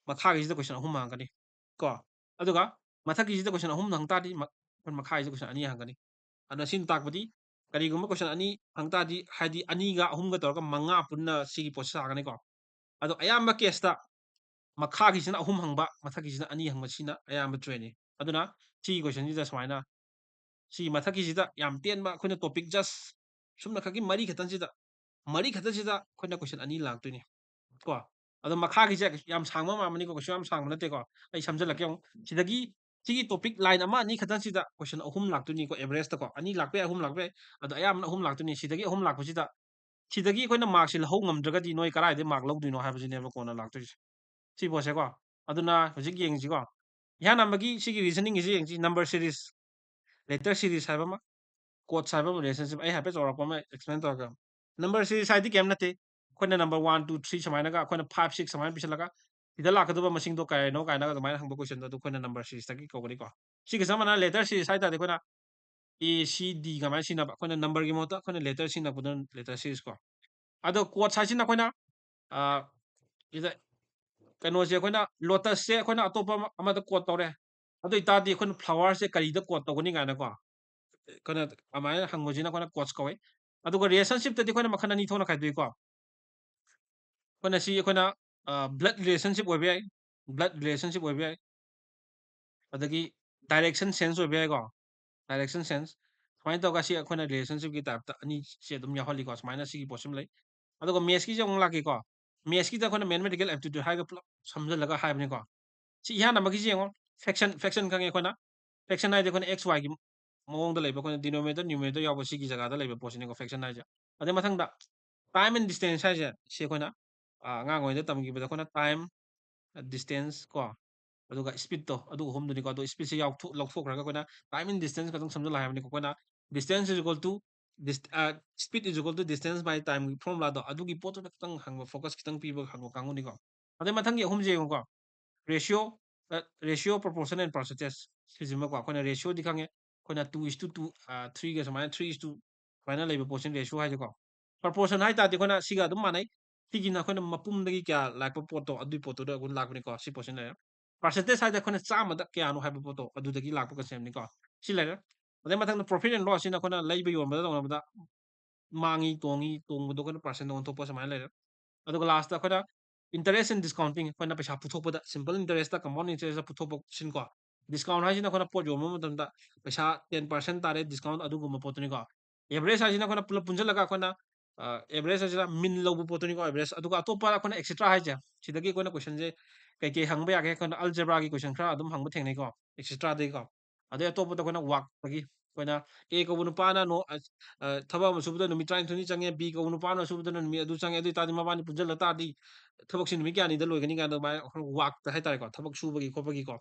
ꯃꯈꯥꯒꯤꯁꯤꯗ question ꯑꯍꯨꯝ ꯍꯪꯉꯛꯀꯅꯤ ꯀꯣ꯫ ꯑꯗꯨꯒ ꯃꯊꯛꯀꯤꯁꯤꯗ question ꯑꯍꯨꯝ ꯍꯪ ꯇꯥꯔꯗꯤ, ꯃ-, ꯃꯈꯥꯒꯤꯁꯤꯗ question ꯑꯅꯤ ꯍꯪꯉꯛꯀꯅꯤ꯫ ꯑꯗꯨꯅ ꯁꯤꯅ ꯇꯥꯛꯄꯗꯤ ꯀꯔꯤꯒꯨꯝꯕ question ꯑꯅꯤ ꯍꯪ ꯇꯥꯔꯗꯤ, ꯍꯥꯏꯗꯤ ꯑꯅꯤꯒ ꯑꯍꯨꯝꯒ ꯇꯧꯔꯒ ꯃꯉꯥ ꯄꯨꯟꯅ ꯁꯤꯒꯤ ꯄꯣꯠꯁꯤ ꯁꯥꯒꯅꯤꯀꯣ꯫ ꯑꯗꯣ ꯑꯌꯥꯝꯕ case ꯇ ꯃꯈꯥꯒꯤꯁꯤꯅ ꯑꯍꯨꯝ ꯍꯪꯕ, ꯃꯊꯛꯀꯤꯁꯤꯅ ꯑꯅꯤ ꯍꯪꯕ, ꯁꯤꯅ ꯑꯌꯥꯝꯕ trend ꯅꯤ꯫ ꯑꯗꯨꯅ ꯁꯤꯒꯤ question ꯁꯤꯗ ꯁꯨꯃꯥꯏꯅ ꯁꯤ ꯃꯊꯛꯀꯤꯁꯤꯗ ꯌꯥꯝ ꯇꯦꯟꯕ ꯑꯩꯈꯣꯏꯅ topic just ꯁꯨꯝꯅ ꯈꯛꯀꯤ ꯃꯔꯤ ꯈꯛꯇꯪꯁꯤꯗ, ꯃꯔꯤ ꯈꯛꯇꯪꯁꯤꯗ ꯑꯩꯈꯣꯏꯅ question ꯑꯅꯤ ꯂꯥꯛꯇꯣꯏꯅꯤ ꯀꯣ꯫ ꯑꯗꯣ ꯃꯈꯥꯒꯤꯁꯦ ꯌꯥꯝ ꯁꯥꯡꯕ ꯃꯥꯟꯕꯅꯤꯀꯣ, ꯀꯩꯁꯨ ꯌꯥꯝ ꯁꯥꯡꯕ ꯅꯠꯇꯦꯀꯣ꯫ ꯑꯩ ꯁꯝꯖꯜꯂꯛꯀꯦ ꯑꯃꯨꯛ꯫ ꯁꯤꯗꯒꯤ ꯁꯤꯒꯤ topic line ꯑꯃ ꯑꯅꯤ ꯈꯛꯇꯪꯁꯤꯗ question ꯑꯍꯨꯝ ꯂꯥꯛꯇꯣꯏꯅꯤꯀꯣ, average ꯇꯀꯣ꯫ ꯑꯅꯤ ꯂꯥꯛꯄ ꯌꯥꯏ, ꯑꯍꯨꯝ ꯂꯥꯛꯄ ꯌꯥꯏ꯫ ꯑꯗꯣ ꯑꯌꯥꯝꯕꯅ ꯑꯍꯨꯝ ꯂꯥꯛꯇꯣꯏꯅꯤ꯫ ꯁꯤꯗꯒꯤ ꯑꯍꯨꯝ ꯂꯥꯛꯄꯁꯤꯗ, ꯁꯤꯗꯒꯤ ꯑꯩꯈꯣꯏꯅ mark ꯁꯤ ꯂꯧꯍꯧ ꯉꯝꯗ꯭ꯔꯒꯗꯤ ꯅꯣꯏ ꯀꯗꯥꯏꯗꯩ mark ꯂꯧꯗꯣꯏꯅꯣ ꯍꯥꯏꯕꯁꯤꯅꯦꯕ ꯀꯣꯟꯅ ꯂꯥꯛꯇꯣꯏꯁꯦ꯫ ꯁꯤ ꯄꯣꯠꯁꯦꯀꯣ꯫ ꯑꯗꯨꯅ ꯍꯧꯖꯤꯛ ꯌꯦꯡꯁꯤꯀꯣ꯫ ꯏꯍꯥꯟ ꯍꯥꯟꯕꯒꯤ ꯁꯤꯒꯤ reasoning ꯒꯤꯁꯤ ꯌꯦꯡꯁꯤ, number series, letter series ꯍꯥꯏꯕ ꯑꯃ, codes ꯍꯥꯏꯕ ꯑꯃ, relationship, ꯑꯩ ꯍꯥꯏꯐꯦꯠ ꯆꯥꯎꯔꯥꯛꯄ ꯑꯃ explain ꯇꯧꯔꯒ꯫ Number series ꯍꯥꯏꯗꯤ ꯀꯩꯝ ꯅꯠꯇꯦ꯫ ꯑꯩꯈꯣꯏꯅ number one, two, three ꯁꯨꯃꯥꯏꯅꯒ ꯑꯩꯈꯣꯏꯅ five, six ꯁꯨꯃꯥꯏꯅ ꯄꯤꯁꯜꯂꯒ ꯁꯤꯗ ꯂꯥꯛꯀꯗꯕ ꯃꯁꯤꯡꯗꯣ ꯀꯌꯥꯅꯣ ꯀꯥꯏꯅꯒ ꯑꯗꯨꯃꯥꯏꯅ ꯍꯪꯕ question ꯗꯣ ꯑꯗꯨ ꯑꯩꯈꯣꯏꯅ number series ꯇꯒꯤ ꯀꯧꯒꯅꯤꯀꯣ꯫ ꯁꯤꯒ ꯆꯞ ꯃꯥꯟꯅꯅ letter series ꯍꯥꯏ ꯇꯥꯔꯗꯤ ꯑꯩꯈꯣꯏꯅ A, C, D ꯀꯃꯥꯏꯅ ꯁꯤꯖꯤꯟꯅꯕ, ꯑꯩꯈꯣꯏꯅ number ꯒꯤ ꯃꯍꯨꯠꯇ ꯑꯩꯈꯣꯏꯅ letter ꯁꯤꯖꯤꯟꯅꯕꯗꯨꯅ letter series ꯀꯣ꯫ ꯑꯗꯣ codes ꯍꯥꯏꯁꯤꯅ ꯑꯩꯈꯣꯏꯅ, ꯑ, ꯁꯤꯗ ꯀꯩꯅꯣꯁꯦ ꯑꯩꯈꯣꯏꯅ lotus ꯁꯦ ꯑꯩꯈꯣꯏꯅ ꯑꯇꯣꯞꯄ ꯑꯃ, ꯑꯃꯗ code ꯇꯧꯔꯦ꯫ ꯑꯗꯨ ꯑꯣꯏꯇꯥꯔꯗꯤ ꯑꯩꯈꯣꯏꯅ flower ꯁꯦ ꯀꯔꯤꯗ code ꯇꯧꯒꯅꯤ ꯀꯥꯏꯅꯀꯣ꯫ ꯑꯩꯈꯣꯏꯅ ꯑꯗꯨꯃꯥꯏꯅ ꯍꯪꯕꯁꯤꯅ ꯑꯩꯈꯣꯏꯅ codes ꯀꯧꯋꯦ꯫ ꯑꯗꯨꯒ relationship ꯇꯗꯤ ꯑꯩꯈꯣꯏꯅ ꯃꯈꯜ ꯑꯅꯤ ꯊꯣꯛꯅ ꯈꯥꯏꯗꯣꯛꯏꯀꯣ꯫ ꯑꯩꯈꯣꯏꯅ ꯁꯤ ꯑꯩꯈꯣꯏꯅ, ꯑ, blood relationship ꯑꯣꯏꯕ ꯌꯥꯏ, blood relationship ꯑꯣꯏꯕ ꯌꯥꯏ꯫ ꯑꯗꯒꯤ direction sense ꯑꯣꯏꯕ ꯌꯥꯏꯀꯣ, direction sense꯫ ꯁꯨꯃꯥꯏꯅ ꯇꯧꯔꯒ ꯁꯤ ꯑꯩꯈꯣꯏꯅ relationship ꯀꯤ type ꯇ ꯑꯅꯤꯁꯦ ꯑꯗꯨꯝ ꯌꯥꯎꯍꯜꯂꯤꯀꯣ꯫ ꯁꯨꯃꯥꯏꯅ ꯁꯤꯒꯤ ꯄꯣꯠꯁꯤꯃ ꯂꯩ꯫ ꯑꯗꯨꯒ maths ꯀꯤꯁꯦ ꯑꯃꯨꯛ ꯂꯥꯛꯀꯦꯀꯣ꯫ Maths ꯀꯤꯗ ꯑꯩꯈꯣꯏꯅ mathematical aptitude ꯍꯥꯏꯔꯒ ꯄꯨꯂꯞ ꯁꯝꯖꯜꯂꯒ ꯍꯥꯏꯕꯅꯤꯀꯣ꯫ ꯁꯤ ꯏꯍꯥꯟ ꯑꯃꯒꯤꯁꯤ ꯌꯦꯡꯉꯣ꯫ Fraction, fraction ꯈꯪꯉꯦ ꯑꯩꯈꯣꯏꯅ꯫ Fraction ꯍꯥꯏꯗꯤ ꯑꯩꯈꯣꯏꯅ X Y ꯒꯤ ꯃꯑꯣꯡꯗ ꯂꯩꯕ, ꯑꯩꯈꯣꯏꯅ denominator, numerator ꯌꯥꯎꯕ ꯁꯤꯒꯤ ꯖꯒꯥꯗ ꯂꯩꯕ ꯄꯣꯠꯁꯤꯅꯤꯀꯣ fraction ꯍꯥꯏꯁꯦ꯫ ꯑꯗꯩ ꯃꯊꯪꯗ time and distance ꯍꯥꯏꯁꯦ ꯁꯤ ꯑꯩꯈꯣꯏꯅ, ꯑ, ꯑꯉꯥꯡ ꯑꯣꯏꯔꯤꯉꯩꯗ ꯇꯝꯈꯤꯕꯗ ꯑꯩꯈꯣꯏꯅ time, distance ꯀꯣ, ꯑꯗꯨꯒ speed ꯇꯣ, ꯑꯗꯨ ꯑꯍꯨꯝꯗꯨꯅꯤꯀꯣ꯫ ꯑꯗꯣ speed ꯁꯦ ꯌꯥꯎꯊꯣꯛ-, ꯂꯧꯊꯣꯛꯈ꯭ꯔꯒ ꯑꯩꯈꯣꯏꯅ time and distance ꯈꯛꯇꯪ ꯁꯝꯖꯜꯂꯣ ꯍꯥꯏꯕꯅꯤꯀꯣ꯫ ꯑꯩꯈꯣꯏꯅ distance is equal to dist-, ꯑ, speed is equal to distance by time ꯒꯤ formula ꯗꯣ, ꯑꯗꯨꯒꯤ ꯄꯣꯠꯇꯨꯗ ꯈꯤꯇꯪ ꯍꯪꯕ, focus ꯈꯤꯇꯪ ꯄꯤꯕ ꯍꯪꯕ ꯀꯥꯡꯕꯨꯅꯤꯀꯣ꯫ ꯑꯗꯩ ꯃꯊꯪꯒꯤ ꯑꯍꯨꯝꯁꯦ ꯌꯦꯡꯉꯨꯀꯣ꯫ Ratio, ꯑ, ratio, proportion and percentage ꯁꯤꯁꯤꯃꯀꯣ꯫ ꯑꯩꯈꯣꯏꯅ ratio ꯗꯤ ꯈꯪꯉꯦ꯫ ꯑꯩꯈꯣꯏꯅ two is to two, ꯑ, three ꯒ ꯁꯨꯃꯥꯏꯅ, three is to ꯁꯨꯃꯥꯏꯅ ꯂꯩꯕ ꯄꯣꯠꯁꯤꯅ ratio ꯍꯥꯏꯁꯦꯀꯣ꯫ Proportion ꯍꯥꯏ ꯇꯥꯔꯗꯤ ꯑꯩꯈꯣꯏꯅ ꯁꯤꯒ ꯑꯗꯨꯝ ꯃꯥꯟꯅꯩ꯫ ꯁꯤꯒꯤꯅ ꯑꯩꯈꯣꯏꯅ ꯃꯄꯨꯝꯗꯒꯤ ꯀꯌꯥ ꯂꯥꯛꯄ ꯄꯣꯠꯇꯣ, ꯑꯗꯨꯒꯤ ꯄꯣꯠꯇꯨꯗ ꯑꯩꯈꯣꯏ ꯂꯥꯛꯄꯅꯤꯀꯣ꯫ ꯁꯤ ꯄꯣꯠꯁꯤꯅ ꯂꯩꯔꯦ꯫ Percentage ꯍꯥꯏꯗꯤ ꯑꯩꯈꯣꯏꯅ ꯆꯥꯝꯃꯗ ꯀꯌꯥꯅꯣ ꯍꯥꯏꯕ ꯄꯣꯠꯇꯣ, ꯑꯗꯨꯗꯒꯤ ꯂꯥꯛꯄ concept ꯅꯤꯀꯣ꯫ ꯁꯤ ꯂꯩꯔꯦ꯫ ꯑꯗꯩ ꯃꯊꯪꯗ profit and loss ꯁꯤꯅ ꯑꯩꯈꯣꯏꯅ ꯂꯩꯕ ꯌꯣꯟꯕꯗ ꯇꯧꯅꯕꯗ ꯃꯥꯡꯉꯤ, ꯇꯣꯡꯉꯤ, ꯇꯣꯡꯕꯗꯣ ꯑꯩꯈꯣꯏꯅ percent ꯗ ꯑꯣꯟꯊꯣꯛꯄ ꯁꯨꯃꯥꯏꯅ ꯂꯩꯔꯦ꯫ ꯑꯗꯨꯒ last ꯇ ꯑꯩꯈꯣꯏꯅ interest and discounting, ꯑꯩꯈꯣꯏꯅ ꯄꯩꯁꯥ ꯄꯨꯊꯣꯛꯄꯗ simple interest ꯇ, compound interest ꯇ ꯄꯨꯊꯣꯛꯄ ꯁꯤꯅꯤꯀꯣ꯫ Discount ꯍꯥꯏꯁꯤꯅ ꯑꯩꯈꯣꯏꯅ ꯄꯣꯠ ꯌꯣꯟꯕ ꯃꯇꯝꯗ ꯄꯩꯁꯥ ten percent ꯇꯥꯔꯦ discount, ꯑꯗꯨꯒꯨꯝꯕ ꯄꯣꯠꯇꯨꯅꯤꯀꯣ꯫ Average ꯍꯥꯏꯁꯤꯅ ꯑꯩꯈꯣꯏꯅ ꯄꯨꯂꯞ ꯄꯨꯟꯁꯤꯜꯂꯒ ꯑꯩꯈꯣꯏꯅ, ꯑ, average ꯍꯥꯏꯁꯤꯅ mean ꯂꯧꯕ ꯄꯣꯠꯇꯨꯅꯤꯀꯣ, average꯫ ꯑꯗꯨꯒ ꯑꯇꯣꯞꯄ ꯑꯩꯈꯣꯏꯅ extra ꯍꯥꯏꯁꯦ, ꯁꯤꯗꯒꯤ ꯑꯩꯈꯣꯏꯅ question ꯁꯦ ꯀꯩꯀꯩ ꯍꯪꯕ ꯌꯥꯒꯦ? ꯑꯩꯈꯣꯏꯅ algebra ꯒꯤ question ꯈꯔ ꯑꯗꯨꯝ ꯍꯪꯕ ꯊꯦꯡꯅꯩꯀꯣ, extra ꯗꯒꯤꯀꯣ꯫ ꯑꯗꯩ ꯑꯇꯣꯞꯄꯗ ꯑꯩꯈꯣꯏꯅ work ꯇꯒꯤ ꯑꯩꯈꯣꯏꯅ A ꯀꯧꯕ ꯅꯨꯄꯥꯅ ꯅꯣ-, ꯑ, ꯑ, ꯊꯕꯛ ꯑꯃ ꯁꯨꯕꯗ ꯅꯨꯃꯤꯠ ꯇꯔꯥꯅꯤꯊꯣꯏꯅꯤ ꯆꯪꯉꯦ, B ꯀꯧꯕ ꯅꯨꯄꯥꯅ ꯁꯨꯕꯗꯅ ꯅꯨꯃꯤꯠ ꯑꯗꯨ ꯆꯪꯉꯦ, ꯑꯗꯨ ꯑꯣꯏ ꯇꯥꯔꯗꯤ ꯃꯕꯥꯅꯤ ꯄꯨꯟꯁꯤꯜꯂ ꯇꯥꯔꯗꯤ ꯊꯕꯛꯁꯤ ꯅꯨꯃꯤꯠ ꯀꯌꯥꯅꯤꯗ ꯂꯣꯏꯒꯅꯤ ꯀꯥꯏꯅ ꯑꯗꯨꯃꯥꯏꯅ ꯑꯩꯈꯣꯏ work ꯇ ꯍꯥꯏꯇꯥꯔꯦꯀꯣ, ꯊꯕꯛ ꯁꯨꯕꯒꯤ ꯈꯣꯠꯄꯒꯤꯀꯣ꯫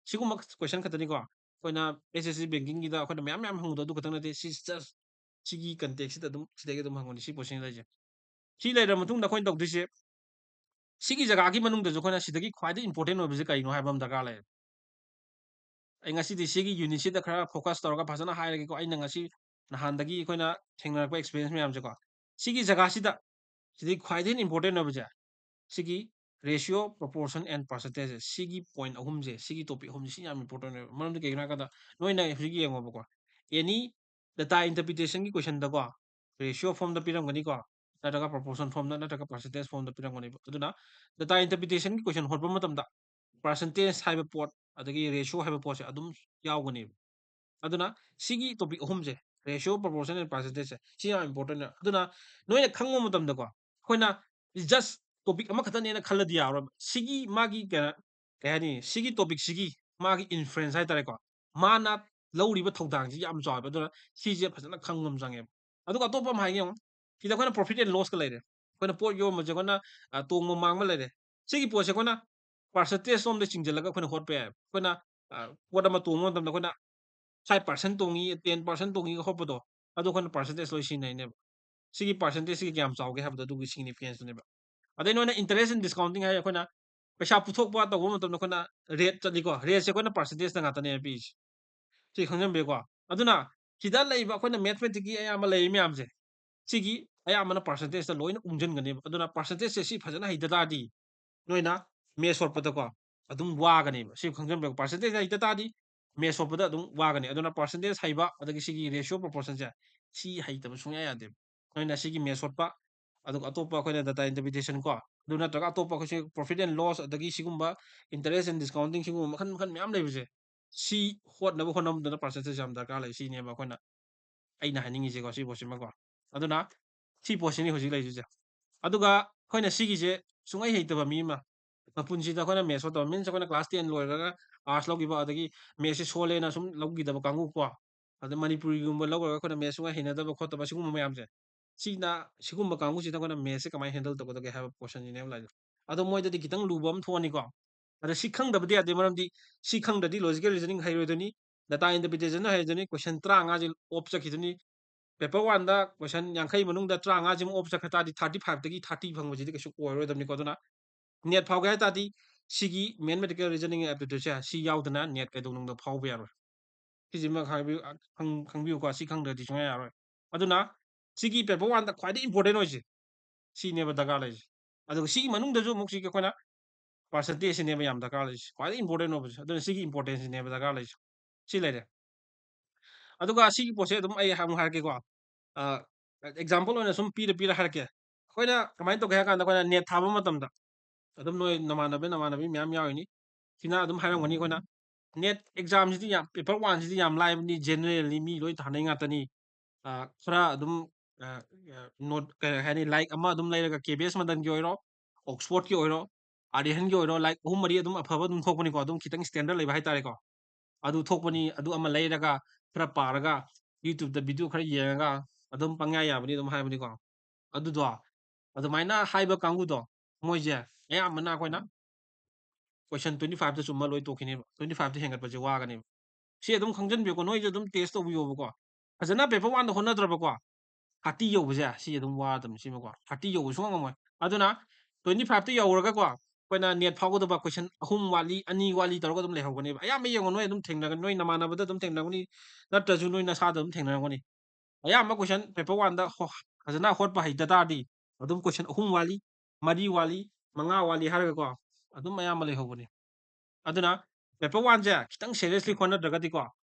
ꯁꯤꯒꯨꯝꯕ question ꯈꯛꯇꯅꯤꯀꯣ꯫ ꯑꯩꯈꯣꯏꯅ S S C banking ꯒꯤꯗ ꯑꯩꯈꯣꯏꯅ ꯃꯌꯥꯝ ꯃꯌꯥꯝ ꯍꯪꯕꯗꯣ ꯑꯗꯨ ꯈꯛꯇꯪ ꯅꯠꯇꯦ, ꯁꯤ just ꯁꯤꯒꯤ context ꯁꯤꯗ ꯑꯗꯨꯝ, ꯁꯤꯗꯒꯤ ꯑꯗꯨꯝ ꯍꯪꯕꯅꯤ, ꯁꯤ question ꯁꯤ ꯂꯩꯁꯦ꯫ ꯁꯤ ꯂꯩꯔ ꯃꯇꯨꯡꯗ ꯑꯩꯈꯣꯏꯅ ꯇꯧꯗꯣꯏꯁꯦ, ꯁꯤꯒꯤ ꯖꯒꯥꯒꯤ ꯃꯅꯨꯡꯗꯁꯨ ꯑꯩꯈꯣꯏꯅ ꯁꯤꯗꯒꯤ ꯈ꯭ꯋꯥꯏꯗꯒꯤ important ꯑꯣꯏꯕꯁꯦ ꯀꯔꯤꯅꯣ ꯍꯥꯏꯕ ꯑꯃ ꯗꯔꯀꯥꯔ ꯂꯩꯔꯦ꯫ ꯑꯩ ꯉꯁꯤꯗꯤ ꯁꯤꯒꯤ unit ꯁꯤꯗ ꯈꯔ focus ꯇꯧꯔꯒ ꯐꯖꯅ ꯍꯥꯏꯔꯒꯦꯀꯣ꯫ ꯑꯩꯅ ꯉꯁꯤ ꯅꯍꯥꯟꯗꯒꯤ ꯑꯩꯈꯣꯏꯅ ꯊꯦꯡꯅꯔꯛꯄ experience ꯃꯌꯥꯝꯁꯦꯀꯣ꯫ ꯁꯤꯒꯤ ꯖꯒꯥꯁꯤꯗ, ꯁꯤꯗꯒꯤ ꯈ꯭ꯋꯥꯏꯗꯒꯤ important ꯑꯣꯏꯕꯁꯦ, ꯁꯤꯒꯤ ratio, proportion and percentage ꯁꯦ, ꯁꯤꯒꯤ point ꯑꯍꯨꯝꯁꯦ, ꯁꯤꯒꯤ topic ꯑꯍꯨꯝꯁꯦ, ꯁꯤ ꯌꯥꯝ important ꯑꯣꯏꯕ꯫ ꯃꯔꯝꯗꯤ ꯀꯩꯒꯤꯅꯣ ꯍꯥꯏ ꯀꯥꯟꯗ, ꯅꯣꯏꯅ ꯍꯧꯖꯤꯛ ꯌꯦꯡꯉꯣꯕꯀꯣ, any data interpretation ꯒꯤ question ꯗꯀꯣ, ratio form ꯗ ꯄꯤꯔꯝꯒꯅꯤꯀꯣ, ꯅꯠꯇ꯭ꯔꯒ proportion form ꯗ, ꯅꯠꯇ꯭ꯔꯒ percentage form ꯗ ꯄꯤꯔꯝꯒꯅꯦꯕ꯫ ꯑꯗꯨꯅ data interpretation ꯒꯤ question ꯍꯣꯠꯄ ꯃꯇꯝꯗ percentage ꯍꯥꯏꯕ ꯄꯣꯠ, ꯑꯗꯒꯤ ratio ꯍꯥꯏꯕ ꯄꯣꯠꯁꯦ ꯑꯗꯨꯝ ꯌꯥꯎꯒꯅꯦꯕ꯫ ꯑꯗꯨꯅ ꯁꯤꯒꯤ topic ꯑꯍꯨꯝꯁꯦ, Ratio, proportion and percentage ꯁꯦ ꯁꯤ ꯌꯥꯝ important ꯑꯣꯏ꯫ ꯑꯗꯨꯅ ꯅꯣꯏꯅ ꯈꯪꯕ ꯃꯇꯝꯗꯀꯣ, ꯑꯩꯈꯣꯏꯅ just topic ꯑꯃꯈꯛꯇꯅꯦꯅ ꯈꯜꯂꯗꯤ ꯌꯥꯔꯣꯏꯕ꯫ ꯁꯤꯒꯤ ꯃꯥꯒꯤ ꯀꯩꯅꯣ, ꯀꯩ ꯍꯥꯏꯅꯤ, ꯁꯤꯒꯤ topic ꯁꯤꯒꯤ ꯃꯥꯒꯤ influence ꯍꯥꯏꯇꯥꯔꯦꯀꯣ, ꯃꯥꯅ ꯂꯧꯔꯤꯕ ꯊꯧꯗꯥꯡꯁꯤ ꯌꯥꯝ ꯆꯥꯎꯋꯦꯕ꯫ ꯑꯗꯨꯅ ꯁꯤꯁꯦ ꯐꯖꯅ ꯈꯪꯕ ꯑꯃ ꯆꯪꯉꯦꯕ꯫ ꯑꯗꯨꯒ ꯑꯇꯣꯞꯄ ꯑꯃ ꯍꯥꯏꯒꯦ ꯌꯦꯡꯉꯣ꯫ ꯁꯤꯗ ꯑꯩꯈꯣꯏꯅ profit and loss ꯀ ꯂꯩꯔꯦ꯫ ꯑꯩꯈꯣꯏꯅ ꯄꯣꯠ ꯌꯣꯟꯕꯁꯦ ꯑꯩꯈꯣꯏꯅ, ꯑ, ꯇꯣꯡꯕ ꯃꯥꯡꯕ ꯂꯩꯔꯦ꯫ ꯁꯤꯒꯤ ꯄꯣꯠꯁꯦ ꯑꯩꯈꯣꯏꯅ percentage ꯂꯣꯝꯗ ꯆꯤꯡꯁꯤꯜꯂꯒ ꯑꯩꯈꯣꯏꯅ ꯍꯣꯠꯄ ꯌꯥꯏꯕ꯫ ꯑꯩꯈꯣꯏꯅ, ꯑ, ꯄꯣꯠ ꯑꯃ ꯇꯣꯡꯕ ꯃꯇꯝꯗ ꯑꯩꯈꯣꯏꯅ five percent ꯇꯣꯡꯉꯤ, ten percent ꯇꯣꯡꯉꯤꯒ ꯍꯣꯠꯄꯗꯣ, ꯑꯗꯨ ꯑꯩꯈꯣꯏꯅ percentage ꯂꯣꯏ ꯁꯤꯖꯤꯟꯅꯩꯅꯦꯕ꯫ ꯁꯤꯒꯤ percentage ꯁꯤꯒꯤ ꯀꯌꯥꯝ ꯆꯥꯎꯒꯦ ꯍꯥꯏꯕꯗꯣ ꯑꯗꯨꯒꯤ significance ꯇꯨꯅꯦꯕ꯫ ꯑꯗꯩ ꯅꯣꯏꯅ interest and discounting ꯍꯥꯏꯔꯦ, ꯑꯩꯈꯣꯏꯅ ꯄꯩꯁꯥ ꯄꯨꯊꯣꯛꯄ ꯇꯧꯕ ꯃꯇꯝꯗ ꯑꯩꯈꯣꯏꯅ rate ꯆꯠꯂꯤꯀꯣ, rate ꯁꯦ ꯑꯩꯈꯣꯏꯅ percentage ꯇ ꯉꯥꯛꯇꯅꯦ ꯄꯤꯔꯤꯁꯦ꯫ ꯁꯤ ꯈꯪꯖꯟꯕꯤꯌꯨꯀꯣ꯫ ꯑꯗꯨꯅ ꯁꯤꯗ ꯂꯩꯕ ꯑꯩꯈꯣꯏꯅ mathematics ꯀꯤ ꯑꯌꯥꯝꯕ ꯂꯩꯔꯤ ꯃꯌꯥꯝꯁꯦ, ꯁꯤꯒꯤ ꯑꯌꯥꯝꯕꯅ percentage ꯇ ꯂꯣꯏꯅ ꯎꯝꯖꯟꯒꯅꯦꯕ꯫ ꯑꯗꯨꯅ percentage ꯁꯦ ꯁꯤ ꯐꯖꯅ ꯍꯩꯇ ꯇꯥꯔꯗꯤ ꯅꯣꯏꯅ maths ꯍꯣꯠꯄꯗꯀꯣ ꯑꯗꯨꯝ ꯋꯥꯒꯅꯦꯕ꯫ ꯁꯤ ꯈꯪꯖꯟꯕꯤꯌꯨ, percentage ꯍꯩꯇ ꯇꯥꯔꯗꯤ maths ꯍꯣꯠꯄꯗ ꯑꯗꯨꯝ ꯋꯥꯒꯅꯤ꯫ ꯑꯗꯨꯅ percentage ꯍꯩꯕ, ꯑꯗꯒꯤ ꯁꯤꯒꯤ ratio proportion ꯁꯦ ꯁꯤ ꯍꯩꯇꯕ ꯁꯨꯡꯌꯥ ꯌꯥꯗꯦꯕ꯫ ꯅꯣꯏꯅ ꯁꯤꯒꯤ maths ꯍꯣꯠꯄ, ꯑꯗꯨꯒ ꯑꯇꯣꯞꯄ ꯑꯩꯈꯣꯏꯅ data interpretation ꯀꯣ, ꯑꯗꯨ ꯅꯠꯇ꯭ꯔꯒ ꯑꯇꯣꯞꯄ ꯑꯩꯈꯣꯏꯁꯦ profit and loss, ꯑꯗꯒꯤ ꯁꯤꯒꯨꯝꯕ interest and discounting, ꯁꯤꯒꯨꯝꯕ ꯃꯈꯜ ꯃꯈꯜ ꯃꯌꯥꯝ ꯂꯩꯕꯁꯦ, ꯁꯤ ꯍꯣꯠꯅꯕ ꯍꯣꯠꯅꯕꯗ percentage ꯌꯥꯝ ꯗꯔꯀꯥꯔ ꯂꯩ꯫ ꯁꯤꯅꯦꯕ ꯑꯩꯈꯣꯏꯅ, ꯑꯩꯅ ꯍꯥꯏꯅꯤꯡꯉꯤꯁꯦꯀꯣ, ꯁꯤ ꯄꯣꯠꯁꯤꯃꯀꯣ꯫ ꯑꯗꯨꯅ ꯁꯤ ꯄꯣꯠꯁꯤꯅꯤ ꯍꯧꯖꯤꯛ ꯂꯩꯔꯤꯁꯦ꯫ ꯑꯗꯨꯒ ꯑꯩꯈꯣꯏꯅ ꯁꯤꯒꯤꯁꯦ ꯁꯨꯡꯍꯩ ꯍꯩꯇꯕ ꯃꯤ ꯑꯃ, ꯃꯄꯨꯟꯁꯤꯗ ꯑꯩꯈꯣꯏꯅ maths ꯍꯣꯠꯇꯕ, means ꯑꯩꯈꯣꯏꯅ class ten ꯂꯣꯏꯔꯒ arts ꯂꯧꯈꯤꯕ, ꯑꯗꯒꯤ maths ꯁꯦ ꯁꯣꯜꯂꯦꯅ ꯁꯨꯝ ꯂꯧꯈꯤꯗꯕ ꯀꯥꯡꯕꯨ ꯀꯣ, ꯑꯗ ꯃꯅꯤꯄꯨꯔꯤꯒꯨꯝꯕ ꯂꯧꯈ꯭ꯔꯒ ꯑꯩꯈꯣꯏꯅ maths ꯁꯨꯡꯍꯩ ꯍꯩꯅꯗꯕ ꯈꯣꯠꯇꯕ ꯁꯤꯒꯨꯝꯕ ꯃꯌꯥꯝꯁꯦ, ꯁꯤꯅ, ꯁꯤꯒꯨꯝꯕ ꯀꯥꯡꯕꯨꯁꯤꯗ ꯑꯩꯈꯣꯏꯅ maths ꯁꯦ ꯀꯃꯥꯏꯅ handle ꯇꯧꯒꯗꯒꯦ ꯍꯥꯏꯕ question ꯁꯤꯅꯦꯕ ꯂꯥꯛꯏꯁꯦ꯫ ꯑꯗꯣ ꯃꯣꯏꯗꯗꯤ ꯈꯤꯇꯪ ꯂꯨꯕ ꯑꯃ ꯊꯣꯛꯑꯅꯤꯀꯣ꯫ ꯑꯗ ꯁꯤ ꯈꯪꯗꯕꯗꯤ ꯌꯥꯗꯦ, ꯃꯔꯝꯗꯤ ꯁꯤ ꯈꯪꯗ꯭ꯔꯗꯤ logical reasoning ꯍꯩꯔꯣꯏꯗꯣꯏꯅꯤ, data interpretation ꯍꯩꯔꯣꯏꯗꯣꯏꯅꯤ, question ꯇꯔꯥꯃꯉꯥꯁꯦ off ꯆꯠꯈꯤꯗꯣꯏꯅꯤ꯫ Paper one ꯗ question ꯌꯥꯡꯈꯩ ꯃꯅꯨꯡꯗ ꯇꯔꯥꯃꯉꯥꯁꯤꯃ off ꯆꯠꯈ꯭ꯔ ꯇꯥꯔꯗꯤ thirty five ꯇꯒꯤ thirty ꯐꯪꯕꯁꯤꯗꯤ ꯀꯩꯁꯨ ꯑꯣꯏꯔꯣꯏꯗꯕꯅꯤꯀꯣ꯫ ꯑꯗꯨꯅ NET ꯐꯥꯎꯒꯦ ꯍꯥꯏ ꯇꯥꯔꯗꯤ ꯁꯤꯒꯤ mathematical reasoning aptitude ꯁꯦ ꯁꯤ ꯌꯥꯎꯗꯅ NET ꯀꯩꯗꯧꯅꯨꯡꯗ ꯐꯥꯎꯕ ꯌꯥꯔꯣꯏ꯫ ꯁꯤꯁꯤꯃ ꯈꯪꯕꯤꯌꯨ-, ꯑ, ꯈꯪ-, ꯈꯪꯕꯤꯌꯨꯀꯣ, ꯁꯤ ꯈꯪꯗ꯭ꯔꯗꯤ ꯁꯨꯡꯌꯥ ꯌꯥꯔꯣꯏ꯫ ꯑꯗꯨꯅ ꯁꯤꯒꯤ paper one ꯗ ꯈ꯭ꯋꯥꯏꯗꯒꯤ important ꯑꯣꯏꯁꯦ ꯁꯤꯅꯦꯕ ꯗꯔꯀꯥꯔ ꯂꯩꯔꯤꯁꯦ꯫ ꯑꯗꯨꯒ ꯁꯤꯒꯤ ꯃꯅꯨꯡꯗꯁꯨ ꯑꯃꯨꯛ ꯁꯤꯒꯤ ꯑꯩꯈꯣꯏꯅ percentage ꯁꯤꯅꯦꯕ ꯌꯥꯝ ꯗꯔꯀꯥꯔ ꯂꯩꯔꯤꯁꯦ, ꯈ꯭ꯋꯥꯏꯗꯒꯤ important ꯑꯣꯏꯕꯁꯦ꯫ ꯑꯗꯨꯅ ꯁꯤꯒꯤ importance ꯁꯤꯅꯦꯕ ꯗꯔꯀꯥꯔ ꯂꯩꯔꯤꯁꯦ꯫ ꯁꯤ ꯂꯩꯔꯦ꯫ ꯑꯗꯨꯒ ꯁꯤꯒꯤ ꯄꯣꯠꯁꯦ ꯑꯗꯨꯝ ꯑꯩ ꯑꯃꯨꯛ ꯍꯥꯏꯔꯛꯀꯦꯀꯣ꯫ ꯑ, example ꯑꯣꯏꯅ ꯁꯨꯝ ꯄꯤꯔ ꯄꯤꯔ ꯍꯥꯏꯔꯛꯀꯦ꯫ ꯑꯩꯈꯣꯏꯅ ꯀꯃꯥꯏꯅ ꯇꯧꯒꯦ ꯍꯥꯏ ꯀꯥꯟꯗ, ꯑꯩꯈꯣꯏꯅ NET ꯊꯥꯕ ꯃꯇꯝꯗ ꯑꯗꯨꯝ ꯅꯣꯏ ꯅꯃꯥꯟꯅꯕ ꯅꯃꯥꯟꯅꯕꯤ ꯃꯌꯥꯝ ꯌꯥꯎꯔꯤꯅꯤ꯫ ꯁꯤꯅ ꯑꯗꯨꯝ ꯍꯥꯏꯔꯝꯒꯅꯤ ꯑꯩꯈꯣꯏꯅ ꯅꯦꯠ ꯑꯦꯛꯖꯥꯝꯁꯤꯗꯤ ꯌꯥꯝ, ꯄꯦꯄꯔ ꯋꯥꯟꯁꯤꯗꯤ ꯌꯥꯝ ꯂꯥꯏꯕꯅꯤ, ꯖꯦꯅꯔꯦꯜꯂꯤ ꯃꯤ ꯂꯣꯏ ꯊꯥꯅꯩ ꯉꯥꯛꯇꯅꯤ꯫ ꯑ, ꯈꯔ ꯑꯗꯨꯝ, ꯑ, ꯑ, ꯅꯣꯠ, ꯀꯩ ꯍꯥꯏꯅꯤ, ꯂꯥꯏꯔꯤꯛ ꯑꯃ ꯑꯗꯨꯝ ꯂꯩꯔꯒ ꯀꯦ ꯕꯤ ꯑꯦꯁ ꯃꯟꯗꯟꯒꯤ ꯑꯣꯏꯔꯣ, ꯑꯣꯛꯁꯐꯣꯔꯗꯀꯤ ꯑꯣꯏꯔꯣ, ꯑꯥꯔ ꯑꯦꯟꯒꯤ ꯑꯣꯏꯔꯣ, ꯂꯥꯏꯔꯤꯛ ꯑꯍꯨꯝ ꯃꯔꯤ ꯑꯗꯨꯝ ꯑꯐꯕ ꯑꯗꯨꯝ ꯊꯣꯛꯄꯅꯤꯀꯣ, ꯑꯗꯨꯝ ꯈꯤꯇꯪ ꯁ꯭ꯇꯦꯟꯗꯔꯗ ꯂꯩꯕ ꯍꯥꯏꯇꯥꯔꯦꯀꯣ꯫ ꯑꯗꯨ ꯊꯣꯛꯄꯅꯤ, ꯑꯗꯨ ꯑꯃ ꯂꯩꯔꯒ ꯈꯔ ꯄꯥꯔꯒ, YouTube-ꯇ ꯚꯤꯗꯤꯑꯣ ꯈꯔ ꯌꯦꯡꯉꯒ ꯑꯗꯨꯝ ꯄꯪꯌꯥ ꯌꯥꯕꯅꯤ ꯑꯗꯨꯝ ꯍꯥꯏꯕꯅꯤꯀꯣ꯫ ꯑꯗꯨꯗꯣ, ꯑꯗꯨꯃꯥꯏꯅ ꯍꯥꯏꯕ ꯀꯥꯡꯕꯨꯗꯣ, ꯃꯣꯏꯁꯦ ꯑꯌꯥꯝꯕꯅ ꯑꯩꯈꯣꯏꯅ question twenty five-ꯇ ꯆꯨꯝꯃ ꯂꯣꯏ ꯇꯣꯛꯈꯤꯅꯦꯕ, twenty five-ꯇ ꯍꯦꯟꯒꯠꯄꯁꯦ ꯋꯥꯒꯅꯦꯕ꯫ ꯁꯤ ꯑꯗꯨꯝ ꯈꯪꯖꯟꯕꯤꯌꯨꯀꯣ, ꯅꯣꯏꯁꯨ ꯑꯗꯨꯝ ꯇꯦꯁ ꯇꯧꯕꯤꯌꯣꯕꯀꯣ꯫ ꯐꯖꯅ ꯄꯦꯄꯔ ꯋꯥꯟꯗ ꯍꯣꯠꯅꯗ꯭ꯔꯕꯀꯣ, thirty ꯌꯧꯕꯁꯦ ꯁꯤ ꯑꯗꯨꯝ ꯋꯥꯔꯗꯕꯅꯤ ꯁꯤꯃꯀꯣ, thirty ꯌꯧꯕ ꯁꯨꯡꯉꯝ ꯉꯝꯃꯣꯏ꯫ ꯑꯗꯨꯅ twenty five-ꯇ ꯌꯧꯔꯒꯀꯣ, ꯑꯩꯈꯣꯏꯅ ꯅꯦꯠ ꯐꯥꯎꯒꯗꯕ question ꯑꯍꯨꯝ ꯋꯥꯠꯂꯤ, ꯑꯅꯤ ꯋꯥꯠꯂꯤ ꯇꯧꯔꯒ ꯑꯗꯨꯝ ꯂꯩꯍꯧꯒꯅꯦꯕ꯫ ꯑꯌꯥꯝꯕ ꯌꯦꯡꯉꯣ, ꯅꯣꯏ ꯑꯗꯨꯝ ꯊꯦꯡꯅꯒꯅꯤ, ꯅꯣꯏ ꯅꯃꯥꯟꯅꯕꯗ ꯑꯗꯨꯝ ꯊꯦꯡꯅꯒꯅꯤ, ꯅꯠꯇ꯭ꯔꯁꯨ ꯅꯣꯏ ꯅꯁꯥꯗ ꯑꯗꯨꯝ ꯊꯦꯡꯅꯔꯝꯒꯅꯤ꯫ ꯑꯌꯥꯝꯕ question ꯄꯦꯄꯔ ꯋꯥꯟꯗ ꯍꯣ-, ꯐꯖꯅ ꯍꯣꯠꯄ ꯍꯩꯇ ꯇꯥꯔꯗꯤ, ꯑꯗꯨꯝ question ꯑꯍꯨꯝ ꯋꯥꯠꯂꯤ, ꯃꯔꯤ ꯋꯥꯠꯂꯤ, ꯃꯉꯥ ꯋꯥꯠꯂꯤ ꯍꯥꯏꯔꯒꯀꯣ, ꯑꯗꯨꯝ ꯑꯌꯥꯝꯕ ꯂꯩꯍꯧꯕꯅꯤ꯫ ꯑꯗꯨꯅ ꯄꯦꯄꯔ ꯋꯥꯟꯁꯦ ꯈꯤꯇꯪ seriously ꯍꯣꯠꯅꯗ꯭ꯔꯒꯗꯤꯀꯣ,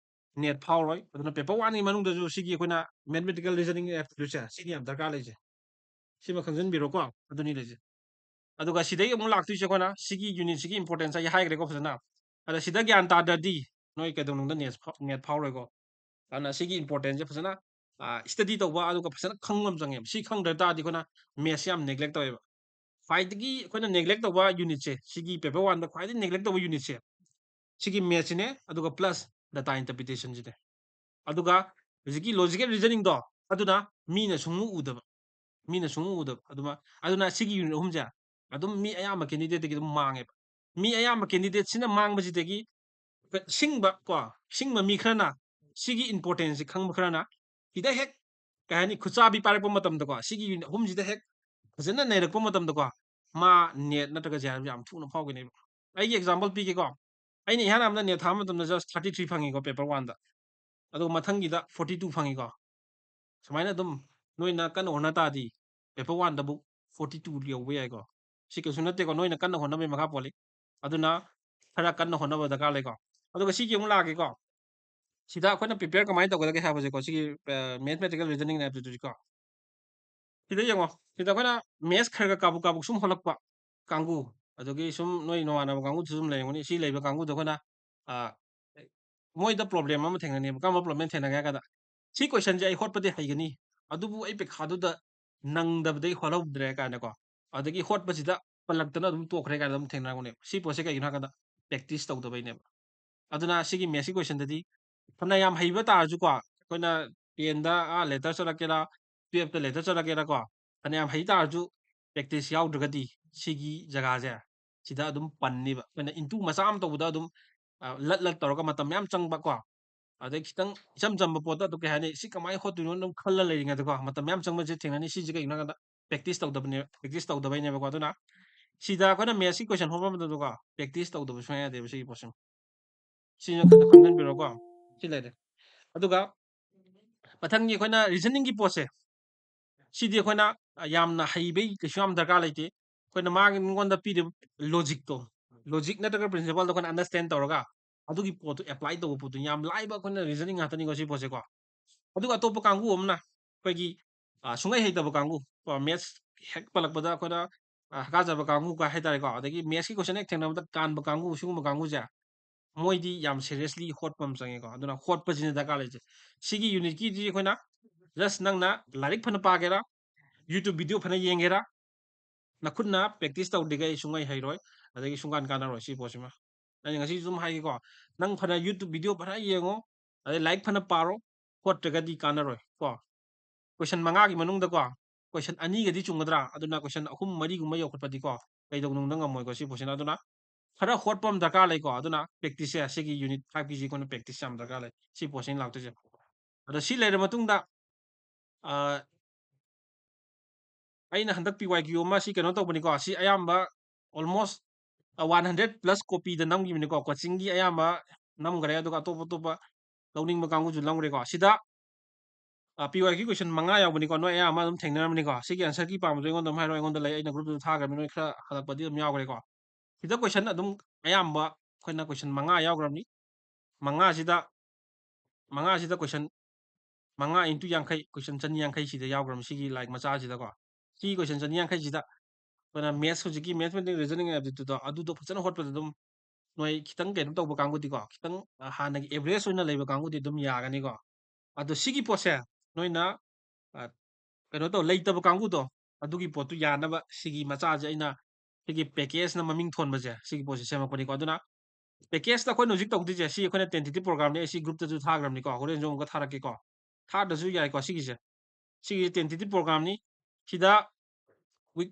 ꯅꯦꯠ ꯐꯥꯎꯔꯣꯏ꯫ ꯑꯗꯨꯅ ꯄꯦꯄꯔ ꯋꯥꯟꯒꯤ ꯃꯅꯨꯡꯗꯁꯨ ꯁꯤꯒꯤ ꯑꯩꯈꯣꯏꯅ mathematical reasoning aptitude-ꯁꯦ, ꯁꯤꯅꯤ ꯌꯥꯝ ꯗꯔꯀꯥꯔ ꯂꯩꯁꯦ꯫ ꯁꯤꯃ ꯈꯪꯖꯟꯕꯤꯔꯣꯀꯣ, ꯑꯗꯨꯅꯤ ꯂꯩꯁꯦ꯫ ꯑꯗꯨꯒ ꯁꯤꯗꯒꯤ ꯑꯃꯨꯛ ꯂꯥꯛꯇꯣꯏꯁꯦ ꯑꯩꯈꯣꯏꯅ ꯁꯤꯒꯤ unit-ꯁꯤꯒꯤ importance ꯑꯩ ꯍꯥꯏꯈ꯭ꯔꯦꯀꯣ ꯐꯖꯅ꯫ ꯑꯗ ꯁꯤꯗ ꯒ꯭ꯌꯥꯟ ꯇꯥꯗ꯭ꯔꯗꯤ ꯅꯣꯏ ꯀꯩꯗꯧꯅꯨꯡꯗ ꯅꯦꯠ ꯐꯥꯎ-, ꯅꯦꯠ ꯐꯥꯎꯔꯣꯏꯀꯣ꯫ ꯑꯗꯨꯅ ꯁꯤꯒꯤ importance-ꯁꯦ ꯐꯖꯅ, ꯑ, study ꯇꯧꯕ, ꯑꯗꯨꯒ ꯐꯖꯅ ꯈꯪꯕ ꯑꯃ ꯆꯪꯉꯦꯕ꯫ ꯁꯤ ꯈꯪꯗ꯭ꯔ ꯇꯥꯔꯗꯤ ꯑꯩꯈꯣꯏꯅ maths-ꯁꯦ ꯌꯥꯝ neglect ꯇꯧꯋꯦꯕ꯫ ꯈ꯭ꯋꯥꯏꯗꯒꯤ ꯑꯩꯈꯣꯏꯅ neglect ꯇꯧꯕ unit-ꯁꯦ, ꯁꯤꯒꯤ ꯄꯦꯄꯔ ꯋꯥꯟꯗ ꯈ꯭ꯋꯥꯏꯗꯒꯤ neglect ꯇꯧꯕ unit-ꯁꯦ, ꯁꯤꯒꯤ maths-ꯁꯤꯅꯦ, ꯑꯗꯨꯒ plus data interpretation-ꯁꯤꯅꯦ꯫ ꯑꯗꯨꯒ ꯍꯧꯖꯤꯛꯀꯤ logical reasoning-ꯗꯣ, ꯑꯗꯨꯅ ꯃꯤꯅ ꯁꯨꯡꯎ ꯎꯗꯕ, ꯃꯤꯅ ꯁꯨꯡꯎ ꯎꯗꯕ꯫ ꯑꯗꯨꯃ-, ꯑꯗꯨꯅ ꯁꯤꯒꯤ unit ꯑꯍꯨꯝꯁꯦ ꯑꯗꯨꯝ ꯃꯤ ꯑꯌꯥꯝꯕ candidate-ꯇꯒꯤ ꯑꯗꯨꯝ ꯃꯥꯡꯉꯦꯕ꯫ ꯃꯤ ꯑꯌꯥꯝꯕ candidate-ꯁꯤꯅ ꯃꯥꯡꯕꯁꯤꯗꯒꯤ ꯁꯤꯡꯕ ꯀꯣ, ꯁꯤꯡꯕ ꯃꯤ ꯈꯔꯅ ꯁꯤꯒꯤ importance-ꯁꯤ ꯈꯪꯕ ꯈꯔꯅ ꯁꯤꯗ ꯍꯦꯛ, ꯀꯩ ꯍꯥꯏꯅꯤ, ꯈꯨꯠꯆꯥꯕꯤ ꯄꯥꯏꯔꯛꯄ ꯃꯇꯝꯗꯀꯣ, ꯁꯤꯒꯤ unit ꯑꯍꯨꯝꯁꯤꯗ ꯍꯦꯛ ꯐꯖꯅ ꯅꯩꯔꯛꯄ ꯃꯇꯝꯗꯀꯣ, ꯃꯥ ꯅꯦꯠ ꯅꯠꯇ꯭ꯔꯒ ꯖꯦ ꯑꯥꯔ ꯑꯦꯐ ꯌꯥꯝ ꯊꯨꯅ ꯐꯥꯎꯒꯅꯦꯕ꯫ ꯑꯩꯒꯤ example ꯄꯤꯒꯦꯀꯣ꯫ ꯑꯩꯅ ꯏꯍꯥꯟ ꯍꯥꯟꯕꯗ ꯅꯦꯠ ꯊꯥꯕ ꯃꯇꯝꯗ just thirty three ꯐꯪꯉꯤꯀꯣ, paper one-ꯗ꯫ ꯑꯗꯨꯒ ꯃꯊꯪꯒꯤꯗ forty two ꯐꯪꯉꯤꯀꯣ꯫ ꯁꯨꯃꯥꯏꯅ ꯑꯗꯨꯝ ꯅꯣꯏꯅ ꯀꯟꯅ ꯍꯣꯠꯅ ꯇꯥꯔꯗꯤ, paper one-ꯗꯕꯨ forty two ꯌꯧꯕ ꯌꯥꯏꯀꯣ꯫ ꯁꯤ ꯀꯩꯁꯨ ꯅꯠꯇꯦꯀꯣ, ꯅꯣꯏꯅ ꯀꯟꯅ ꯍꯣꯠꯅꯕꯒꯤ ꯃꯈꯥ ꯄꯣꯜꯂꯤ꯫ ꯑꯗꯨꯅ ꯈꯔ ꯀꯟꯅ ꯍꯣꯠꯅꯕ ꯗꯔꯀꯥꯔ ꯂꯩꯀꯣ꯫ ꯑꯗꯨꯒ ꯁꯤꯒꯤ ꯑꯃꯨꯛ ꯂꯥꯛꯑꯒꯦꯀꯣ꯫ ꯁꯤꯗ ꯑꯩꯈꯣꯏꯅ prepare ꯀꯃꯥꯏꯅ ꯇꯧꯒꯗꯒꯦ ꯍꯥꯏꯕꯁꯦꯀꯣ, ꯁꯤꯒꯤ, ꯑ, mathematical reasoning and aptitude-ꯀꯣ꯫ ꯁꯤꯗ ꯌꯦꯡꯉꯣ, ꯁꯤꯗ ꯑꯩꯈꯣꯏꯅ maths ꯈꯔ ꯈꯔ ꯀꯥꯕꯨꯛ ꯀꯥꯕꯨꯛ ꯁꯨꯝ ꯍꯣꯠꯂꯛꯄ ꯀꯥꯡꯕꯨ, ꯑꯗꯒꯤ ꯁꯨꯝ ꯅꯣꯏ ꯅꯃꯥꯟꯅꯕ ꯀꯥꯡꯕꯨꯗꯨꯁꯨ ꯑꯗꯨꯝ ꯂꯩꯔꯝꯒꯅꯤ꯫ ꯁꯤ ꯂꯩꯕ ꯀꯥꯡꯕꯨꯗꯣ ꯑꯩꯈꯣꯏꯅ ꯑ, ꯃꯣꯏꯗ ꯄ꯭ꯔꯣꯕ꯭ꯂꯦꯝ ꯑꯃ ꯊꯦꯡꯅꯅꯦꯕ꯫ ꯀꯔꯝꯕ ꯄ꯭ꯔꯣꯕ꯭ꯂꯦꯝ ꯊꯦꯡꯅꯒꯦ ꯍꯥꯏ ꯀꯥꯟꯗ, "ꯁꯤ ꯀꯣꯏꯁꯟꯁꯦ ꯑꯩ ꯍꯣꯠꯄꯗꯤ ꯍꯩꯒꯅꯤ, ꯑꯗꯨꯕꯨ ꯑꯩ ꯄꯩꯈꯥꯗꯨꯗ ꯅꯪꯗꯕꯗꯩ ꯍꯣꯠꯍꯧꯗ꯭ꯔꯦ" ꯀꯥꯏꯅꯀꯣ꯫ ꯑꯗꯒꯤ ꯍꯣꯠꯄꯁꯤꯗ ꯄꯜꯂꯛꯇꯅ ꯑꯗꯨꯝ ꯇꯣꯛꯈ꯭ꯔꯦ ꯀꯥꯏꯅ ꯑꯗꯨꯝ ꯊꯦꯡꯅꯔꯝꯒꯅꯦꯕ꯫ ꯁꯤ ꯄꯣꯠꯁꯦ ꯀꯩꯒꯤꯅꯣ ꯍꯥꯏ ꯀꯥꯟꯗ, ꯄ꯭ꯔꯦꯛꯇꯤꯁ ꯇꯧꯗꯕꯩꯅꯦꯕ꯫ ꯑꯗꯨꯅ ꯁꯤꯒꯤ ꯃꯦꯠꯁꯀꯤ ꯀꯣꯏꯁꯟꯗꯗꯤ ꯐꯅ ꯌꯥꯝ ꯍꯩꯕ ꯇꯥꯔꯁꯨꯀꯣ, ꯑꯩꯈꯣꯏꯅ ꯇꯦꯟꯗ, ꯑꯥ, ꯂꯦꯇꯔ ꯆꯠꯂꯛꯀꯦꯔꯥ, ꯇꯨꯌꯦꯜꯞꯇ ꯂꯦꯇꯔ ꯆꯠꯂꯛꯀꯦꯔꯥꯀꯣ, ꯐꯅ ꯌꯥꯝ ꯍꯩ ꯇꯥꯔꯁꯨ ꯄ꯭ꯔꯦꯛꯇꯤꯁ ꯌꯥꯎꯗ꯭ꯔꯒꯗꯤ ꯁꯤꯒꯤ ꯖꯒꯥꯁꯦ ꯁꯤꯗ ꯑꯗꯨꯝ ꯄꯟꯅꯤꯕ꯫ ꯑꯩꯈꯣꯏꯅ into ꯃꯆꯥ ꯑꯃ ꯇꯧꯕꯗ ꯑꯗꯨꯝ, ꯑ, ꯂꯠ ꯂꯠ ꯇꯧꯔꯒ ꯃꯇꯝ ꯃꯌꯥꯝ ꯆꯪꯕ ꯀꯣ, ꯑꯗꯩ ꯈꯤꯇꯪ ꯏꯆꯝ ꯆꯝꯕ ꯄꯣꯠꯇ ꯑꯗꯨ ꯀꯩ ꯍꯥꯏꯅꯤ, ꯁꯤ ꯀꯃꯥꯏꯅ ꯍꯣꯠꯇꯣꯏꯅꯣ ꯑꯗꯨꯝ ꯈꯜꯂ ꯂꯩꯔꯤꯉꯩꯗꯀꯣ, ꯃꯇꯝ ꯃꯌꯥꯝ ꯆꯪꯕꯁꯦ ꯊꯦꯡꯅꯅꯤ꯫ ꯁꯤꯁꯦ ꯀꯩꯒꯤꯅꯣ ꯍꯥꯏ ꯀꯥꯟꯗ ꯄ꯭ꯔꯦꯛꯇꯤꯁ ꯇꯧꯗꯕꯅꯦ, ꯄ꯭ꯔꯦꯛꯇꯤꯁ ꯇꯧꯗꯕꯩꯅꯦꯕꯀꯣ꯫ ꯑꯗꯨꯅ ꯁꯤꯗ ꯑꯩꯈꯣꯏꯅ ꯃꯦꯠꯁꯀꯤ ꯀꯣꯏꯁꯟ ꯍꯣꯠꯄ ꯃꯇꯝꯗꯀꯣ, ꯄ꯭ꯔꯦꯛꯇꯤꯁ ꯇꯧꯗꯕ ꯁꯨꯡꯌꯥ ꯌꯥꯗꯦꯕ ꯁꯤꯒꯤ ꯄꯣꯠꯁꯤꯃ꯫ ꯁꯤꯅ ꯈꯟ-, ꯈꯟꯖꯟꯕꯤꯔꯣꯀꯣ꯫ ꯁꯤ ꯂꯩꯔꯦ꯫ ꯑꯗꯨꯒ ꯃꯊꯪꯒꯤ ꯑꯩꯈꯣꯏꯅ ꯔꯤꯖꯅꯤꯡꯒꯤ ꯄꯣꯠꯁꯦ, ꯁꯤꯗꯤ ꯑꯩꯈꯣꯏꯅ, ꯑ, ꯌꯥꯝꯅ ꯍꯩꯕꯩ ꯀꯩꯁꯨ ꯌꯥꯝ ꯗꯔꯀꯥꯔ ꯂꯩꯇꯦ꯫ ꯑꯩꯈꯣꯏꯅ ꯃꯥꯒꯤ ꯃꯉꯣꯟꯗ ꯄꯤꯔꯤꯕ ꯂꯣꯖꯤꯛꯇꯣ, ꯂꯣꯖꯤꯛ ꯅꯠꯇ꯭ꯔꯒ ꯄ꯭ꯔꯤꯟꯁꯤꯄꯜꯗꯣ ꯑꯩꯈꯣꯏꯅ ꯑꯟꯗꯔꯁ꯭ꯇꯦꯟ ꯇꯧꯔꯒ ꯑꯗꯨꯒꯤ ꯄꯣꯠꯇꯣ ꯑꯦꯄ꯭ꯂꯥꯏ ꯇꯧꯕ ꯄꯣꯠꯇꯨ ꯌꯥꯝ ꯂꯥꯏꯕ, ꯑꯩꯈꯣꯏꯅ ꯔꯤꯖꯅꯤꯡ ꯉꯥꯛꯇꯅꯤꯀꯣ ꯁꯤ ꯄꯣꯠꯁꯦꯀꯣ꯫ ꯑꯗꯨꯒ ꯑꯇꯣꯞꯄ ꯀꯥꯡꯕꯨ ꯑꯃꯅ ꯑꯩꯈꯣꯏꯒꯤ, ꯑ, ꯁꯨꯡꯍꯩ ꯍꯩꯇꯕ ꯀꯥꯡꯕꯨ, ꯀꯣ, ꯃꯦꯠꯁ ꯍꯦꯛ ꯄꯜꯂꯛꯄꯗ ꯑꯩꯈꯣꯏꯅ, ꯑ, ꯍꯀꯥꯖꯕ ꯀꯥꯡꯕꯨ ꯀ ꯍꯥꯏꯇꯥꯔꯦꯀꯣ, ꯑꯗꯒꯤ ꯃꯦꯠꯁꯀꯤ ꯀꯣꯏꯁꯟ ꯍꯦꯛ ꯊꯦꯡꯅꯕꯗ ꯀꯥꯟꯕ ꯀꯥꯡꯕꯨ, ꯁꯤꯒꯨꯝꯕ ꯀꯥꯡꯕꯨꯁꯦ ꯃꯣꯏꯗꯤ ꯌꯥꯝ ꯁꯦꯔꯤꯌꯁꯂꯤ ꯍꯣꯠꯄ ꯑꯃ ꯆꯪꯉꯦꯀꯣ꯫ ꯑꯗꯨꯅ ꯍꯣꯠꯄꯁꯤꯅ ꯗꯔꯀꯥꯔ ꯂꯩꯁꯦ꯫ ꯁꯤꯒꯤ ꯌꯨꯅꯤꯠꯀꯤꯗꯤ ꯑꯩꯈꯣꯏꯅ ꯖꯁ ꯅꯪꯅ ꯂꯥꯏꯔꯤꯛ ꯐꯅ ꯄꯥꯒꯦꯔꯥ, YouTube ꯚꯤꯗꯤꯑꯣ ꯐꯅ ꯌꯦꯡꯒꯦꯔꯥ, ꯅꯈꯨꯠꯅ ꯄ꯭ꯔꯦꯛꯇꯤꯁ ꯇꯧꯗ꯭ꯔꯤꯈꯩ ꯁꯨꯡꯍꯩ ꯍꯩꯔꯣꯏ, ꯑꯗꯒꯤ ꯁꯨꯡꯀꯥꯟ ꯀꯥꯟꯅꯔꯣꯏ ꯁꯤ ꯄꯣꯠꯁꯤꯃ꯫ ꯑꯩꯅ ꯉꯁꯤꯁꯨ ꯑꯗꯨꯝ ꯍꯥꯏꯒꯦꯀꯣ, ꯅꯪ ꯐꯅ YouTube ꯚꯤꯗꯤꯑꯣ ꯐꯅ ꯌꯦꯡꯉꯣ, ꯑꯗꯩ ꯂꯥꯏꯔꯤꯛ ꯐꯅ ꯄꯥꯔꯣ, ꯍꯣꯠꯇ꯭ꯔꯒꯗꯤ ꯀꯥꯟꯅꯔꯣꯏ ꯀꯣ꯫ ꯀꯣꯏꯁꯟ ꯃꯉꯥꯒꯤ ꯃꯅꯨꯡꯗꯀꯣ, ꯀꯣꯏꯁꯟ ꯑꯅꯤꯒꯗꯤ ꯆꯨꯝꯒꯗ꯭ꯔꯥ? ꯑꯗꯨꯅ ꯀꯣꯏꯁꯟ ꯑꯍꯨꯝ ꯃꯔꯤꯒꯨꯝꯕ ꯌꯧꯈꯠꯄꯗꯤꯀꯣ, ꯀꯩꯗꯧꯅꯨꯡꯗ ꯉꯝꯃꯣꯏꯀꯣ ꯁꯤ ꯄꯣꯠꯁꯤꯅ꯫ ꯑꯗꯨꯅ ꯈꯔ ꯍꯣꯠꯄ ꯑꯃ ꯗꯔꯀꯥꯔ ꯂꯩꯀꯣ꯫ ꯑꯗꯨꯅ ꯄ꯭ꯔꯦꯛꯇꯤꯁꯁꯦ, ꯁꯤꯒꯤ ꯌꯨꯅꯤꯠ ꯐꯥꯏꯚꯀꯤꯁꯤ ꯑꯩꯈꯣꯏꯅ ꯄ꯭ꯔꯦꯛꯇꯤꯁ ꯌꯥꯝ ꯗꯔꯀꯥꯔ ꯂꯩ꯫ ꯁꯤ ꯄꯣꯠꯁꯤꯅ ꯂꯥꯛꯇꯣꯏꯁꯦ꯫ ꯑꯗꯣ ꯁꯤ ꯂꯩꯔ ꯃꯇꯨꯡꯗ, ꯑ, ꯑꯩꯅ ꯍꯟꯗꯛ P Y Q ꯑꯃ ꯁꯤ ꯀꯩꯅꯣ ꯇꯧꯕꯅꯤꯀꯣ꯫ ꯁꯤ ꯑꯌꯥꯝꯕ almost, ꯑ, one hundred plus copyꯗ ꯅꯝꯈꯤꯕꯅꯤꯀꯣ꯫ ꯀꯣꯆꯤꯡꯒꯤ ꯑꯌꯥꯝꯕ ꯅꯝꯈ꯭ꯔꯦ, ꯑꯗꯨꯒ ꯑꯇꯣꯞ ꯑꯇꯣꯞꯄ ꯂꯧꯅꯤꯡꯕ ꯀꯥꯡꯕꯨꯁꯨ ꯂꯧꯈ꯭ꯔꯦꯀꯣ꯫ ꯁꯤꯗ, ꯑ, P Y Q ꯀꯣꯏꯁꯟ ꯃꯉꯥ ꯌꯥꯎꯕꯅꯤꯀꯣ꯫ ꯅꯣꯏ ꯑꯌꯥꯝꯕ ꯑꯗꯨꯝ ꯊꯦꯡꯅꯔꯝꯃꯅꯤꯀꯣ꯫ ꯁꯤꯒꯤ ꯑꯟꯁꯔ ꯀꯤ ꯄꯥꯝꯕꯗꯣ ꯑꯩꯉꯣꯟꯗ ꯑꯗꯨꯝ ꯍꯥꯏꯔꯣ, ꯑꯩꯉꯣꯟꯗ ꯂꯩ, ꯑꯩꯅ ꯒ꯭ꯔꯨꯞꯇꯁꯨ ꯊꯥꯈ꯭ꯔꯕꯅꯤ, ꯅꯣꯏ ꯈꯔ ꯍꯜꯂꯛꯄꯗꯤ ꯑꯗꯨꯝ ꯌꯥꯎꯈ꯭ꯔꯦꯀꯣ꯫ ꯁꯤꯗ ꯀꯣꯏꯁꯟ ꯑꯗꯨꯝ ꯑꯌꯥꯝꯕ ꯑꯩꯈꯣꯏꯅ ꯀꯣꯏꯁꯟ ꯃꯉꯥ ꯌꯥꯎꯈ꯭ꯔꯕꯅꯤ꯫ ꯃꯉꯥꯁꯤꯗ, ꯃꯉꯥꯁꯤꯗ ꯀꯣꯏꯁꯟ ꯃꯉꯥ into ꯌꯥꯡꯈꯩ, ꯀꯣꯏꯁꯟ ꯆꯅꯤ ꯌꯥꯡꯈꯩ ꯁꯤꯗ ꯌꯥꯎꯈ꯭ꯔꯕꯅꯤ, ꯁꯤꯒꯤ ꯂꯥꯏꯔꯤꯛ ꯃꯆꯥꯁꯤꯗꯀꯣ꯫ ꯁꯤꯒꯤ ꯀꯣꯏꯁꯟ ꯆꯅꯤ ꯌꯥꯡꯈꯩꯁꯤꯗ ꯑꯩꯈꯣꯏꯅ ꯃꯦꯠꯁ, ꯍꯧꯖꯤꯛꯀꯤ ꯃꯦꯠꯁ, ꯔꯤꯖꯅꯤꯡ ꯑꯦꯟ ꯑꯦꯞꯇꯤꯇ꯭ꯌꯨꯠꯇꯣ, ꯑꯗꯨꯗꯣ ꯐꯖꯅ ꯍꯣꯠꯄꯗ ꯑꯗꯨꯝ ꯅꯣꯏ ꯈꯤꯇꯪ ꯀꯩꯅꯣ ꯇꯧꯕ ꯀꯥꯡꯕꯨꯗꯤꯀꯣ, ꯈꯤꯇꯪ, ꯑ, ꯍꯥꯟꯅꯒꯤ average ꯑꯣꯏꯅ ꯂꯩꯕ ꯀꯥꯡꯕꯨꯗꯤ ꯑꯗꯨꯝ ꯌꯥꯒꯅꯤꯀꯣ꯫ ꯑꯗꯣ ꯁꯤꯒꯤ ꯄꯣꯠꯁꯦ ꯅꯣꯏꯅ, ꯑ, ꯀꯩꯅꯣ ꯇꯧ, ꯂꯩꯇꯕ ꯀꯥꯡꯕꯨꯗꯣ, ꯑꯗꯨꯒꯤ ꯄꯣꯠꯇꯨ ꯌꯥꯅꯕ ꯁꯤꯒꯤ ꯃꯆꯥꯁꯦ ꯑꯩꯅ ꯁꯤꯒꯤ package ꯅ ꯃꯃꯤꯡ ꯊꯣꯟꯕꯁꯦ, ꯁꯤꯒꯤ ꯄꯣꯠꯁꯦ ꯁꯦꯝꯃꯛꯄꯅꯤꯀꯣ꯫ ꯑꯗꯨꯅ package ꯇ ꯑꯩꯈꯣꯏꯅ ꯍꯧꯖꯤꯛ ꯇꯧꯗꯣꯏꯁꯦ, ꯁꯤ ꯑꯩꯈꯣꯏꯅ tentative program ꯅꯤ, ꯑꯩ ꯁꯤ group ꯇꯁꯨ ꯊꯥꯈ꯭ꯔꯕꯅꯤꯀꯣ, ꯍꯣꯔꯦꯟꯁꯨ ꯑꯃꯨꯛꯀ ꯊꯥꯔꯛꯀꯦꯀꯣ꯫ ꯊꯥꯗ꯭ꯔꯁꯨ ꯌꯥꯏꯀꯣ ꯁꯤꯒꯤꯁꯦ꯫ ꯁꯤꯒꯤꯁꯦ tentative program ꯅꯤ꯫ ꯁꯤꯗ week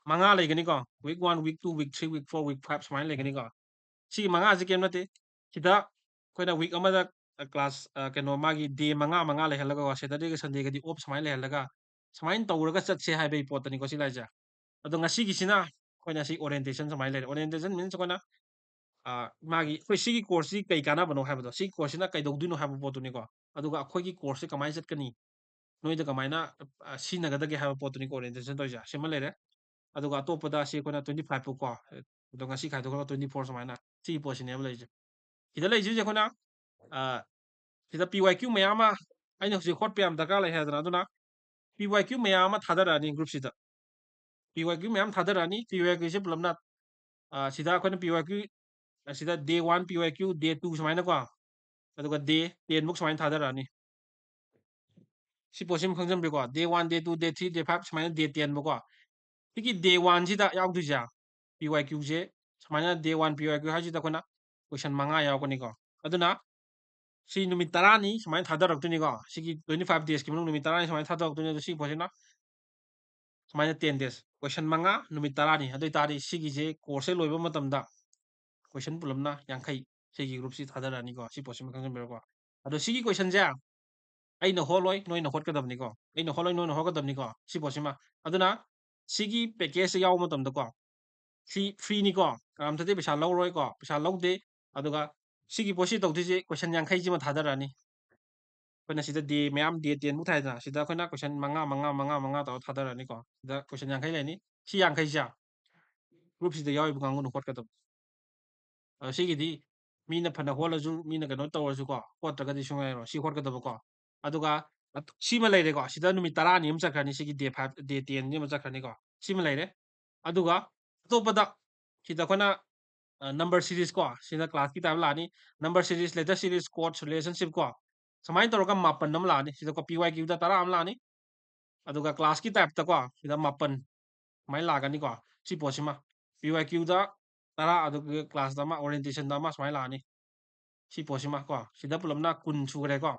ꯃꯉꯥ ꯂꯩꯒꯅꯤꯀꯣ꯫ Week one, week two, week three, week four, week five ꯁꯨꯃꯥꯏꯅ ꯂꯩꯒꯅꯤꯀꯣ꯫ ꯁꯤꯒꯤ ꯃꯉꯥꯁꯦ ꯀꯩꯝ ꯅꯠꯇꯦ꯫ ꯁꯤꯗ ꯑꯩꯈꯣꯏꯅ week ꯑꯃꯗ, ꯑ, class, ꯑ, ꯀꯩꯅꯣ, ꯃꯥꯒꯤ day ꯃꯉꯥ, ꯃꯉꯥ ꯂꯩꯍꯜꯂꯒꯀꯣ, Saturday ꯒ Sunday ꯒꯗꯤ off ꯁꯨꯃꯥꯏꯅ ꯂꯩꯍꯜꯂꯒ, ꯁꯨꯃꯥꯏꯅ ꯇꯧꯔꯒ ꯆꯠꯁꯦ ꯍꯥꯏꯕꯒꯤ ꯄꯣꯠꯇꯅꯤꯀꯣ ꯁꯤ ꯂꯥꯛꯏꯁꯦ꯫ ꯑꯗꯣ ꯉꯁꯤꯒꯤꯁꯤꯅ ꯑꯩꯈꯣꯏꯅ ꯁꯤ orientation ꯁꯨꯃꯥꯏꯅ ꯂꯩꯔꯦ꯫ Orientation means ꯑꯩꯈꯣꯏꯅ, ꯑ, ꯃꯥꯒꯤ, ꯑꯩꯈꯣꯏ ꯁꯤꯒꯤ course ꯁꯤ ꯀꯩ ꯀꯥꯟꯅꯕꯅꯣ ꯍꯥꯏꯕꯗꯣ, ꯁꯤꯒꯤ course ꯁꯤꯅ ꯀꯩꯗꯧꯗꯣꯏꯅꯣ ꯍꯥꯏꯕ ꯄꯣꯠꯇꯨꯅꯤꯀꯣ꯫ ꯑꯗꯨꯒ ꯑꯩꯈꯣꯏꯒꯤ course ꯁꯦ ꯀꯃꯥꯏꯅ ꯆꯠꯀꯅꯤ, ꯅꯣꯏꯗ ꯀꯃꯥꯏꯅ, ꯑ, ꯁꯤꯖꯤꯟꯅꯒꯗꯒꯦ ꯍꯥꯏꯕ ꯄꯣꯠꯇꯨꯅꯤꯀꯣ orientation ꯇꯧꯔꯤꯁꯦ꯫ ꯁꯤꯃ ꯂꯩꯔꯦ꯫ ꯑꯗꯨꯒ ꯑꯇꯣꯞꯄꯗ ꯁꯤ ꯑꯩꯈꯣꯏꯅ twenty five ꯐꯥꯎ ꯀꯣ, ꯑꯗꯣ ꯉꯁꯤ ꯈꯥꯏꯗꯣꯛꯈ꯭ꯔꯒ twenty four ꯁꯨꯃꯥꯏꯅ ꯁꯤꯒꯤ ꯄꯣꯠꯁꯤꯅꯦꯕ ꯂꯩꯔꯤꯁꯦ꯫ ꯁꯤꯗ ꯂꯩꯔꯤꯁꯦ ꯑꯩꯈꯣꯏꯅ, ꯑ, ꯁꯤꯗ P Y Q ꯃꯌꯥꯝ ꯑꯃ ꯑꯩꯅ ꯍꯧꯖꯤꯛ ꯍꯣꯠꯄ ꯌꯥꯝ ꯗꯔꯀꯥꯔ ꯂꯩ ꯍꯥꯏꯗꯅ, ꯑꯗꯨꯅ P Y Q ꯃꯌꯥꯝ ꯑꯃ ꯊꯥꯗꯔꯛꯑꯅꯤ group ꯁꯤꯗ꯫ P Y Q ꯃꯌꯥꯝ ꯊꯥꯗꯔꯛꯑꯅꯤ꯫ P Y Q ꯁꯦ ꯄꯨꯂꯞꯅ, ꯑ, ꯁꯤꯗ ꯑꯩꯈꯣꯏꯅ P Y Q, ꯑ, ꯁꯤꯗ day one P Y Q, day two ꯁꯨꯃꯥꯏꯅꯀꯣ, ꯑꯗꯨꯒ day ten ꯐꯥꯎ ꯁꯨꯃꯥꯏꯅ ꯊꯥꯗꯔꯛꯑꯅꯤ꯫ ꯁꯤ ꯄꯣꯠꯁꯤꯃ ꯈꯪꯖꯟꯕꯤꯀꯣ, day one, day two, day three, day five ꯁꯨꯃꯥꯏꯅ day ten ꯐꯥꯎꯀꯣ꯫ ꯁꯤꯒꯤ day one ꯁꯤꯗ ꯌꯥꯎꯗꯣꯏꯁꯦ, P Y Q ꯁꯦ ꯁꯨꯃꯥꯏꯅ day one P Y Q ꯍꯥꯏꯁꯤꯗ ꯑꯩꯈꯣꯏꯅ question ꯃꯉꯥ ꯌꯥꯎꯔꯛꯀꯅꯤꯀꯣ꯫ ꯑꯗꯨꯅ ꯁꯤ ꯅꯨꯃꯤꯠ ꯇꯔꯥꯅꯤ ꯁꯨꯃꯥꯏꯅ ꯊꯥꯗꯔꯛꯇꯣꯏꯅꯤꯀꯣ꯫ ꯁꯤꯒꯤ twenty five days ꯀꯤ ꯃꯅꯨꯡ ꯅꯨꯃꯤꯠ ꯇꯔꯥꯅꯤ ꯁꯨꯃꯥꯏꯅ ꯊꯥꯗꯔꯛꯇꯣꯏꯅꯤ꯫ ꯑꯗꯣ ꯁꯤ ꯄꯣꯠꯁꯤꯅ ꯁꯨꯃꯥꯏꯅ ten days, question ꯃꯉꯥ, ꯅꯨꯃꯤꯠ ꯇꯔꯥꯅꯤ꯫ ꯑꯗꯨ ꯑꯣꯏꯇꯥꯔꯗꯤ ꯁꯤꯒꯤꯁꯦ course ꯁꯦ ꯂꯣꯏꯕ ꯃꯇꯝꯗ question ꯄꯨꯂꯞꯅ ꯌꯥꯡꯈꯩ ꯁꯤꯒꯤ group ꯁꯤ ꯊꯥꯗꯔꯛꯑꯅꯤꯀꯣ꯫ ꯁꯤ ꯄꯣꯠꯁꯤꯃ ꯈꯪꯖꯟꯕꯤꯔꯣꯀꯣ꯫ ꯑꯗꯣ ꯁꯤꯒꯤ question ꯁꯦ ꯑꯩꯅ ꯍꯣꯠꯂꯣꯏ, ꯅꯣꯏꯅ ꯍꯣꯠꯀꯗꯕꯅꯤꯀꯣ꯫ ꯑꯩꯅ ꯍꯣꯠꯂꯣꯏ, ꯅꯣꯏꯅ ꯍꯣꯠꯀꯗꯕꯅꯤꯀꯣ, ꯁꯤ ꯄꯣꯠꯁꯤꯃ꯫ ꯑꯗꯨꯅ ꯁꯤꯒꯤ package ꯁꯦ ꯌꯥꯎꯕ ꯃꯇꯝꯗꯀꯣ, free, free ꯅꯤꯀꯣ, ꯀꯅꯥꯝꯇꯗꯤ ꯄꯩꯁꯥ ꯂꯧꯔꯣꯏꯀꯣ, ꯄꯩꯁꯥ ꯂꯧꯗꯦ꯫ ꯑꯗꯨꯒ ꯁꯤꯒꯤ ꯄꯣꯠꯁꯤ ꯇꯧꯗꯣꯏꯁꯦ question ꯌꯥꯡꯈꯩꯁꯤꯃ ꯊꯥꯗꯔꯛꯑꯅꯤ꯫ ꯑꯩꯈꯣꯏꯅ ꯁꯤꯗ day ꯃꯌꯥꯝ, day ten ꯃꯨꯛ ꯊꯥꯏꯗꯅ, ꯁꯤꯗ ꯑꯩꯈꯣꯏꯅ question ꯃꯉꯥ, ꯃꯉꯥ, ꯃꯉꯥ, ꯃꯉꯥ ꯇꯧꯔ ꯊꯥꯗꯔꯛꯑꯅꯤꯀꯣ꯫ ꯁꯤꯗ question ꯌꯥꯡꯈꯩ ꯂꯩꯅꯤ꯫ ꯁꯤ ꯌꯥꯡꯈꯩꯁꯦ group ꯁꯤꯗ ꯌꯥꯎꯔꯤꯕ ꯀꯥꯡꯕꯨꯅ ꯍꯣꯠꯀꯗꯕ꯫ ꯑꯗꯣ ꯁꯤꯒꯤꯗꯤ ꯃꯤꯅ ꯐꯅ ꯍꯣꯠꯂꯁꯨ, ꯃꯤꯅ ꯀꯩꯅꯣ ꯇꯧꯔꯁꯨꯀꯣ, ꯍꯣꯠꯇ꯭ꯔꯒꯗꯤ ꯁꯨꯡꯌꯥ ꯌꯥꯔꯣꯏ꯫ ꯁꯤ ꯍꯣꯠꯀꯗꯕꯀꯣ꯫ ꯑꯗꯨꯒ ꯑꯠ-, ꯁꯤꯃ ꯂꯩꯔꯦꯀꯣ꯫ ꯁꯤꯗ ꯅꯨꯃꯤꯠ ꯇꯔꯥꯅꯤ ꯑꯃ ꯆꯠꯈ꯭ꯔꯅꯤ꯫ ꯁꯤꯒꯤ day five, day ten ꯁꯤꯃ ꯆꯠꯈ꯭ꯔꯅꯤꯀꯣ꯫ ꯁꯤꯃ ꯂꯩꯔꯦ꯫ ꯑꯗꯨꯒ ꯑꯇꯣꯞꯄꯗ ꯁꯤꯗ ꯑꯩꯈꯣꯏꯅ ꯑ, number series ꯀꯣ, ꯁꯤꯅ class ꯀꯤ type ꯂꯥꯛꯑꯅꯤ꯫ Number series, letter series, codes, relationship ꯀꯣ, ꯁꯨꯃꯥꯏꯅ ꯇꯧꯔꯒ ꯃꯥꯄꯟ ꯑꯃ ꯂꯥꯛꯑꯅꯤ꯫ ꯁꯤꯗꯀꯣ P Y Q ꯗ ꯇꯔꯥ ꯑꯃ ꯂꯥꯛꯑꯅꯤ꯫ ꯑꯗꯨꯒ class ꯀꯤ type ꯇꯀꯣ, ꯁꯤꯗ ꯃꯥꯄꯟ ꯁꯨꯃꯥꯏꯅ ꯂꯥꯛꯀꯅꯤꯀꯣ꯫ ꯁꯤ ꯄꯣꯠꯁꯤꯃ P Y Q ꯗ ꯇꯔꯥ, ꯑꯗꯨꯒ class ꯇ ꯑꯃ, orientation ꯗ ꯑꯃ ꯁꯨꯃꯥꯏꯅ ꯂꯥꯛꯑꯅꯤ꯫ ꯁꯤ ꯄꯣꯠꯁꯤꯃ ꯀꯣ, ꯁꯤꯗ ꯄꯨꯂꯞꯅ ꯀꯨꯟ ꯁꯨꯈ꯭ꯔꯦꯀꯣ꯫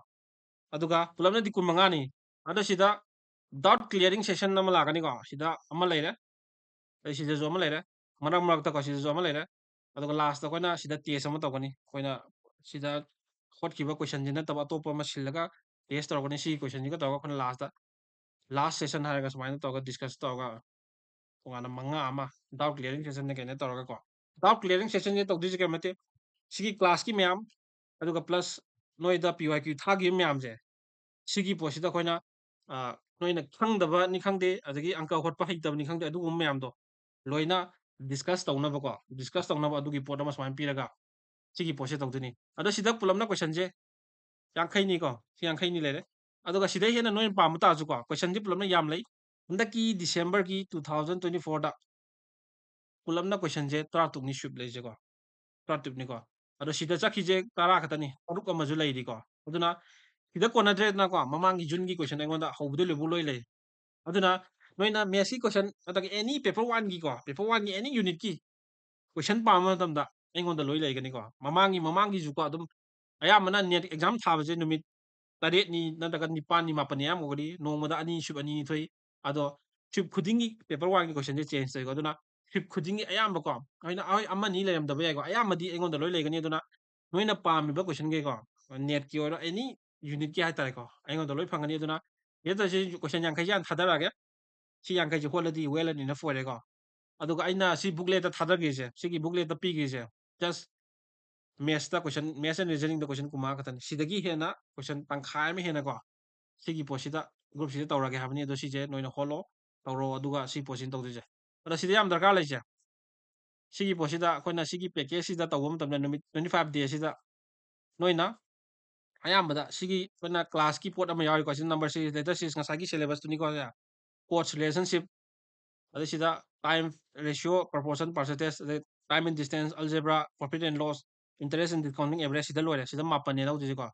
ꯑꯗꯨꯒ ꯄꯨꯂꯞꯅꯗꯤ ꯀꯨꯟꯃꯉꯥꯅꯤ꯫ ꯑꯗꯣ ꯁꯤꯗ doubt clearing session ꯑꯃ ꯂꯥꯛꯀꯅꯤꯀꯣ꯫ ꯁꯤꯗ ꯑꯃ ꯂꯩꯔꯦ꯫ ꯑꯩ ꯁꯤꯗꯁꯨ ꯑꯃ ꯂꯩꯔꯦ꯫ ꯃꯔꯛ ꯃꯔꯛꯇꯀꯣ ꯁꯤꯗꯁꯨ ꯑꯃ ꯂꯩꯔꯦ꯫ ꯑꯗꯨꯒ last ꯑꯩꯈꯣꯏꯅ ꯁꯤꯗ test ꯑꯃ ꯇꯧꯒꯅꯤ꯫ ꯑꯩꯈꯣꯏꯅ ꯁꯤꯗ ꯍꯣꯠꯈꯤꯕ question ꯁꯤ ꯅꯠꯇꯕ ꯑꯇꯣꯞꯄ ꯑꯃ ꯁꯤꯜꯂꯒ test ꯇꯧꯔꯛꯀꯅꯤ꯫ ꯁꯤꯒꯤ question ꯁꯤꯒ ꯇꯧꯔꯒ ꯑꯩꯈꯣꯏꯅ last, last session ꯍꯥꯏꯔꯒ ꯁꯨꯃꯥꯏꯅ ꯇꯧꯔꯒ discuss ꯇꯧꯔꯒ ꯇꯣꯉꯥꯟꯅ ꯃꯉꯥ ꯑꯃ doubt clearing session ꯅ ꯀꯩꯅꯣ ꯇꯧꯔꯒꯀꯣ꯫ Doubt clearing session ꯁꯦ ꯇꯧꯗꯣꯏꯁꯦ ꯀꯩ ꯅꯠꯇꯦ, ꯁꯤꯒꯤ class ꯀꯤ ꯃꯌꯥꯝ, ꯑꯗꯨꯒ plus ꯅꯣꯏꯗ P Y Q ꯊꯥꯈꯤꯕ ꯃꯌꯥꯝꯁꯦ, ꯁꯤꯒꯤ ꯄꯣꯠꯁꯤꯗ ꯑꯩꯈꯣꯏꯅ, ꯑ, ꯅꯣꯏꯅ ꯈꯪꯗꯕꯅꯤ ꯈꯪꯗꯦ, ꯑꯗꯒꯤ ꯑꯪꯀ ꯍꯣꯠꯄ ꯍꯩꯇꯕꯅꯤ ꯈꯪꯗꯦ, ꯑꯗꯨꯒꯨꯝꯕ ꯃꯌꯥꯝꯗꯣ ꯂꯣꯏꯅ discuss ꯇꯧꯅꯕꯀꯣ, discuss ꯇꯧꯅꯕ ꯑꯗꯨꯒꯤ ꯄꯣꯠ ꯑꯃ ꯁꯨꯃꯥꯏꯅ ꯄꯤꯔꯒ ꯁꯤꯒꯤ ꯄꯣꯠꯁꯦ ꯇꯧꯗꯣꯏꯅꯤ꯫ ꯑꯗꯣ ꯁꯤꯗ ꯄꯨꯂꯞꯅ question ꯁꯦ ꯌꯥꯡꯈꯩꯅꯤꯀꯣ, ꯁꯤ ꯌꯥꯡꯈꯩꯅꯤ ꯂꯩꯔꯦ꯫ ꯑꯗꯨꯒ ꯁꯤꯗꯩ ꯍꯦꯟꯅ ꯅꯣꯏꯅ ꯄꯥꯝꯕ ꯇꯥꯔꯁꯨꯀꯣ, question ꯁꯦ ꯄꯨꯂꯞꯅ ꯌꯥꯝ ꯂꯩ꯫ ꯍꯟꯗꯛꯀꯤ December ꯒꯤ two thousand twenty four ꯗ ꯄꯨꯂꯞꯅ question ꯁꯦ ꯇꯔꯥ ꯇꯔꯨꯛꯅꯤ sweep ꯂꯩꯔꯤꯁꯦꯀꯣ, ꯇꯔꯥ ꯇꯔꯨꯛꯅꯤꯀꯣ꯫ ꯑꯗꯣ ꯁꯤꯗ ꯆꯠꯈꯤꯁꯦ ꯇꯔꯥ ꯈꯛꯇꯅꯤ, ꯇꯔꯨꯛ ꯑꯃꯁꯨ ꯂꯩꯔꯤꯀꯣ꯫ ꯑꯗꯨꯅ ꯁꯤꯗ ꯀꯣꯟꯅꯗ꯭ꯔꯦꯗꯅꯀꯣ, ꯃꯃꯥꯡꯒꯤ June ꯒꯤ question ꯑꯩꯉꯣꯟꯗ ꯍꯧꯕꯗꯩ ꯂꯣꯏꯕꯧ ꯂꯣꯏ ꯂꯩ꯫ ꯑꯗꯨꯅ ꯅꯣꯏꯅ maths ꯀꯤ question, ꯑꯗꯒꯤ any paper one ꯒꯤꯀꯣ, paper one ꯒꯤ any unit ꯀꯤ question ꯄꯥꯕ ꯃꯇꯝꯗ ꯑꯩꯉꯣꯟꯗ ꯂꯣꯏ ꯂꯩꯒꯅꯤꯀꯣ꯫ ꯃꯃꯥꯡꯒꯤ, ꯃꯃꯥꯡꯒꯤꯁꯨꯀꯣ, ꯑꯗꯨꯝ ꯑꯌꯥꯝꯕꯅ NET exam ꯊꯥꯕꯁꯦ ꯅꯨꯃꯤꯠ ꯇꯔꯦꯠꯅꯤ ꯅꯠꯇ꯭ꯔꯒ ꯅꯤꯄꯥꯟꯅꯤ, ꯃꯥꯄꯟꯅꯤ ꯑꯌꯥꯝꯕ ꯑꯣꯏꯒꯅꯤ꯫ ꯅꯣꯡꯃꯗ ꯑꯅꯤ sweep ꯑꯅꯤꯅꯤ ꯊꯣꯛꯏ꯫ ꯑꯗꯣ sweep ꯈꯨꯗꯤꯡꯒꯤ paper one ꯒꯤ question ꯁꯦ change ꯇꯧꯏꯀꯣ꯫ ꯑꯗꯨꯅ sweep ꯈꯨꯗꯤꯡꯒꯤ ꯑꯌꯥꯝꯕꯀꯣ, ꯑꯩꯅ, ꯍꯣꯏ, ꯑꯃꯅꯤ ꯂꯩꯔꯝꯗꯕ ꯌꯥꯏꯀꯣ, ꯑꯌꯥꯝꯕꯗꯤ ꯑꯩꯉꯣꯟꯗ ꯂꯣꯏ ꯂꯩꯒꯅꯤ꯫ ꯑꯗꯨꯅ ꯅꯣꯏꯅ ꯄꯥꯝꯃꯤꯕ question ꯈꯩꯀꯣ, NET ꯀꯤ ꯑꯣꯏꯔꯣ, any unit ꯀꯤ ꯍꯥꯏꯇꯥꯔꯦꯀꯣ, ꯑꯩꯉꯣꯟꯗ ꯂꯣꯏ ꯐꯪꯒꯅꯤ꯫ ꯑꯗꯨꯅ ꯁꯤꯗ ꯇꯧꯔꯤꯁꯦ question ꯌꯥꯡꯈꯩꯁꯦ ꯍꯥꯟꯅ ꯊꯥꯗꯔꯛꯑꯒꯦ꯫ ꯁꯤ ꯌꯥꯡꯈꯩꯁꯦ ꯍꯣꯠꯂꯗꯤ well and enough ꯑꯣꯏꯔꯦꯀꯣ꯫ ꯑꯗꯨꯒ ꯑꯩꯅ ꯁꯤ booklet ꯇ ꯊꯥꯗꯈ꯭ꯔꯤꯁꯦ, ꯁꯤꯒꯤ booklet ꯇ ꯄꯤꯈ꯭ꯔꯤꯁꯦ, just maths ꯇ question, maths and reasoning the question ꯀꯨꯟꯃꯉꯥ ꯈꯛꯇꯅꯤ꯫ ꯁꯤꯗꯒꯤ ꯍꯦꯟꯅ question ꯇꯪꯈꯥꯏ ꯑꯃ ꯍꯦꯟꯅꯀꯣ, ꯁꯤꯒꯤ ꯄꯣꯠꯁꯤꯗ, group ꯁꯤꯗ ꯇꯧꯔꯒꯦ ꯍꯥꯏꯕꯅꯤ꯫ ꯑꯗꯣ ꯁꯤꯁꯦ ꯅꯣꯏꯅ ꯍꯣꯠꯂꯣ, ꯇꯧꯔꯣ, ꯑꯗꯨꯒ ꯁꯤ ꯄꯣꯠꯁꯤꯅ ꯇꯧꯗꯣꯏꯁꯦ꯫ ꯑꯗꯣ ꯁꯤꯗ ꯌꯥꯝ ꯗꯔꯀꯥꯔ ꯂꯩꯁꯦ, ꯁꯤꯒꯤ ꯄꯣꯠꯁꯤꯗ ꯑꯩꯈꯣꯏꯅ ꯁꯤꯒꯤ package ꯁꯤꯗ ꯇꯧꯕ ꯃꯇꯝꯗ ꯅꯨꯃꯤꯠ twenty five day ꯁꯤꯗ ꯅꯣꯏꯅ ꯑꯌꯥꯝꯕꯗ ꯁꯤꯒꯤ ꯑꯩꯈꯣꯏꯅ class ꯀꯤ ꯄꯣꯠ ꯑꯃ ꯌꯥꯎꯔꯤꯀꯣ, ꯁꯤ number series, letter series, ꯉꯁꯥꯏꯒꯤ syllabus ꯇꯨꯅꯤꯀꯣ, ꯁꯦ codes relationship, ꯑꯗꯩ ꯁꯤꯗ time ratio, proportion, percentage, ꯑꯗꯩ time and distance, algebra, profit and loss, interest and discounting average, ꯁꯤꯗ ꯂꯣꯏꯔꯦ꯫ ꯁꯤꯗ ꯃꯥꯄꯟꯅꯦ ꯂꯧꯗꯣꯏꯁꯦꯀꯣ꯫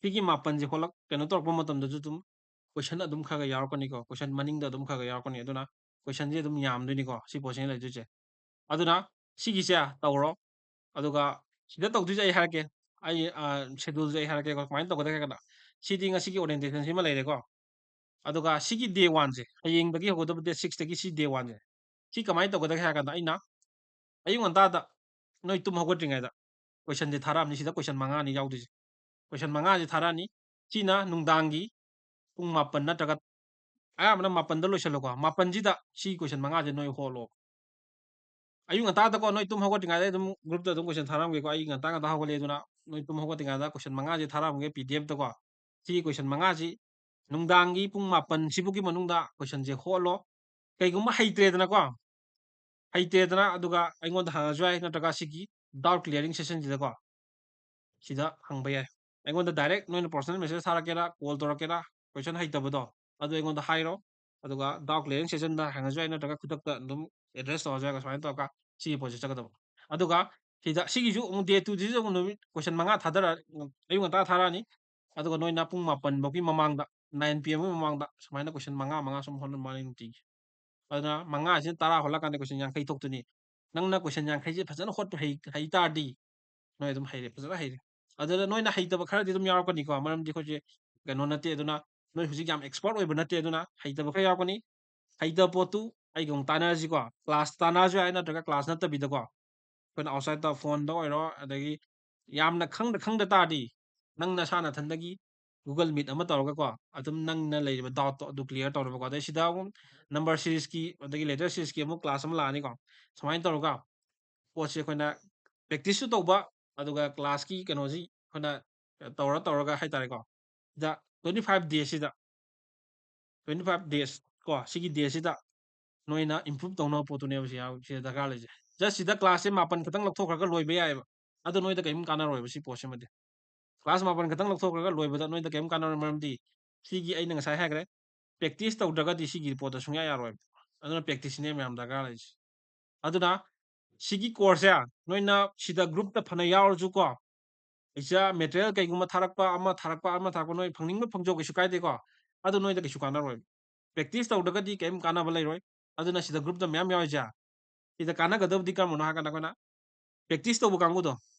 ꯁꯤꯒꯤ ꯃꯥꯄꯟꯁꯦ ꯍꯣꯠꯂꯛ-, ꯀꯩꯅꯣ ꯇꯧꯔꯛꯄ ꯃꯇꯝꯗꯁꯨ ꯑꯗꯨꯝ question ꯑꯗꯨꯝ ꯈꯔ ꯈꯔ ꯌꯥꯎꯔꯛꯀꯅꯤꯀꯣ꯫ Question ꯃꯅꯤꯡꯗ ꯑꯗꯨꯝ ꯈꯔ ꯈꯔ ꯌꯥꯎꯔꯛꯀꯅꯤ꯫ ꯑꯗꯨꯅ questionꯁꯦ ꯑꯗꯨꯝ ꯌꯥꯝꯗꯣꯏꯅꯤꯀꯣ, ꯁꯤ ꯄꯣꯠꯁꯤꯅ ꯂꯩꯗꯣꯏꯁꯦ꯫ ꯑꯗꯨꯅ ꯁꯤꯒꯤꯁꯦ ꯇꯧꯔꯣ꯫ ꯑꯗꯨꯒ ꯁꯤꯗ ꯇꯧꯗꯣꯏꯁꯦ ꯑꯩ ꯍꯥꯏꯔꯛꯀꯦ꯫ ꯑꯩ, ꯑ, scheduleꯁꯦ ꯑꯩ ꯍꯥꯏꯔꯛꯀꯦꯀꯣ, ꯀꯃꯥꯏꯅ ꯇꯧꯒꯗꯒꯦ ꯍꯥꯏ ꯀꯥꯟꯗ, ꯁꯤꯗꯤ ꯉꯁꯤꯒꯤ orientationꯁꯤꯃ ꯂꯩꯔꯦꯀꯣ꯫ ꯑꯗꯨꯒ ꯁꯤꯒꯤ day oneꯁꯦ, ꯍꯌꯦꯡꯗꯒꯤ ꯍꯧꯒꯗꯕ date sixꯇꯒꯤ ꯁꯤ day oneꯁꯦ, ꯁꯤ ꯀꯃꯥꯏꯅ ꯇꯧꯒꯗꯒꯦ ꯍꯥꯏ ꯀꯥꯟꯗ, ꯑꯩꯅ ꯑꯌꯨꯛ ꯉꯟꯇꯥꯗ ꯅꯣꯏ ꯇꯨꯝ ꯍꯧꯒꯠꯇ꯭ꯔꯤꯉꯩꯗ questionꯁꯦ ꯊꯥꯔꯛꯑꯝꯅꯤ꯫ ꯁꯤꯗ question ꯃꯉꯥꯅꯤ ꯌꯥꯎꯗꯣꯏꯁꯦ꯫ Question ꯃꯉꯥꯁꯦ ꯊꯥꯔꯛꯑꯅꯤ꯫ ꯁꯤꯅ ꯅꯨꯡꯗꯥꯡꯒꯤ ꯄꯨꯡ ꯃꯥꯄꯟ ꯅꯠꯇ꯭ꯔꯒ ꯑꯌꯥꯝꯕꯅ ꯃꯥꯄꯟꯗ ꯂꯣꯏꯁꯤꯜꯂꯣꯀꯣ꯫ ꯃꯥꯄꯟꯁꯤꯗ ꯁꯤ question ꯃꯉꯥꯁꯦ ꯅꯣꯏ ꯍꯣꯠꯂꯣ꯫ ꯑꯌꯨꯛ ꯉꯟꯇꯥꯗꯀꯣ, ꯅꯣꯏ ꯇꯨꯝ ꯍꯧꯒꯠꯇ꯭ꯔꯤꯉꯩꯗ ꯑꯗꯨꯝ groupꯇ ꯑꯗꯨꯝ question ꯊꯥꯔꯝꯒꯦꯀꯣ꯫ ꯑꯩ ꯉꯟꯇꯥ ꯉꯟꯇꯥ ꯍꯧꯒꯠꯂꯦ, ꯑꯗꯨꯅ ꯅꯣꯏ ꯇꯨꯝ ꯍꯧꯒꯠꯇ꯭ꯔꯤꯉꯩꯗ question ꯃꯉꯥꯁꯦ ꯊꯥꯔꯝꯒꯦ P D Fꯇꯀꯣ꯫ ꯁꯤꯒꯤ question ꯃꯉꯥꯁꯤ ꯅꯨꯡꯗꯥꯡꯒꯤ ꯄꯨꯡ ꯃꯥꯄꯟ ꯁꯤꯐꯥꯎꯒꯤ ꯃꯅꯨꯡꯗ questionꯁꯦ ꯍꯣꯠꯂꯣ꯫ ꯀꯩꯒꯨꯝꯕ ꯍꯩꯇ꯭ꯔꯦꯗꯅꯀꯣ, ꯍꯩꯇ꯭ꯔꯦꯗꯅ, ꯑꯗꯨꯒ ꯑꯩꯉꯣꯟꯗ ꯍꯪꯉꯁꯨ ꯌꯥꯏ, ꯅꯠꯇ꯭ꯔꯒ ꯁꯤꯒꯤ doubt clearing sessionꯁꯤꯗꯀꯣ, ꯁꯤꯗ ꯍꯪꯕ ꯌꯥꯏ꯫ ꯑꯩꯉꯣꯟꯗ direct ꯅꯣꯏꯅ personal message ꯊꯥꯔꯛꯀꯦꯔꯥ, call ꯇꯧꯔꯛꯀꯦꯔꯥ, question ꯍꯩꯇꯕꯗꯣ ꯑꯗꯨ ꯑꯩꯉꯣꯟꯗ ꯍꯥꯏꯔꯣ꯫ ꯑꯗꯨꯒ doubt clearing sessionꯗ ꯍꯪꯉꯁꯨ ꯌꯥꯏ, ꯅꯠꯇ꯭ꯔꯒ ꯈꯨꯗꯛꯇ ꯑꯗꯨꯝ address ꯇꯧꯔꯁꯨ ꯌꯥꯏ꯫ ꯁꯨꯃꯥꯏꯅ ꯇꯧꯔꯒ ꯁꯤꯒꯤ ꯄꯣꯠꯁꯦ ꯆꯠꯀꯗꯕ꯫ ꯑꯗꯨꯒ ꯁꯤꯗ, ꯁꯤꯒꯤꯁꯨ ꯑꯃꯨꯛ day twoꯁꯤꯁꯨ ꯑꯃꯨꯛ ꯅꯨꯃꯤꯠ question ꯃꯉꯥ ꯊꯥꯗꯔ-, ꯑꯌꯨꯛ ꯉꯟꯇꯥ ꯊꯥꯔꯛꯑꯅꯤ꯫ ꯑꯗꯨꯒ ꯅꯣꯏꯅ ꯄꯨꯡ ꯃꯥꯄꯟ ꯐꯥꯎꯒꯤ ꯃꯃꯥꯡꯗ, nine P Mꯒꯤ ꯃꯃꯥꯡꯗ ꯁꯨꯃꯥꯏꯅ question ꯃꯉꯥ ꯃꯉꯥ ꯁꯨꯝ ꯍꯣꯠꯅꯕ ꯃꯥꯅꯤ ꯅꯨꯡꯇꯤꯒꯤ꯫ ꯑꯗꯨꯅ ꯃꯉꯥꯁꯤꯅ ꯇꯔꯥ ꯍꯣꯜꯂꯀꯥꯟꯗ question ꯌꯥꯡꯈꯩ ꯊꯣꯛꯇꯣꯏꯅꯤ꯫ ꯅꯪꯅ question ꯌꯥꯡꯈꯩꯁꯦ ꯐꯖꯅ ꯍꯣꯠꯄ ꯍꯩ, ꯍꯩ ꯇꯥꯔꯗꯤ ꯅꯣꯏ ꯑꯗꯨꯝ ꯍꯩꯔꯦ, ꯐꯖꯅ ꯍꯩꯔꯦ꯫ ꯑꯗꯨꯗ ꯅꯣꯏꯅ ꯍꯩꯇꯕ ꯈꯔꯗꯤ ꯑꯗꯨꯝ ꯌꯥꯎꯔꯛꯀꯅꯤꯀꯣ, ꯃꯔꯝꯗꯤ ꯑꯩꯈꯣꯏꯁꯦ ꯀꯩꯅꯣ ꯅꯠꯇꯦ꯫ ꯑꯗꯨꯅ ꯅꯣꯏ ꯍꯧꯖꯤꯛ ꯌꯥꯝ expert ꯑꯣꯏꯕ ꯅꯠꯇꯦ, ꯑꯗꯨꯅ ꯍꯩꯇꯕ ꯈꯔ ꯌꯥꯎꯔꯛꯀꯅꯤ꯫ ꯍꯩꯇꯕ ꯄꯣꯠꯇꯨ ꯑꯩꯒ ꯑꯃꯨꯛ ꯇꯥꯟꯅꯔꯁꯤꯀꯣ, class ꯇꯥꯟꯅꯔꯁꯨ ꯌꯥꯏ, ꯅꯠꯇ꯭ꯔꯒ class ꯅꯠꯇꯕꯤꯗꯀꯣ꯫ ꯑꯩꯈꯣꯏꯅ outsideꯇ phoneꯗ ꯑꯣꯏꯔꯣ, ꯑꯗꯒꯤ ꯌꯥꯝꯅ ꯈꯪꯗ, ꯈꯪꯗ ꯇꯥꯔꯗꯤ ꯅꯪ ꯅꯁꯥ ꯅꯊꯟꯗꯒꯤ Google Meet ꯑꯃ ꯇꯧꯔꯒꯀꯣ, ꯑꯗꯨꯝ ꯅꯪꯅ ꯂꯩꯔꯤꯕ doubtꯇꯣ ꯑꯗꯨ clear ꯇꯧꯅꯕꯀꯣ꯫ ꯑꯗꯩ ꯁꯤꯗ ꯑꯃꯨꯛ number seriesꯀꯤ, ꯑꯗꯒꯤ letter seriesꯀꯤ ꯑꯃꯨꯛ class ꯑꯃ ꯂꯥꯛꯑꯅꯤꯀꯣ꯫ ꯁꯨꯃꯥꯏꯅ ꯇꯧꯔꯒ ꯄꯣꯠꯁꯦ ꯑꯩꯈꯣꯏꯅ practiceꯁꯨ ꯇꯧꯕ, ꯑꯗꯨꯒ classꯀꯤ ꯀꯩꯅꯣꯁꯤ ꯑꯩꯈꯣꯏꯅ ꯇꯧꯔ ꯇꯧꯔꯒ ꯍꯥꯏꯇꯥꯔꯦꯀꯣ꯫ ꯁꯤꯗ twenty five dayꯁꯤꯗ, twenty five days ꯀꯣ, ꯁꯤꯒꯤ dayꯁꯤꯗ ꯅꯣꯏꯅ improve ꯇꯧꯅꯕ ꯄꯣꯠꯇꯨꯅꯦꯕ ꯁꯤ ꯌꯥꯎ-, ꯁꯤꯗ ꯗꯔꯀꯥꯔ ꯂꯩꯁꯦ꯫ Just ꯁꯤꯗ classꯁꯦ ꯃꯥꯄꯟ ꯈꯛꯇꯪ ꯂꯧꯊꯣꯛꯈ꯭ꯔꯒ ꯂꯣꯏꯕ ꯌꯥꯏꯑꯕ꯫ ꯑꯗꯣ ꯅꯣꯏꯗ ꯀꯔꯤꯝ ꯀꯥꯟꯅꯔꯣꯏꯕ ꯁꯤ ꯄꯣꯠꯁꯤꯃꯗꯤ꯫ Class ꯃꯥꯄꯟ ꯈꯛꯇꯪ ꯂꯧꯊꯣꯛꯈ꯭ꯔꯒ ꯂꯣꯏꯕꯗ ꯅꯣꯏꯗ ꯀꯔꯤꯝ ꯀꯥꯟꯅꯔꯣꯏ, ꯃꯔꯝꯗꯤ ꯁꯤꯒꯤ ꯑꯩꯅ ꯉꯁꯥꯏ ꯍꯥꯏꯈ꯭ꯔꯦ, practice ꯇꯧꯗ꯭ꯔꯒꯗꯤ ꯁꯤꯒꯤ ꯄꯣꯠꯇꯣ ꯁꯨꯡꯌꯥ ꯌꯥꯔꯣꯏꯕ꯫ ꯑꯗꯨꯅ practiceꯁꯤꯅꯦ ꯃꯌꯥꯝ ꯗꯔꯀꯥꯔ ꯂꯩꯔꯤꯁꯦ꯫ ꯑꯗꯨꯅ ꯁꯤꯒꯤ course ꯁꯦ ꯅꯣꯏꯅ ꯁꯤꯗ group ꯇ ꯐꯅ ꯌꯥꯎꯔꯁꯨꯀꯣ, ꯑꯦꯛꯖꯥꯝ material ꯀꯩꯒꯨꯝꯕ ꯊꯥꯔꯛꯄ, ꯑꯃ ꯊꯥꯔꯛꯄ, ꯑꯃ ꯊꯥꯔꯛꯄ, ꯅꯣꯏ ꯐꯪꯅꯤꯡꯕ ꯐꯪꯖꯧ, ꯀꯩꯁꯨ ꯀꯥꯏꯗꯦꯀꯣ꯫ ꯑꯗꯨ ꯅꯣꯏꯗ ꯀꯩꯁꯨ ꯀꯥꯟꯅꯔꯣꯏ꯫ Practice ꯇꯧꯗ꯭ꯔꯒꯗꯤ ꯀꯩꯝ ꯀꯥꯟꯅꯕ ꯂꯩꯔꯣꯏ꯫ ꯑꯗꯨꯅ ꯁꯤꯗ group ꯇ ꯃꯌꯥꯝ ꯌꯥꯎꯔꯤꯁꯦ, ꯁꯤꯗ ꯀꯥꯟꯅꯒꯗꯕꯗꯤ ꯀꯔꯝꯕꯅꯣ ꯍꯥꯏꯔꯀꯥꯟꯗ ꯑꯩꯈꯣꯏꯅ practice ꯇꯧꯕ ꯀꯥꯡꯕꯨꯗꯣ,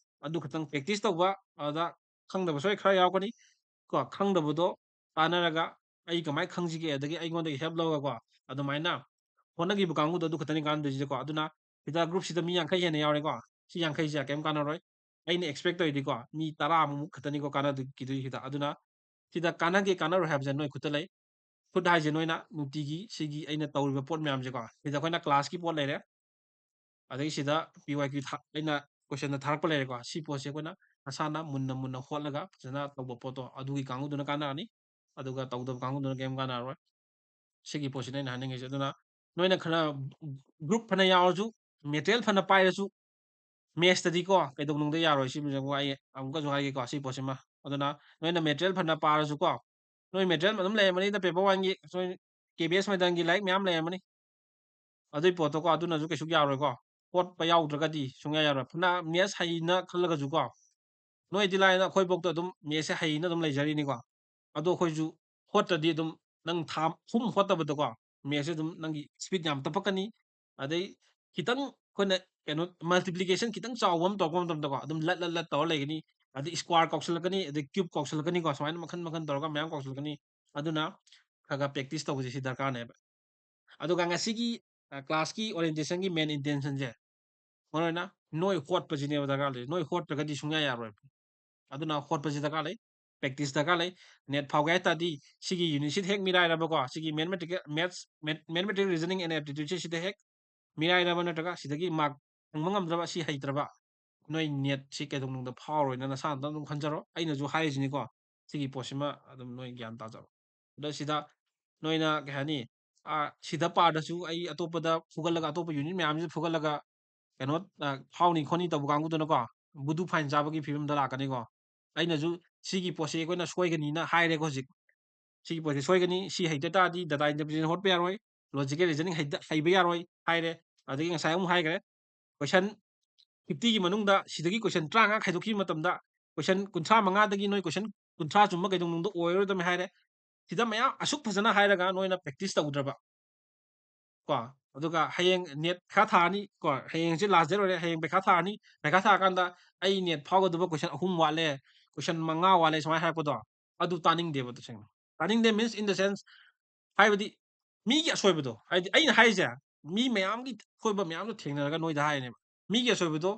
ꯑꯗꯨ ꯈꯛꯇꯪ practice ꯇꯧꯕ, ꯑꯗꯨꯗ ꯈꯪꯗꯕꯁꯨ ꯈꯔ ꯌꯥꯎꯔꯛꯀꯅꯤ꯫ ꯀꯣ, ꯈꯪꯗꯕꯗꯣ ꯇꯥꯟꯅꯔꯒ ꯑꯩ ꯀꯃꯥꯏꯅ ꯈꯪꯁꯤꯒꯦ, ꯑꯗꯒꯤ ꯑꯩꯉꯣꯟꯗꯒꯤ help ꯂꯧꯔꯒꯀꯣ, ꯑꯗꯨꯃꯥꯏꯅ ꯍꯣꯠꯅꯈꯤꯕ ꯀꯥꯡꯕꯨꯗꯣ ꯑꯗꯨ ꯈꯛꯇꯅꯤ ꯀꯥꯟꯅꯗꯣꯏꯁꯤꯀꯣ꯫ ꯑꯗꯨꯅ ꯁꯤꯗ group ꯁꯤꯗ ꯃꯤ ꯌꯥꯡꯈꯩ ꯍꯦꯟꯅ ꯌꯥꯎꯔꯦꯀꯣ꯫ ꯁꯤ ꯌꯥꯡꯈꯩꯁꯦ ꯀꯩꯝ ꯀꯥꯟꯅꯔꯣꯏ꯫ ꯑꯩꯅ expect ꯇꯧꯔꯤꯗꯤꯀꯣ, ꯃꯤ ꯇꯔꯥꯃꯨꯛ ꯈꯛꯇꯅꯤꯀꯣ ꯀꯥꯟꯅꯈꯤꯗꯣꯏꯁꯤꯗ꯫ ꯑꯗꯨꯅ ꯁꯤꯗ ꯀꯥꯟꯅꯒꯦ ꯀꯥꯟꯅꯔꯣꯏ ꯍꯥꯏꯕꯁꯦ ꯅꯣꯏ ꯈꯨꯠꯇ ꯂꯩ꯫ ꯈꯨꯠ ꯍꯥꯏꯁꯦ ꯅꯣꯏꯅ ꯅꯨꯡꯇꯤꯒꯤ ꯁꯤꯒꯤ ꯑꯩꯅ ꯇꯧꯔꯤꯕ ꯄꯣꯠ ꯃꯌꯥꯝꯁꯦꯀꯣ, ꯁꯤꯗ ꯑꯩꯈꯣꯏꯅ class ꯀꯤ ꯄꯣꯠ ꯂꯩꯔꯦ, ꯑꯗꯒꯤ ꯁꯤꯗ P Y Q ꯊꯥ-, ꯑꯩꯅ question ꯗ ꯊꯥꯔꯛꯄ ꯂꯩꯔꯦꯀꯣ꯫ ꯁꯤ ꯄꯣꯠꯁꯦ ꯑꯩꯈꯣꯏꯅ ꯅꯁꯥꯅ ꯃꯨꯟꯅ ꯃꯨꯟꯅ ꯍꯣꯠꯂꯒ ꯐꯖꯅ ꯇꯧꯕ ꯄꯣꯠꯇꯣ, ꯑꯗꯨꯒꯤ ꯀꯥꯡꯕꯨꯗꯨꯅ ꯀꯥꯟꯅꯔꯅꯤ, ꯑꯗꯨꯒ ꯇꯧꯗꯕ ꯀꯥꯡꯕꯨꯗꯨꯅ ꯀꯩꯝ ꯀꯥꯟꯅꯔꯔꯣꯏ꯫ ꯁꯤꯒꯤ ꯄꯣꯠꯁꯤꯅ ꯑꯩꯅ ꯍꯥꯏꯅꯤꯡꯉꯤꯁꯦ꯫ ꯑꯗꯨꯅ ꯅꯣꯏꯅ ꯈꯔ group ꯐꯅ ꯌꯥꯎꯔꯁꯨ, material ꯐꯅ ꯄꯥꯏꯔꯁꯨ, maths ꯇꯗꯤꯀꯣ ꯀꯩꯗꯧꯅꯨꯡꯗ ꯌꯥꯔꯣꯏ꯫ ꯁꯤ ꯑꯩ ꯑꯃꯨꯛꯀꯁꯨ ꯍꯥꯏꯒꯦꯀꯣ, ꯁꯤ ꯄꯣꯠꯁꯤꯃ꯫ ꯑꯗꯨꯅ ꯅꯣꯏꯅ material ꯐꯅ ꯄꯥꯔꯁꯨꯀꯣ, ꯅꯣꯏ material ꯑꯗꯨꯝ ꯂꯩꯔꯝꯃꯅꯤꯗ, paper one ꯒꯤ ꯅꯣꯏ K B S ꯃꯥꯏꯗꯟꯒꯤ ꯂꯥꯏꯔꯤꯛ ꯃꯌꯥꯝ ꯂꯩꯔꯝꯃꯅꯤ꯫ ꯑꯗꯨꯏ ꯄꯣꯠꯇꯣꯀꯣ, ꯑꯗꯨꯅꯁꯨ ꯀꯩꯁꯨ ꯌꯥꯔꯣꯏꯀꯣ꯫ ꯍꯣꯠꯄ ꯌꯥꯎꯗ꯭ꯔꯒꯗꯤ ꯁꯨꯡꯌꯥ ꯌꯥꯔꯣꯏ꯫ ꯐꯅ maths ꯍꯩꯅ ꯈꯜꯂꯒꯁꯨꯀꯣ, ꯅꯣꯏꯗꯤ ꯂꯥꯏꯅ ꯑꯩꯈꯣꯏꯐꯥꯎꯗ ꯑꯗꯨꯝ maths ꯁꯦ ꯍꯩꯅ ꯑꯗꯨꯝ ꯂꯩꯖꯔꯤꯅꯤꯀꯣ꯫ ꯑꯗꯣ ꯑꯩꯈꯣꯏꯁꯨ ꯍꯣꯠꯇ꯭ꯔꯗꯤ ꯑꯗꯨꯝ ꯅꯪ ꯊꯥ ꯑꯍꯨꯝ ꯍꯣꯠꯇꯕꯗꯀꯣ, maths ꯁꯦ ꯑꯗꯨꯝ ꯅꯪꯒꯤ speed ꯌꯥꯝ ꯇꯞꯄꯛꯀꯅꯤ꯫ ꯑꯗꯩ ꯈꯤꯇꯪ ꯑꯩꯈꯣꯏꯅ ꯀꯩꯅꯣ, multiplication ꯈꯤꯇꯪ ꯆꯥꯎꯕ ꯑꯃ ꯇꯧꯔꯛꯄ ꯃꯇꯝꯗꯀꯣ, ꯑꯗꯨꯝ ꯂꯠ ꯂꯠ ꯂꯠ ꯇꯧꯔ ꯂꯩꯒꯅꯤ꯫ ꯑꯗꯩ square ꯀꯥꯎꯁꯜꯂꯛꯀꯅꯤ, ꯑꯗꯩ cube ꯀꯥꯎꯁꯜꯂꯛꯀꯅꯤꯀꯣ, ꯁꯨꯃꯥꯏꯅ ꯃꯈꯟ ꯃꯈꯟ ꯇꯧꯔꯒ ꯃꯌꯥꯝ ꯀꯥꯎꯁꯜꯂꯛꯀꯅꯤ꯫ ꯑꯗꯨꯅ ꯈꯔ ꯈꯔ practice ꯇꯧꯕꯁꯦ ꯁꯤ ꯗꯔꯀꯥꯔꯅꯦꯕ꯫ ꯑꯗꯨꯒ ꯉꯁꯤꯒꯤ, ꯑ, class ꯀꯤ orientation ꯒꯤ main intention ꯁꯦ, ꯃꯔꯨꯑꯣꯏꯅ ꯅꯣꯏ ꯍꯣꯠꯄꯁꯤꯅꯦꯕ ꯗꯔꯀꯥꯔ ꯂꯩ꯫ ꯅꯣꯏ ꯍꯣꯠꯇ꯭ꯔꯒꯗꯤ ꯁꯨꯡꯌꯥ ꯌꯥꯔꯣꯏꯕ꯫ ꯑꯗꯨꯅ ꯍꯣꯠꯄꯁꯤ ꯗꯔꯀꯥꯔ ꯂꯩ, practice ꯗꯔꯀꯥꯔ ꯂꯩ꯫ NET ꯐꯥꯎꯒꯦ ꯍꯥꯏ ꯇꯥꯔꯗꯤ ꯁꯤꯒꯤ unit ꯁꯤꯗ ꯍꯦꯛ ꯃꯤꯔꯥꯏꯔꯕꯀꯣ, ꯁꯤꯒꯤ mathematical, maths, math-, mathematical reasoning and aptitude ꯁꯦ ꯁꯤꯗ ꯍꯦꯛ ꯃꯤꯔꯥꯏꯔꯕ ꯅꯠꯇ꯭ꯔꯒ ꯁꯤꯗꯒꯤ mark ꯐꯪꯕ ꯉꯝꯗ꯭ꯔꯕ, ꯁꯤ ꯍꯩꯇ꯭ꯔꯕ, ꯅꯣꯏ NET ꯁꯤ ꯀꯩꯗꯧꯅꯨꯡꯗ ꯐꯥꯎꯔꯣꯏꯅ ꯅꯁꯥ ꯅꯇꯣꯝ ꯑꯗꯨꯝ ꯈꯟꯖꯔꯣ꯫ ꯑꯩꯅꯁꯨ ꯍꯥꯏꯔꯤꯁꯤꯅꯤꯀꯣ, ꯁꯤꯒꯤ ꯄꯣꯠꯁꯤꯃ ꯑꯗꯨꯝ ꯅꯣꯏ ꯒ꯭ꯌꯥꯟ ꯇꯥꯖꯔꯣ꯫ ꯑꯗ ꯁꯤꯗ ꯅꯣꯏꯅ ꯀꯩ ꯍꯥꯏꯅꯤ, ꯑꯥ, ꯁꯤꯗ ꯄꯥꯗ꯭ꯔꯁꯨ ꯑꯩ ꯑꯇꯣꯞꯄꯗ ꯐꯨꯒꯠꯂꯒ, ꯑꯇꯣꯞꯄ unit ꯃꯌꯥꯝꯁꯤꯗ ꯐꯨꯒꯠꯂꯒ ꯀꯩꯅꯣ, ꯑ, ꯐꯥꯎꯅꯤ ꯈꯣꯠꯅꯤ ꯇꯧꯕ ꯀꯥꯡꯕꯨꯗꯨꯅꯀꯣ, ꯕꯨꯗꯨ fine ꯆꯥꯕꯒꯤ ꯐꯤꯕꯝꯗ ꯂꯥꯛꯀꯅꯤꯀꯣ꯫ ꯑꯩꯅꯁꯨ ꯁꯤꯒꯤ ꯄꯣꯠꯁꯦ ꯑꯩꯈꯣꯏꯅ ꯁꯣꯏꯒꯅꯤꯅ ꯍꯥꯏꯔꯦꯀꯣ ꯍꯧꯖꯤꯛ꯫ ꯁꯤꯒꯤ ꯄꯣꯠꯁꯦ ꯁꯣꯏꯒꯅꯤ, ꯁꯤ ꯍꯩꯇ ꯇꯥꯔꯗꯤ data interpretation ꯍꯣꯠꯄ ꯌꯥꯔꯣꯏ, logical reasoning ꯍꯩꯇ-, ꯍꯩꯕ ꯌꯥꯔꯣꯏ ꯍꯥꯏꯔꯦ꯫ ꯑꯗꯒꯤ ꯉꯁꯥꯏ ꯑꯃꯨꯛ ꯍꯥꯏꯈ꯭ꯔꯦ, ꯀꯣꯏꯁꯟ ꯐꯤꯐꯇꯤꯒꯤ ꯃꯅꯨꯡꯗ ꯁꯤꯗꯒꯤ ꯀꯣꯏꯁꯟ ꯇꯔꯥꯃꯉꯥ ꯈꯥꯏꯗꯣꯛꯈꯤꯕ ꯃꯇꯝꯗ ꯀꯣꯏꯁꯟ ꯀꯨꯟꯊ꯭ꯔꯥ ꯃꯉꯥꯗꯒꯤ ꯅꯣꯏ ꯀꯣꯏꯁꯟ ꯀꯨꯟꯊ꯭ꯔꯥ ꯆꯨꯝꯕ ꯀꯩꯗꯧꯅꯨꯡꯗ ꯑꯣꯏꯔꯣꯏꯗꯕꯅꯤ ꯍꯥꯏꯔꯦ꯫ ꯁꯤꯗ ꯃꯌꯥꯝ ꯑꯁꯨꯛ ꯐꯖꯅ ꯍꯥꯏꯔꯒ ꯅꯣꯏꯅ ꯄ꯭ꯔꯦꯛꯇꯤꯁ ꯇꯧꯗ꯭ꯔꯕ꯫ ꯀꯣ? ꯑꯗꯨꯒ ꯍꯌꯦꯡ ꯅꯦꯠ ꯄꯩꯈꯥ ꯊꯥꯔꯅꯤ, ꯀꯣ? ꯍꯌꯦꯡꯁꯦ ꯂꯥꯁ ꯗꯦꯠ ꯑꯣꯏꯔꯦ, ꯍꯌꯦꯡ ꯄꯩꯈꯥ ꯊꯥꯔꯅꯤ, ꯄꯩꯈꯥ ꯊꯥꯔꯀꯥꯟꯗ ꯑꯩ ꯅꯦꯠ ꯐꯥꯎꯒꯗꯕ ꯀꯣꯏꯁꯟ ꯑꯍꯨꯝ ꯋꯥꯠꯂꯦ, ꯀꯣꯏꯁꯟ ꯃꯉꯥ ꯋꯥꯠꯂꯦ ꯁꯨꯃꯥꯏꯅ ꯍꯥꯏꯔꯛꯄꯗꯣ, ꯑꯗꯨ ꯇꯥꯅꯤꯡꯗꯦꯕ ꯇꯁꯦꯡꯅ꯫ ꯇꯥꯅꯤꯡꯗꯦ means in the sense, ꯍꯥꯏꯕꯗꯤ ꯃꯤꯒꯤ ꯑꯁꯣꯏꯕꯗꯣ, ꯍꯥꯏꯗꯤ ꯑꯩꯅ ꯍꯥꯏꯔꯤꯁꯦ ꯃꯤ ꯃꯌꯥꯝꯒꯤ ꯑꯁꯣꯏꯕ ꯃꯌꯥꯝꯗꯣ ꯊꯦꯡꯅꯔꯒ ꯅꯣꯏꯗ ꯍꯥꯏꯔꯤꯅꯦꯕ꯫ ꯃꯤꯒꯤ ꯑꯁꯣꯏꯕꯗꯣ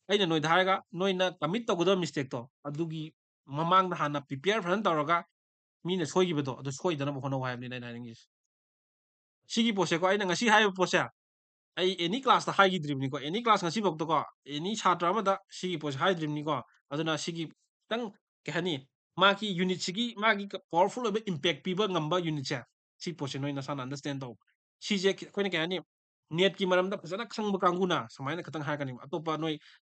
ꯑꯩꯅ ꯅꯣꯏꯗ ꯍꯥꯏꯔꯒ ꯅꯣꯏꯅ ꯀꯃꯤꯠ ꯇꯧꯒꯗꯕ ꯃꯤꯁꯇꯦꯛꯇꯣ ꯑꯗꯨꯒꯤ ꯃꯃꯥꯡꯗ ꯍꯥꯟꯅ ꯄ꯭ꯔꯤꯄꯦꯌꯔ ꯐꯖꯅ ꯇꯧꯔꯒ ꯃꯤꯅ ꯁꯣꯏꯈꯤꯕꯗꯣ ꯑꯗꯨ ꯁꯣꯏꯗꯅꯕ ꯍꯣꯠꯅꯧ ꯍꯥꯏꯕꯅꯤꯅ ꯑꯩꯅ ꯍꯥꯏꯅꯤꯡꯉꯤꯁꯦ꯫ ꯁꯤꯒꯤ ꯄꯣꯠꯁꯦꯀꯣ, ꯑꯩꯅ ꯉꯁꯤ ꯍꯥꯏꯔꯤꯕ ꯄꯣꯠꯁꯦ ꯑꯩ ꯑꯦꯅꯤ ꯀ꯭ꯂꯥꯁꯇ ꯍꯥꯏꯈꯤꯗ꯭ꯔꯤꯕꯅꯤꯀꯣ, ꯑꯦꯅꯤ ꯀ꯭ꯂꯥꯁ ꯉꯁꯤꯐꯥꯎꯗꯀꯣ ꯑꯦꯅꯤ ꯁꯥꯇ꯭ꯔ ꯑꯃꯗ ꯁꯤꯒꯤ ꯄꯣꯠꯁꯦ ꯍꯥꯏꯗ꯭ꯔꯤꯕꯅꯤꯀꯣ꯫ ꯑꯗꯨꯅ ꯁꯤꯒꯤ ꯈꯤꯇꯪ ꯀꯩ ꯍꯥꯏꯅꯤ, ꯃꯥꯒꯤ ꯌꯨꯅꯤꯠꯁꯤꯒꯤ ꯃꯥꯒꯤ ꯄꯥꯋꯔꯐꯨꯜ ꯑꯣꯏꯕ ꯏꯝꯄꯦꯛ ꯄꯤꯕ ꯉꯝꯕ ꯌꯨꯅꯤꯠꯁꯦ, ꯁꯤ ꯄꯣꯠꯁꯦ ꯅꯣꯏ ꯅꯁꯥꯅ ꯑꯟꯗꯔꯁꯇꯦꯟ ꯇꯧ꯫ ꯁꯤꯁꯦ ꯈꯤ- ꯑꯩꯈꯣꯏꯅ ꯀꯩ ꯍꯥꯏꯅꯤ, ꯅꯦꯠꯀꯤ ꯃꯔꯝꯗ ꯐꯖꯅ ꯈꯪꯕ ꯀꯥꯡꯕꯨꯅ ꯁꯨꯃꯥꯏꯅ ꯈꯤꯇꯪ ꯍꯥꯏꯔꯛꯀꯅꯤꯕ꯫ ꯑꯇꯣꯞꯄ ꯅꯣꯏ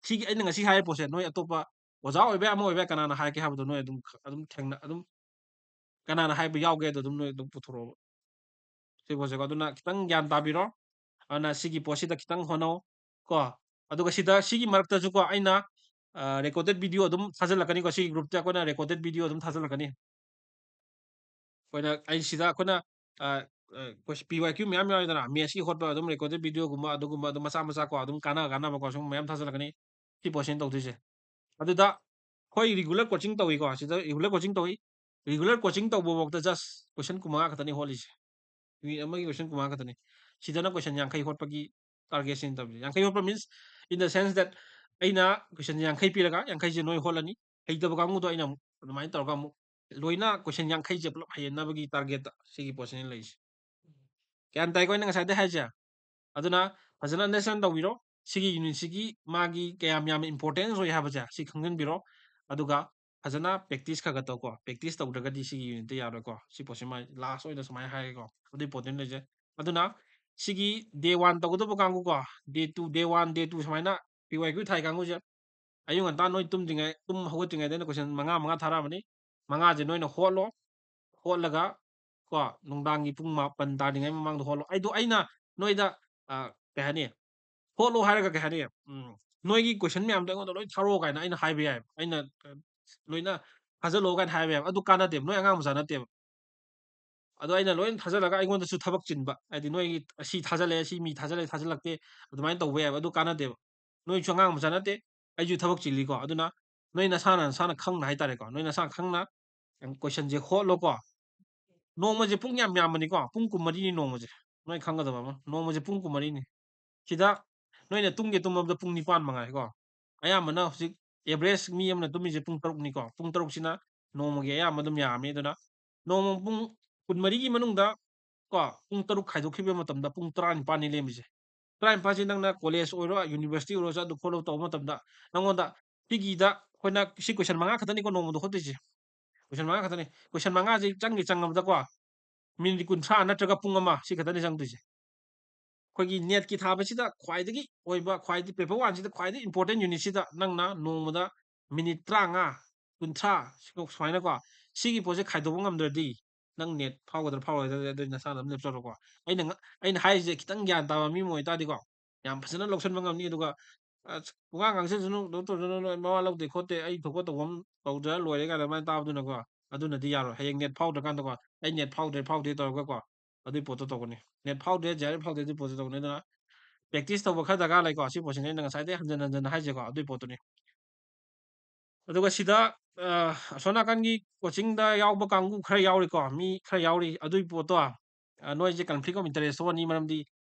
ꯁꯤꯒꯤ ꯑꯩꯅ ꯉꯁꯤ ꯍꯥꯏꯔꯤꯕ ꯄꯣꯠꯁꯦ ꯅꯣꯏ ꯑꯇꯣꯞꯄ ꯑꯣꯖꯥ ꯑꯣꯏꯕ ꯌꯥꯏ, ꯑꯃ ꯑꯣꯏꯕ ꯌꯥꯏ, ꯀꯅꯥꯅ ꯍꯥꯏꯔꯛꯀꯦ ꯍꯥꯏꯕꯗꯣ ꯅꯣꯏ ꯑꯗꯨꯝ ꯈ- ꯑꯗꯨꯝ ꯊꯦꯡꯅ ꯑꯗꯨꯝ ꯀꯅꯥꯅ ꯍꯥꯏꯕ ꯌꯥꯎꯒꯦ ꯑꯗꯣ ꯑꯗꯨꯝ ꯅꯣꯏ ꯑꯗꯨꯝ ꯄꯨꯊꯣꯔꯛꯑꯣꯕ꯫ ꯁꯤ ꯄꯣꯠꯁꯦꯀꯣ꯫ ꯑꯗꯨꯅ ꯈꯤꯇꯪ ꯒ꯭ꯌꯥꯟ ꯇꯥꯕꯤꯔꯣ꯫ ꯑꯗꯨꯅ ꯁꯤꯒꯤ ꯄꯣꯠꯁꯤꯗ ꯈꯤꯇꯪ ꯍꯣꯠꯅꯧ ꯀꯣ꯫ ꯑꯗꯨꯒ ꯁꯤꯗ ꯁꯤꯒꯤ ꯃꯔꯛꯇꯁꯨꯀꯣ ꯑꯩꯅ ꯔꯦꯀꯣꯔꯗꯦꯠ ꯚꯤꯗꯤꯑꯣ ꯑꯗꯨꯝ ꯊꯥꯖꯤꯜꯂꯛꯀꯅꯤꯀꯣ꯫ ꯁꯤꯒꯤ ꯒ꯭ꯔꯨꯞꯇ ꯑꯩꯈꯣꯏꯅ ꯔꯦꯀꯣꯔꯗꯦꯠ ꯚꯤꯗꯤꯑꯣ ꯑꯗꯨꯝ ꯊꯥꯖꯤꯜꯂꯛꯀꯅꯤ꯫ ꯑꯩꯈꯣꯏꯅ ꯑꯩ ꯁꯤꯗ ꯑꯩꯈꯣꯏꯅ ꯄꯤ ꯋꯥꯏ ꯀ꯭ꯌꯨ ꯃꯌꯥꯝ ꯌꯥꯎꯔꯤꯗꯅ, ꯃꯦꯠꯁꯀꯤ ꯍꯣꯠꯄ ꯑꯗꯨꯝ ꯔꯦꯀꯣꯔꯗꯦꯠ ꯚꯤꯗꯤꯑꯣꯒꯨꯝꯕ ꯑꯗꯨꯒꯨꯝꯕ ꯑꯗꯨꯝ ꯃꯆꯥ ꯃꯆꯥ ꯀꯣ ꯑꯗꯨꯝ ꯀꯥꯟꯅ ꯀꯥꯟꯅꯕꯀꯣ ꯁꯨꯝ ꯃꯌꯥꯝ ꯊꯥꯖꯤꯜꯂꯛꯀꯅꯤ꯫ ꯁꯤ ꯄꯣꯠꯁꯤꯅ ꯇꯧꯗꯣꯏꯁꯦ꯫ ꯑꯗꯨꯗ ꯑꯩꯈꯣꯏ ꯔꯤꯒꯨꯂꯔ ꯀꯣꯆꯤꯡ ꯇꯧꯏꯀꯣ, ꯁꯤꯗ ꯔꯤꯒꯨꯂꯔ ꯀꯣꯆꯤꯡ ꯇꯧꯏ꯫ ꯔꯤꯒꯨꯂꯔ ꯀꯣꯆꯤꯡ ꯇꯧꯕꯐꯥꯎꯗ ꯖꯁ ꯀꯣꯏꯁꯟ ꯀꯨꯟꯃꯉꯥ ꯈꯛꯇꯅꯤ ꯍꯣꯠꯂꯤꯁꯦ꯫ ꯃꯤꯅꯤꯠ ꯑꯃꯒꯤ ꯀꯣꯏꯁꯟ ꯀꯨꯟꯃꯉꯥ ꯈꯛꯇꯅꯤ꯫ ꯁꯤꯗꯅ ꯀꯣꯏꯁꯟ ꯌꯥꯡꯈꯩ ꯍꯣꯠꯄꯒꯤ ꯇꯥꯔꯒꯦꯠꯁꯤꯅꯤ ꯇꯧꯔꯤꯁꯦ꯫ ꯌꯥꯡꯈꯩ ꯍꯣꯠꯄ means in the sense that ꯑꯩꯅ ꯀꯣꯏꯁꯟ ꯌꯥꯡꯈꯩ ꯄꯤꯔꯒ ꯌꯥꯡꯈꯩꯁꯦ ꯅꯣꯏ ꯍꯣꯠꯂꯅꯤ꯫ ꯍꯩꯇꯕ ꯀꯥꯡꯕꯨꯗꯣ ꯑꯩꯅ ꯑꯃꯨꯛ ꯑꯗꯨꯃꯥꯏꯅ ꯇꯧꯔꯒ ꯑꯃꯨꯛ ꯂꯣꯏꯅ ꯀꯣꯏꯁꯟ ꯌꯥꯡꯈꯩꯁꯦ ꯄꯨꯂꯞ ꯍꯩꯍꯟꯅꯕꯒꯤ ꯇꯥꯔꯒꯦꯠꯇ ꯁꯤꯒꯤ ꯄꯣꯠꯁꯤꯅ ꯂꯩꯔꯤꯁꯦ꯫ ꯒ꯭ꯌꯥꯟ ꯇꯥꯏꯀꯣ ꯑꯩꯅ ꯉꯁꯥꯏꯗꯩ ꯍꯥꯏꯁꯦ? ꯑꯗꯨꯅ ꯐꯖꯅ ꯑꯟꯗꯔꯁꯇꯦꯟ ꯇꯧꯕꯤꯔꯣ꯫ ꯁꯤꯒꯤ ꯌꯨꯅꯤꯠꯁꯤꯒꯤ ꯃꯥꯒꯤ ꯀꯌꯥꯝ ꯌꯥꯝꯅ ꯏꯝꯄꯣꯔꯇꯦꯟꯁ ꯑꯣꯏ ꯍꯥꯏꯕꯁꯦ ꯁꯤ ꯈꯪꯖꯤꯟꯕꯤꯔꯣ꯫ ꯑꯗꯨꯒ ꯐꯖꯅ ꯄ꯭ꯔꯦꯛꯇꯤꯁ ꯈꯔ ꯈꯔ ꯇꯧꯀꯣ꯫ ꯄ꯭ꯔꯦꯛꯇꯤꯁ ꯇꯧꯗ꯭ꯔꯒꯗꯤ ꯁꯤꯒꯤ ꯌꯨꯅꯤꯠꯇ ꯌꯥꯔꯣꯏꯀꯣ꯫ ꯁꯤ ꯄꯣꯠꯁꯤꯃ ꯂꯥꯁ ꯑꯣꯏꯅ ꯁꯨꯃꯥꯏꯅ ꯍꯥꯏꯔꯒꯦꯀꯣ꯫ ꯑꯗꯨ ꯏꯝꯄꯣꯔꯇꯦꯟ ꯂꯩꯖꯩ꯫ ꯑꯗꯨꯅ ꯁꯤꯒꯤ ꯗꯦ ꯋꯥꯟ ꯇꯧꯒꯗꯕ ꯀꯥꯡꯕꯨꯀꯣ, ꯗꯦ ꯇꯨ, ꯗꯦ ꯋꯥꯟ, ꯗꯦ ꯇꯨ ꯁꯨꯃꯥꯏꯅ ꯄꯤ ꯋꯥꯏ ꯀ꯭ꯌꯨ ꯊꯥꯏ ꯀꯥꯡꯕꯨꯁꯦ ꯑꯌꯨꯛ ꯉꯟꯇꯥ ꯅꯣꯏ ꯇꯨꯝꯗ꯭ꯔꯤꯉꯩ, ꯇꯨꯝ ꯍꯧꯒꯠꯇ꯭ꯔꯤꯉꯩꯗ ꯑꯩꯅ ꯀꯣꯏꯁꯟ ꯃꯉꯥ, ꯃꯉꯥ ꯊꯥꯔꯛꯑꯕꯅꯤ꯫ ꯃꯉꯥꯁꯦ ꯅꯣꯏꯅ ꯍꯣꯠꯂꯣ꯫ ꯍꯣꯠꯂꯒ ꯀꯣ, ꯅꯨꯡꯗꯥꯡꯒꯤ ꯄꯨꯡ ꯃꯥꯄꯟ ꯇꯥꯗ꯭ꯔꯤꯉꯩ ꯃꯃꯥꯡꯗ ꯍꯣꯠꯂꯣ꯫ ꯑꯩꯗꯣ ꯑꯩꯅ ꯅꯣꯏꯗ, ꯑ, ꯀꯩ ꯍꯥꯏꯅꯤ, ꯍꯣꯠꯂꯣ ꯍꯥꯏꯔꯒ ꯀꯩ ꯍꯥꯏꯅꯤ? ꯎꯝ, "ꯅꯣꯏꯒꯤ ꯀꯣꯏꯁꯟ ꯃꯌꯥꯝꯗꯣ ꯑꯩꯉꯣꯟꯗ ꯂꯣꯏ ꯊꯥꯔꯛꯑꯣ" ꯀꯥꯏꯅ ꯑꯩꯅ ꯍꯥꯏꯕ ꯌꯥꯏꯕ꯫ ꯑꯩꯅ, ꯑ, "ꯂꯣꯏꯅ ꯊꯥꯖꯜꯂꯛꯑꯣ" ꯀꯥꯏꯅ ꯍꯥꯏꯕ ꯌꯥꯏꯕ꯫ ꯑꯗꯨ ꯀꯥꯟꯅꯗꯦꯕ꯫ ꯅꯣꯏ ꯑꯉꯥꯡ ꯃꯆꯥ ꯅꯠꯇꯦꯕ꯫ ꯑꯗꯣ ꯑꯩꯅ ꯂꯣꯏꯅ ꯊꯥꯖꯜꯂꯒ ꯑꯩꯉꯣꯟꯗꯁꯨ ꯊꯕꯛ ꯆꯤꯟꯕ꯫ ꯍꯥꯏꯗꯤ ꯅꯣꯏꯒꯤ ꯑꯁꯤ ꯊꯥꯖꯜꯂꯛꯑꯦ, ꯑꯁꯤ ꯃꯤ ꯊꯥꯖꯜꯂꯛꯑꯦ, ꯊꯥꯖꯜꯂꯛꯇꯦ, ꯑꯗꯨꯃꯥꯏꯅ ꯇꯧꯕ ꯌꯥꯏꯕ꯫ ꯑꯗꯨ ꯀꯥꯟꯅꯗꯦꯕ꯫ ꯅꯣꯏꯁꯨ ꯑꯉꯥꯡ ꯃꯆꯥ ꯅꯠꯇꯦ, ꯑꯩꯁꯨ ꯊꯕꯛ ꯆꯤꯜꯂꯤꯀꯣ꯫ ꯑꯗꯨꯅ ꯅꯣꯏ ꯅꯁꯥꯅ ꯅꯁꯥꯅ ꯈꯪꯅ ꯍꯥꯏꯇꯥꯔꯦꯀꯣ, ꯅꯣꯏ ꯅꯁꯥꯅ ꯈꯪꯅ ꯀꯣꯏꯁꯟꯁꯦ ꯍꯣꯠꯂꯣꯀꯣ꯫ ꯅꯣꯡꯃꯁꯦ ꯄꯨꯡ ꯌꯥꯝ ꯌꯥꯝꯕꯅꯤꯀꯣ, ꯄꯨꯡ ꯀꯨꯟꯃꯔꯤꯅꯤ ꯅꯣꯡꯃꯁꯦ꯫ ꯅꯣꯏ ꯈꯪꯒꯗꯕ ꯑꯃ, ꯅꯣꯡꯃꯁꯦ ꯄꯨꯡ ꯀꯨꯟꯃꯔꯤꯅꯤ꯫ ꯁꯤꯗ ꯅꯣꯏꯅ ꯇꯨꯝꯒꯦ ꯇꯨꯝꯃꯕꯗ ꯄꯨꯡ ꯅꯤꯄꯥꯟ ꯃꯉꯥꯏꯀꯣ꯫ ꯑꯌꯥꯝꯕꯅ ꯍꯧꯖꯤꯛ average ꯃꯤ ꯑꯃꯅ ꯇꯨꯝꯃꯤꯁꯦ ꯄꯨꯡ ꯇꯔꯨꯛꯅꯤꯀꯣ꯫ ꯄꯨꯡ ꯇꯔꯨꯛꯁꯤꯅ ꯅꯣꯡꯃꯒꯤ ꯑꯌꯥꯝꯕ ꯑꯗꯨꯝ ꯌꯥꯝꯃꯤ꯫ ꯑꯗꯨꯅ ꯅꯣꯡꯃ ꯄꯨꯡ ꯀꯨꯟꯃꯔꯤꯒꯤ ꯃꯅꯨꯡꯗ ꯀꯣ, ꯄꯨꯡ ꯇꯔꯨꯛ ꯈꯥꯏꯗꯣꯛꯈꯤꯕ ꯃꯇꯝꯗ ꯄꯨꯡ ꯇꯔꯥꯅꯤꯄꯥꯟꯅꯤ ꯂꯦꯝꯃꯤꯁꯦ꯫ ꯇꯔꯥꯅꯤꯄꯥꯟꯁꯤ ꯅꯪꯅ ꯀꯣꯂꯦꯖ ꯑꯣꯏꯔꯣ, ꯌꯨꯅꯤꯚꯔꯁꯤꯇꯤ ꯑꯣꯏꯔꯣ, ꯆꯠꯂꯨ ꯈꯣꯠꯂꯨ ꯇꯧꯕ ꯃꯇꯝꯗ ꯅꯪꯉꯣꯟꯗ ꯁꯤꯒꯤꯗ ꯑꯩꯈꯣꯏꯅ ꯁꯤ ꯀꯣꯏꯁꯟ ꯃꯉꯥ ꯈꯛꯇꯅꯤꯀꯣ ꯅꯣꯡꯃꯗ ꯍꯣꯠꯇꯣꯏꯁꯦ꯫ ꯀꯣꯏꯁꯟ ꯃꯉꯥ ꯈꯛꯇꯅꯤ꯫ ꯀꯣꯏꯁꯟ ꯃꯉꯥꯁꯤ ꯆꯪꯒꯦ ꯆꯪꯉꯕꯗꯀꯣ, ꯃꯤꯅꯤꯠ ꯀꯨꯟꯊ꯭ꯔꯥ ꯅꯠꯇ꯭ꯔꯒ ꯄꯨꯡ ꯑꯃ ꯁꯤ ꯈꯛꯇꯅꯤ ꯆꯪꯗꯣꯏꯁꯦ꯫ ꯑꯩꯈꯣꯏꯒꯤ NET ꯀꯤ ꯊꯥꯕꯁꯤꯗ ꯈ꯭ꯋꯥꯏꯗꯒꯤ ꯑꯣꯏꯕ, ꯈ꯭ꯋꯥꯏꯗꯒꯤ paper one ꯁꯤꯗ ꯈ꯭ꯋꯥꯏꯗꯒꯤ important unit ꯁꯤꯗ ꯅꯪꯅ ꯅꯣꯡꯃꯗ ꯃꯤꯅꯤꯠ ꯇꯔꯥꯃꯉꯥ, ꯀꯨꯟꯊ꯭ꯔꯥ ꯁꯨꯃꯥꯏꯅꯀꯣ, ꯁꯤꯒꯤ ꯄꯣꯠꯁꯦ ꯈꯥꯏꯗꯣꯛꯄ ꯉꯝꯗ꯭ꯔꯗꯤ ꯅꯪ NET ꯐꯥꯎꯒꯗ꯭ꯔꯥ ꯐꯥꯎꯔꯣꯏꯗ꯭ꯔꯥ ꯑꯗꯨ ꯅꯁꯥꯅ ꯑꯗꯨꯝ ꯂꯦꯞꯆꯔꯣꯀꯣ꯫ ꯑꯩꯅ ꯉ-, ꯑꯩꯅ ꯍꯥꯏꯔꯤꯁꯦ ꯈꯤꯇꯪ ꯒ꯭ꯌꯥꯟ ꯇꯥꯕ ꯃꯤ ꯑꯃ ꯑꯣꯏꯇꯥꯔꯗꯤꯀꯣ, ꯌꯥꯝ ꯐꯖꯅ ꯂꯧꯁꯟꯕ ꯉꯝꯅꯤ꯫ ꯑꯗꯨꯒ, ꯑꯁ, ꯄꯨꯡꯉꯥꯡ ꯉꯥꯡꯁꯤꯟꯁꯅꯨ, ꯀꯩꯅꯣ ꯇꯧꯁꯅꯨ, ꯅꯣꯏ ꯃꯋꯥ ꯂꯧꯗꯦ ꯈꯣꯠꯇꯦ, ꯑꯩ ꯊꯣꯛꯄ ꯇꯧꯐꯝ ꯇꯧꯖꯔ ꯂꯣꯏꯔꯦ ꯀꯥꯏꯅ ꯑꯗꯨꯃꯥꯏꯅ ꯇꯥꯕꯗꯨꯅꯀꯣ, ꯑꯗꯨꯅꯗꯤ ꯌꯥꯔꯣꯏ꯫ ꯍꯌꯦꯡ NET ꯐꯥꯎꯗ꯭ꯔꯀꯥꯟꯗꯀꯣ, "ꯑꯩ NET ꯐꯥꯎꯗ꯭ꯔꯦ, ꯐꯥꯎꯗ꯭ꯔꯦ" ꯇꯧꯔꯒꯀꯣ, ꯑꯗꯨꯏ ꯄꯣꯠꯇꯣ ꯇꯧꯒꯅꯤ꯫ NET ꯐꯥꯎꯗ꯭ꯔꯦ, JRF ꯐꯥꯎꯗ꯭ꯔꯦ, ꯑꯗꯨꯏ ꯄꯣꯠꯇꯣ ꯇꯧꯒꯅꯤ꯫ ꯑꯗꯨꯅ practice ꯇꯧꯕ ꯈꯔ ꯗꯔꯀꯥꯔ ꯂꯩꯀꯣ꯫ ꯁꯤ ꯄꯣꯠꯁꯤꯅ ꯑꯩꯅ ꯉꯁꯥꯏꯗꯩ ꯍꯟꯖꯟ ꯍꯟꯖꯟꯅ ꯍꯥꯏꯁꯦꯀꯣ, ꯑꯗꯨꯏ ꯄꯣꯠꯇꯨꯅꯤ꯫ ꯑꯗꯨꯒ ꯁꯤꯗ, ꯑ, ꯑꯁꯣꯝ ꯅꯥꯀꯟꯒꯤ coaching ꯗ ꯌꯥꯎꯕ ꯀꯥꯡꯕꯨ ꯈꯔ ꯌꯥꯎꯔꯤꯀꯣ, ꯃꯤ ꯈꯔ ꯌꯥꯎꯔꯤ꯫ ꯑꯗꯨꯏ ꯄꯣꯠꯇꯣ, ꯑ, ꯅꯣꯏꯁꯦ conflict of interest ꯊꯣꯛꯑꯅꯤ, ꯃꯔꯝꯗꯤ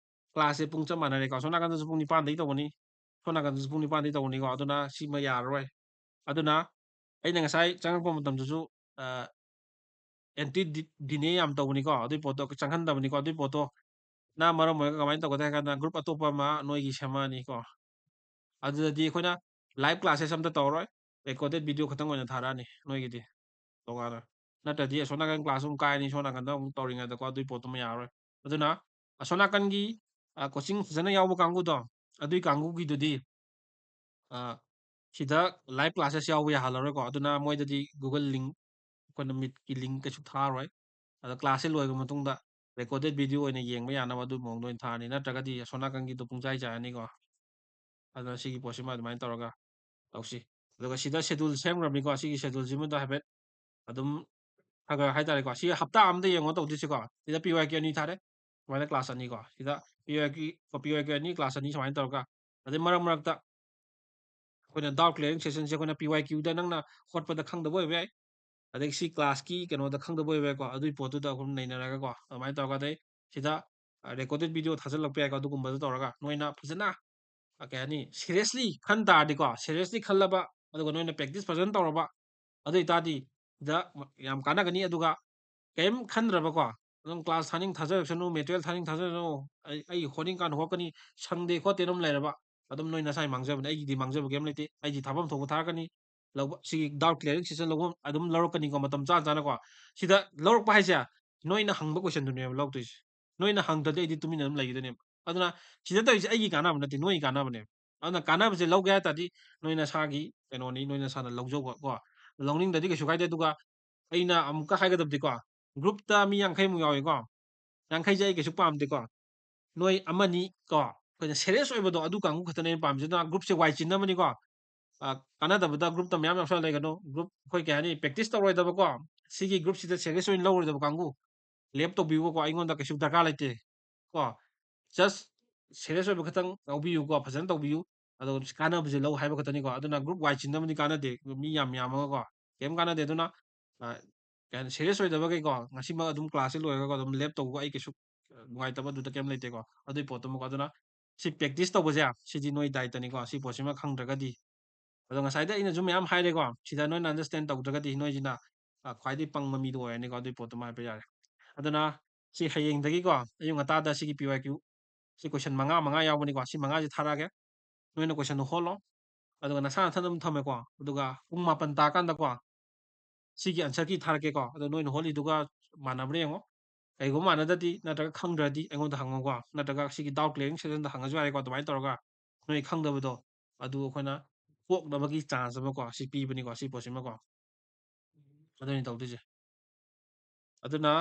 class ꯁꯦ ꯄꯨꯡ ꯆꯞ ꯃꯥꯟꯅꯔꯦꯀꯣ꯫ ꯑꯁꯣꯝ ꯅꯥꯀꯟꯗꯁꯨ ꯄꯨꯡ ꯅꯤꯄꯥꯟꯗꯒꯤ ꯇꯧꯕꯅꯤ, ꯁꯣꯝ ꯅꯥꯀꯟꯗꯁꯨ ꯄꯨꯡ ꯅꯤꯄꯥꯟꯗꯒꯤ ꯇꯧꯕꯅꯤꯀꯣ꯫ ꯑꯗꯨꯅ ꯁꯤꯃ ꯌꯥꯔꯔꯣꯏ꯫ ꯑꯗꯨꯅ ꯑꯩꯅ ꯉꯁꯥꯏ ꯆꯪꯉꯛꯄ ꯃꯇꯝꯗꯁꯨ, ꯑ, anti ꯗꯤ-, ꯗꯤꯅꯦ ꯌꯥꯝ ꯇꯧꯕꯅꯤꯀꯣ꯫ ꯑꯗꯨꯏ ꯄꯣꯠꯇꯣ ꯆꯪꯍꯟꯗꯕꯅꯤꯀꯣ꯫ ꯑꯗꯨꯏ ꯄꯣꯠꯇꯣ ꯅ ꯃꯔꯝ ꯑꯣꯏꯔꯒ ꯀꯃꯥꯏꯅ ꯇꯧꯒꯗꯒꯦ ꯍꯥꯏ ꯀꯥꯟꯗ, group ꯑꯇꯣꯞꯄ ꯑꯃ ꯅꯣꯏꯒꯤ ꯁꯦꯝꯃꯛꯑꯅꯤꯀꯣ꯫ ꯑꯗꯨꯗꯗꯤ ꯑꯩꯈꯣꯏꯅ live classes ꯑꯝꯇ ꯇꯧꯔꯔꯣꯏ, recorded video ꯈꯛꯇꯪ ꯑꯣꯏꯅ ꯊꯥꯔꯛꯑꯅꯤ ꯅꯣꯏꯒꯤꯗꯤ ꯇꯣꯉꯥꯟꯅ꯫ ꯅꯠꯇ꯭ꯔꯗꯤ ꯑꯁꯣꯝ ꯅꯥꯀꯟ class ꯑꯃꯨꯛ ꯀꯥꯏꯔꯅꯤ, ꯁꯣꯝ ꯅꯥꯀꯟꯗ ꯑꯃꯨꯛ ꯇꯧꯔꯤꯉꯩꯗꯀꯣ, ꯑꯗꯨꯏ ꯄꯣꯠꯇꯨꯃ ꯌꯥꯔꯔꯣꯏ꯫ ꯑꯗꯨꯅ ꯑꯁꯣꯝ ꯅꯥꯀꯟꯒꯤ, ꯑ, coaching ꯐꯖꯅ ꯌꯥꯎꯕ ꯀꯥꯡꯕꯨꯗꯣ, ꯑꯗꯨꯏ ꯀꯥꯡꯕꯨꯒꯤꯗꯨꯗꯤ, ꯑ, ꯁꯤꯗ live classes ꯌꯥꯎꯕ ꯌꯥꯍꯜꯂꯔꯣꯏꯀꯣ꯫ ꯑꯗꯨꯅ ꯃꯣꯏꯗꯗꯤ Google link, ꯑꯩꯈꯣꯏꯅ Meet ꯀꯤ link ꯀꯩꯁꯨ ꯊꯥꯔꯣꯏ꯫ ꯑꯗ class ꯁꯦ ꯂꯣꯏꯈ꯭ꯔ ꯃꯇꯨꯡꯗ recorded video ꯑꯣꯏꯅ ꯌꯦꯡꯕ ꯌꯥꯅꯕ ꯑꯗꯨ ꯃꯑꯣꯡꯗ ꯑꯣꯏꯅ ꯊꯥꯔꯅꯤ꯫ ꯅꯠꯇ꯭ꯔꯒꯗꯤ ꯑꯁꯣꯝ ꯅꯥꯀꯟꯒꯤꯗꯣ ꯄꯨꯡꯆꯥꯏ ꯆꯥꯏꯔꯅꯤꯀꯣ꯫ ꯑꯗꯨꯅ ꯁꯤꯒꯤ ꯄꯣꯠꯁꯤꯃ ꯑꯗꯨꯃꯥꯏꯅ ꯇꯧꯔꯒ ꯇꯧꯁꯤ꯫ ꯑꯗꯨꯒ ꯁꯤꯗ schedule ꯁꯦꯝꯈ꯭ꯔꯕꯅꯤꯀꯣ꯫ ꯁꯤꯒꯤ schedule ꯁꯤꯃꯗ ꯍꯥꯏꯐꯦꯠ ꯑꯗꯨꯝ ꯈꯔ ꯈꯔ ꯍꯥꯏꯇꯥꯔꯦꯀꯣ꯫ ꯁꯤ ꯍꯞꯇꯥ ꯑꯃꯗ ꯌꯦꯡꯉꯣ ꯇꯧꯗꯣꯏꯁꯤꯀꯣ꯫ ꯁꯤꯗ P Y Q ꯑꯅꯤ ꯊꯥꯔꯦ꯫ ꯁꯨꯃꯥꯏꯅ class ꯑꯅꯤꯀꯣ꯫ ꯁꯤꯗ P Y Q, P Y Q ꯑꯅꯤ, class ꯑꯅꯤ ꯁꯨꯃꯥꯏꯅ ꯇꯧꯔꯒ꯫ ꯑꯗꯩ ꯃꯔꯛ ꯃꯔꯛꯇ ꯑꯩꯈꯣꯏꯅ doubt clearing session ꯁꯦ ꯑꯩꯈꯣꯏꯅ P Y Q ꯗ ꯅꯪꯅ ꯍꯣꯠꯄꯗ ꯈꯪꯗꯕ ꯑꯣꯏꯕ ꯌꯥꯏ꯫ ꯑꯗꯩ ꯁꯤ class ꯀꯤ ꯀꯩꯅꯣꯗ ꯈꯪꯗꯕ ꯑꯣꯏꯕ ꯌꯥꯏꯀꯣ꯫ ꯑꯗꯨꯒꯤ ꯄꯣꯠꯇꯨꯗ ꯑꯩꯈꯣꯏ ꯅꯩꯅꯔꯒꯀꯣ꯫ ꯑꯗꯨꯃꯥꯏꯅ ꯇꯧꯔꯒ ꯑꯗꯩ ꯁꯤꯗ, ꯑ, recorded video ꯊꯥꯖꯤꯜꯂꯛꯄ ꯌꯥꯏꯀꯣ꯫ ꯑꯗꯨꯒꯨꯝꯕꯗꯣ ꯇꯧꯔꯒ ꯅꯣꯏꯅ ꯐꯖꯅ, ꯑ, ꯀꯩ ꯍꯥꯏꯅꯤ, seriously ꯈꯟ ꯇꯥꯔꯗꯤꯀꯣ, seriously ꯈꯜꯂꯕ, ꯑꯗꯨꯒ ꯅꯣꯏꯅ practice ꯐꯖꯅ ꯇꯧꯔꯕ, ꯑꯗꯨ ꯑꯣꯏꯇꯥꯔꯗꯤ ꯁꯤꯗ ꯌꯥꯝ ꯀꯥꯟꯅꯒꯅꯤ꯫ ꯑꯗꯨꯒ ꯀꯩꯝ ꯈꯟꯗ꯭ꯔꯕꯀꯣ, ꯑꯗꯨꯝ class ꯊꯥꯅꯤꯡ ꯊꯥꯖꯔꯛꯁꯅꯨ, material ꯊꯥꯅꯤꯡ ꯊꯥꯖꯔꯛꯁꯅꯨ, ꯑꯩ, ꯑꯩ ꯍꯣꯠꯅꯤꯡ ꯀꯥꯟꯗ ꯍꯣꯠꯀꯅꯤ, ꯁꯪꯗꯦ ꯈꯣꯠꯇꯦ ꯑꯗꯨꯝ ꯂꯩꯔꯕ, ꯑꯗꯨꯝ ꯅꯣꯏ ꯅꯁꯥꯒꯤ ꯃꯥꯡꯖꯕꯅꯤ, ꯑꯩꯒꯤꯗꯤ ꯃꯥꯡꯖꯕ ꯀꯩꯝ ꯂꯩꯇꯦ꯫ ꯑꯩꯗꯤ ꯊꯥꯐꯝ ꯊꯣꯛꯄ ꯊꯥꯔꯛꯀꯅꯤ꯫ ꯂꯧꯕ, ꯁꯤꯒꯤ doubt clearing session ꯂꯧꯕ ꯑꯗꯨꯝ ꯂꯧꯔꯛꯀꯅꯤꯀꯣ, ꯃꯇꯝ ꯆꯥ ꯆꯥꯅꯀꯣ꯫ ꯁꯤꯗ ꯂꯧꯔꯛꯄ ꯍꯥꯏꯁꯦ ꯅꯣꯏꯅ ꯍꯪꯕ question ꯗꯨꯅꯦꯕ ꯂꯧꯔꯛꯇꯣꯏꯁꯦ꯫ ꯅꯣꯏꯅ ꯍꯪꯗ꯭ꯔꯗꯤ ꯑꯩꯗꯤ ꯇꯨꯃꯤꯟꯅ ꯑꯗꯨꯝ ꯂꯩꯈꯤꯗꯣꯏꯅꯦꯕ꯫ ꯑꯗꯨꯅ ꯁꯤꯗ ꯇꯧꯔꯤꯁꯦ ꯑꯩꯒꯤ ꯀꯥꯟꯅꯕ ꯅꯠꯇꯦ, ꯅꯣꯏꯒꯤ ꯀꯥꯟꯅꯕꯅꯦꯕ꯫ ꯑꯗꯨꯅ ꯀꯥꯟꯅꯕꯁꯦ ꯂꯧꯒꯦ ꯍꯥꯏ ꯇꯥꯔꯗꯤ ꯅꯣꯏ ꯅꯁꯥꯒꯤ ꯀꯩꯅꯣꯅꯤ, ꯅꯣꯏ ꯅꯁꯥꯅ ꯂꯧꯖꯧꯕ ꯀꯣ꯫ ꯂꯧꯅꯤꯡꯗ꯭ꯔꯗꯤ ꯀꯩꯁꯨ ꯀꯥꯏꯗꯦ꯫ ꯑꯗꯨꯒ ꯑꯩꯅ ꯑꯃꯨꯛꯀ ꯍꯥꯏꯒꯗꯕꯗꯤꯀꯣ, group ꯇ ꯃꯤ ꯌꯥꯡꯈꯩ ꯃꯨꯛ ꯌꯥꯎꯏꯀꯣ꯫ ꯌꯥꯡꯈꯩꯁꯦ ꯑꯩ ꯀꯩꯁꯨ ꯄꯥꯝꯗꯦꯀꯣ꯫ ꯅꯣꯏ ꯑꯃꯅꯤ ꯀꯣ, ꯑꯩꯈꯣꯏꯅ serious ꯑꯣꯏꯕꯗꯣ ꯑꯗꯨ ꯀꯥꯡꯕꯨ ꯈꯛꯇꯅꯦ ꯑꯩꯅ ꯄꯥꯝꯃꯤꯁꯦ꯫ ꯑꯗꯨꯅ group ꯁꯦ ꯋꯥꯏ ꯆꯤꯟꯅꯕꯅꯤꯀꯣ꯫ ꯑ, ꯀꯥꯟꯅꯗꯕꯗ group ꯇ ꯃꯌꯥꯝ ꯌꯥꯎꯁꯜꯂ ꯂꯩꯒꯅꯨ꯫ Group ꯑꯩꯈꯣꯏ ꯀꯩ ꯍꯥꯏꯅꯤ, practice ꯇꯧꯔꯣꯏꯗꯕꯀꯣ꯫ ꯁꯤꯒꯤ group ꯁꯤꯗ serious ꯑꯣꯏꯅ ꯂꯧꯔꯣꯏꯗꯕ ꯀꯥꯡꯕꯨ꯫ Left ꯇꯧꯕꯤꯌꯨꯀꯣ, ꯑꯩꯉꯣꯟꯗ ꯀꯩꯁꯨ ꯗꯔꯀꯥꯔ ꯂꯩꯇꯦ ꯀꯣ꯫ Just serious ꯑꯣꯏꯕ ꯈꯛꯇꯪ ꯂꯧꯕꯤꯌꯨꯀꯣ, ꯐꯖꯅ ꯇꯧꯕꯤꯌꯨ꯫ ꯑꯗꯣ ꯀꯥꯟꯅꯕꯁꯦ ꯂꯧ ꯍꯥꯏꯕ ꯈꯛꯇꯅꯤꯀꯣ꯫ ꯑꯗꯨꯅ group ꯋꯥꯏ ꯆꯤꯟꯅꯕꯗꯤ ꯀꯥꯟꯅꯗꯦ, ꯃꯤ ꯌꯥꯝ ꯌꯥꯝꯃꯒꯀꯣ꯫ ꯀꯩꯝ ꯀꯥꯟꯅꯗꯦ꯫ ꯑꯗꯨꯅ, ꯑ, ꯀꯩ ꯍꯥꯏꯅꯤ, serious ꯑꯣꯏꯗꯕꯈꯩꯀꯣ, ꯉꯁꯤꯃꯛ ꯑꯗꯨꯝ class ꯁꯦ ꯂꯣꯏꯔꯒꯀꯣ ꯑꯗꯨꯝ left ꯇꯧꯕ ꯑꯩ ꯀꯩꯁꯨ ꯅꯨꯡꯉꯥꯏꯇꯕ ꯑꯗꯨꯗ ꯀꯩꯝ ꯂꯩꯇꯦꯀꯣ꯫ ꯑꯗꯨꯏ ꯄꯣꯠꯇꯨꯃꯀꯣ꯫ ꯑꯗꯨꯅ ꯁꯤ practice ꯇꯧꯕꯁꯦ ꯁꯤꯗꯤ ꯅꯣꯏ ꯗꯥꯏꯇꯅꯤꯀꯣ, ꯁꯤ ꯄꯣꯠꯁꯤꯃ ꯈꯪꯗ꯭ꯔꯒꯗꯤ꯫ ꯑꯗꯣ ꯉꯁꯥꯏꯗ ꯑꯩꯅꯁꯨ ꯃꯌꯥꯝ ꯍꯥꯏꯔꯦꯀꯣ, ꯁꯤꯗ ꯅꯣꯏꯅ understand ꯇꯧꯗ꯭ꯔꯒꯗꯤ ꯅꯣꯏꯁꯤꯅ, ꯑ, ꯈ꯭ꯋꯥꯏꯗꯒꯤ ꯄꯪꯕ ꯃꯤꯗꯣ ꯑꯣꯏꯔꯅꯤꯀꯣ꯫ ꯑꯗꯨꯏ ꯄꯣꯠꯇꯨꯃ ꯍꯥꯏꯕ ꯌꯥꯔꯦ꯫ ꯑꯗꯨꯅ ꯁꯤ ꯍꯌꯦꯡꯗꯒꯤꯀꯣ ꯑꯌꯨꯛ ꯉꯟꯇꯥꯗ ꯁꯤꯒꯤ P Y Q ꯁꯤ question ꯃꯉꯥ ꯃꯉꯥ ꯌꯥꯎꯕꯅꯤꯀꯣ꯫ ꯁꯤ ꯃꯉꯥꯁꯤ ꯊꯥꯔꯛꯑꯒꯦ꯫ ꯅꯣꯏꯅ question ꯗꯣ ꯍꯣꯠꯂꯣ꯫ ꯑꯗꯨꯒ ꯅꯁꯥ ꯅꯊꯟꯗ ꯑꯗꯨꯝ ꯊꯝꯃꯦꯀꯣ꯫ ꯑꯗꯨꯒ ꯄꯨꯡ ꯃꯥꯄꯟ ꯇꯥꯀꯥꯟꯗꯀꯣ, ꯁꯤꯒꯤ answer key ꯊꯥꯔꯛꯀꯦꯀꯣ꯫ ꯑꯗꯣ ꯅꯣꯏꯅ ꯍꯣꯠꯂꯤꯗꯨꯒ ꯃꯥꯟꯅꯕ꯭ꯔꯥ ꯌꯦꯡꯉꯣ꯫ ꯀꯩꯒꯨꯝꯕ ꯃꯥꯟꯅꯗ꯭ꯔꯗꯤ ꯅꯠꯇ꯭ꯔꯒ ꯈꯪꯗ꯭ꯔꯗꯤ ꯑꯩꯉꯣꯟꯗ ꯍꯪꯉꯣꯀꯣ꯫ ꯅꯠꯇ꯭ꯔꯒ ꯁꯤꯒꯤ doubt clearing session ꯗ ꯍꯪꯉꯁꯨ ꯌꯥꯔꯦꯀꯣ꯫ ꯑꯗꯨꯃꯥꯏꯅ ꯇꯧꯔꯒ ꯅꯣꯏ ꯈꯪꯗꯕꯗꯣ ꯑꯗꯨ ꯑꯩꯈꯣꯏꯅ ꯀꯣꯛꯅꯕꯒꯤ chance ꯑꯃꯀꯣ ꯁꯤ ꯄꯤꯕꯅꯤꯀꯣ, ꯁꯤ ꯄꯣꯠꯁꯤꯃꯀꯣ꯫ ꯑꯗꯨꯅꯤ ꯇꯧꯗꯣꯏꯁꯦ꯫ ꯑꯗꯨꯅ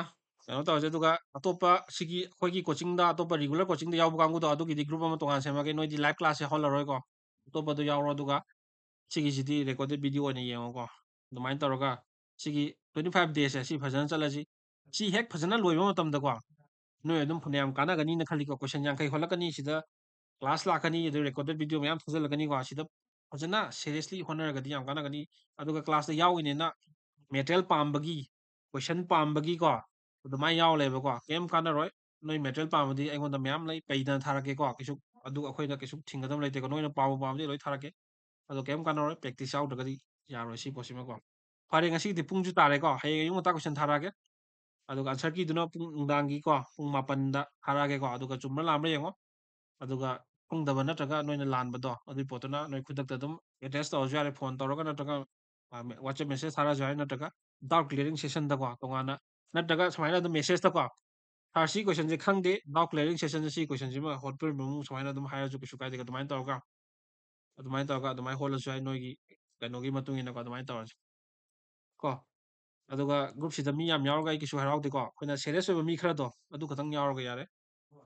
ꯀꯩꯅꯣ ꯇꯧꯔꯁꯦ꯫ ꯑꯗꯨꯒ ꯑꯇꯣꯞꯄ ꯁꯤꯒꯤ ꯑꯩꯈꯣꯏꯒꯤ coaching ꯗ, ꯑꯇꯣꯞꯄ regular coaching ꯗ ꯌꯥꯎꯕ ꯀꯥꯡꯕꯨꯗꯣ, ꯑꯗꯨꯒꯤꯗꯤ group ꯑꯃ ꯇꯣꯉꯥꯟ ꯁꯦꯝꯃꯒꯦ꯫ ꯅꯣꯏꯗꯤ live class ꯁꯦ ꯍꯧꯍꯜꯂꯔꯣꯏꯀꯣ, ꯑꯇꯣꯞꯄꯗꯣ ꯌꯥꯎꯔꯣ꯫ ꯑꯗꯨꯒ ꯁꯤꯒꯤꯁꯤꯗꯤ recorded video ꯑꯣꯏꯅ ꯌꯦꯡꯉꯣꯀꯣ꯫ ꯑꯗꯨꯃꯥꯏꯅ ꯇꯧꯔꯒ ꯁꯤꯒꯤ twenty five days ꯁꯦ ꯁꯤ ꯐꯖꯅ ꯆꯠꯂꯁꯤ꯫ ꯁꯤ ꯍꯦꯛ ꯐꯖꯅ ꯂꯣꯏꯕ ꯃꯇꯝꯗꯀꯣ, ꯅꯣꯏ ꯑꯗꯨꯝ ꯐꯅꯌꯥꯝ ꯀꯥꯟꯅꯒꯅꯤꯅ ꯈꯜꯂꯤꯀꯣ꯫ Question ꯌꯥꯡꯈꯩ ꯍꯣꯜꯂꯛꯀꯅꯤ ꯁꯤꯗ, class ꯂꯥꯛꯀꯅꯤ, ꯑꯗꯨ recorded video ꯃꯌꯥꯝ ꯊꯥꯖꯤꯜꯂꯛꯀꯅꯤꯀꯣ꯫ ꯁꯤꯗ ꯐꯖꯅ seriously ꯍꯣꯠꯅꯔꯒꯗꯤ ꯌꯥꯝ ꯀꯥꯟꯅꯒꯅꯤ꯫ ꯑꯗꯨꯒ class ꯇ ꯌꯥꯎꯔꯤꯅꯦꯅ material ꯄꯥꯝꯕꯒꯤ, question ꯄꯥꯝꯕꯒꯤꯀꯣ, ꯑꯗꯨꯃꯥꯏꯅ ꯌꯥꯎ ꯂꯩꯕꯀꯣ꯫ ꯀꯩꯝ ꯀꯥꯟꯅꯔꯣꯏ꯫ ꯅꯣꯏ material ꯄꯥꯝꯃꯗꯤ ꯑꯩꯉꯣꯟꯗ ꯃꯌꯥꯝ ꯂꯩ, ꯄꯩꯗꯅ ꯊꯥꯔꯛꯀꯦꯀꯣ꯫ ꯀꯩꯁꯨ, ꯑꯗꯨ ꯑꯩꯈꯣꯏꯅ ꯀꯩꯁꯨ ꯊꯤꯡꯒꯗꯕ ꯂꯩꯇꯦꯀꯣ꯫ ꯅꯣꯏꯅ ꯄꯥꯝꯕꯨ ꯄꯥꯝꯃꯗꯤ ꯂꯣꯏ ꯊꯥꯔꯛꯀꯦ꯫ ꯑꯗꯣ ꯀꯩꯝ ꯀꯥꯟꯅꯔꯣꯏ, practice ꯌꯥꯎꯗ꯭ꯔꯒꯗꯤ ꯌꯥꯔꯣꯏ ꯁꯤ ꯄꯣꯠꯁꯤꯃꯀꯣ꯫ ꯐꯔꯦ, ꯉꯁꯤꯒꯤꯗꯤ ꯄꯨꯡꯁꯨ ꯇꯥꯔꯦꯀꯣ꯫ ꯍꯌꯦꯡ ꯑꯌꯨꯛ ꯉꯟꯇꯥ question ꯊꯥꯔꯛꯑꯒꯦ꯫ ꯑꯗꯨꯒ answer key ꯗꯨꯅ ꯄꯨꯡ ꯅꯨꯡꯗꯥꯡꯒꯤꯀꯣ, ꯄꯨꯡ ꯃꯥꯄꯟꯗ ꯊꯥꯔꯛꯑꯒꯦꯀꯣ꯫ ꯑꯗꯨꯒ ꯆꯨꯝꯕ꯭ꯔꯥ ꯂꯥꯟꯕ꯭ꯔꯥ ꯌꯦꯡꯉꯣ꯫ ꯑꯗꯨꯒ ꯈꯪꯗꯕ ꯅꯠꯇ꯭ꯔꯒ ꯅꯣꯏꯅ ꯂꯥꯟꯕꯗꯣ, ꯑꯗꯨꯒꯤ ꯄꯣꯠꯇꯨꯅ ꯅꯣꯏ ꯈꯨꯗꯛꯇ ꯑꯗꯨꯝ address ꯇꯧꯔꯁꯨ ꯌꯥꯔꯦ, phone ꯇꯧꯔꯒ ꯅꯠꯇ꯭ꯔꯒ, ꯑ, WhatsApp message ꯊꯥꯔꯛꯑꯁꯨ ꯌꯥꯔꯦ, ꯅꯠꯇ꯭ꯔꯒ doubt clearing session ꯗꯀꯣ, ꯇꯣꯉꯥꯟꯅ, ꯅꯠꯇ꯭ꯔꯒ ꯁꯨꯃꯥꯏꯅ ꯑꯗꯨꯝ message ꯇꯀꯣ, "Sir, ꯁꯤ question ꯁꯦ ꯈꯪꯗꯦ, doubt clearing session ꯁꯦ ꯁꯤ question ꯁꯤꯃ ꯍꯣꯠꯄꯤꯔꯝꯃꯨ", ꯁꯨꯃꯥꯏꯅ ꯑꯗꯨꯝ ꯍꯥꯏꯔꯁꯨ ꯀꯩꯁꯨ ꯀꯥꯏꯗꯦ꯫ ꯑꯗꯨꯃꯥꯏꯅ ꯇꯧꯔꯒ, ꯑꯗꯨꯃꯥꯏꯅ ꯇꯧꯔꯒ ꯑꯗꯨꯃꯥꯏꯅ ꯍꯣꯠꯂꯁꯨ ꯌꯥꯏ, ꯅꯣꯏꯒꯤ ꯀꯩꯅꯣꯒꯤ ꯃꯇꯨꯡ ꯏꯟꯅꯀꯣ꯫ ꯑꯗꯨꯃꯥꯏꯅ ꯇꯧꯔꯁꯤ ꯀꯣ꯫ ꯑꯗꯨꯒ group ꯁꯤꯗ ꯃꯤ ꯌꯥꯝ ꯌꯥꯎꯔꯒ ꯑꯩ ꯀꯩꯁꯨ ꯍꯔꯥꯎꯗꯦꯀꯣ꯫ ꯑꯩꯈꯣꯏꯅ serious ꯑꯣꯏꯕ ꯃꯤ ꯈꯔꯗꯣ, ꯑꯗꯨ ꯈꯛꯇꯪ ꯌꯥꯎꯔꯒ ꯌꯥꯔꯦ꯫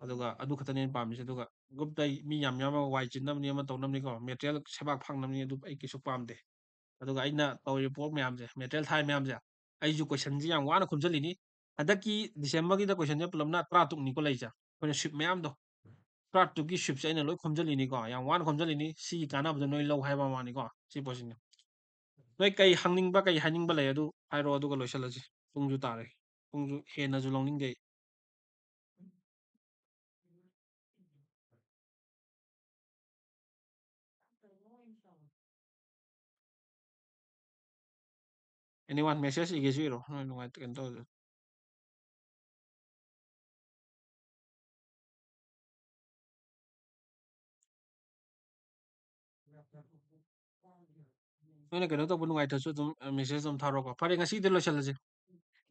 ꯑꯗꯨꯒ ꯑꯗꯨ ꯈꯛꯇꯅꯦ ꯑꯩꯅ ꯄꯥꯝꯃꯤꯁꯦ꯫ ꯑꯗꯨꯒ group ꯇ ꯃꯤ ꯌꯥꯝ ꯌꯥꯎꯔꯒ ꯋꯥꯏ ꯆꯤꯟꯅꯕꯅꯤ, ꯑꯃ ꯇꯧꯅꯕꯅꯤꯀꯣ, material ꯁꯦꯕꯥꯛ ꯐꯥꯛꯅꯕꯅꯤ, ꯑꯗꯨ ꯑꯩ ꯀꯩꯁꯨ ꯄꯥꯝꯗꯦ꯫ ꯑꯗꯨꯒ ꯑꯩꯅ ꯇꯧꯔꯤꯕ ꯄꯣꯠ ꯃꯌꯥꯝꯁꯦ, material ꯊꯥꯏ ꯃꯌꯥꯝꯁꯦ, ꯑꯩꯁꯨ question ꯁꯤ ꯌꯥꯝ ꯋꯥꯅ ꯈꯣꯝꯖꯤꯜꯂꯤꯅꯤ꯫ ꯍꯟꯗꯛꯀꯤ December ꯒꯤꯗ question ꯁꯦ ꯄꯨꯂꯞꯅ ꯇꯔꯥ ꯇꯔꯨꯛꯅꯤꯀꯣ ꯂꯩꯔꯤꯁꯦ꯫ ꯑꯩꯈꯣꯏꯅ sheet ꯃꯌꯥꯝꯗꯣ, ꯇꯔꯥ ꯇꯔꯨꯛꯀꯤ sheet ꯁꯦ ꯑꯩꯅ ꯂꯣꯏ ꯈꯣꯝꯖꯤꯜꯂꯤꯅꯤꯀꯣ꯫ ꯌꯥꯝ ꯋꯥꯅ ꯈꯣꯝꯖꯤꯜꯂꯤꯅꯤ꯫ ꯁꯤꯒꯤ ꯀꯥꯟꯅꯕꯗꯣ ꯅꯣꯏ ꯂꯧ ꯍꯥꯏꯕ ꯋꯥꯅꯤꯀꯣ꯫ ꯁꯤ ꯄꯣꯠꯁꯤꯅ ꯅꯣꯏ ꯀꯩ ꯍꯪꯅꯤꯡꯕ, ꯀꯩ ꯍꯥꯏꯅꯤꯡꯕ ꯂꯩ, ꯑꯗꯨ ꯍꯥꯏꯔꯛꯑꯣ, ꯑꯗꯨꯒ ꯂꯣꯏꯁꯤꯜꯂꯁꯤ꯫ ꯄꯨꯡꯁꯨ ꯇꯥꯔꯦ꯫ ꯄꯨꯡꯁꯨ ꯍꯦꯟꯅꯁꯨ ꯂꯧꯅꯤꯡꯗꯦ꯫ Anyone, message ꯏꯒꯦꯁꯨ ꯏꯔꯣ, ꯅꯣꯏ ꯅꯨꯡꯉꯥꯏꯇ-, ꯀꯩꯅꯣ ꯇꯧꯔꯁꯨ꯫ ꯅꯣꯏꯅ ꯀꯩꯅꯣ ꯇꯧꯕ ꯅꯨꯡꯉꯥꯏꯇ꯭ꯔꯁꯨ ꯑꯗꯨꯝ, ꯑ, message ꯑꯗꯨꯝ ꯊꯥꯔꯛꯑꯣꯀꯣ꯫ ꯐꯔꯦ, ꯉꯁꯤꯒꯤꯗꯤ ꯂꯣꯏꯁꯤꯜꯂꯁꯤ꯫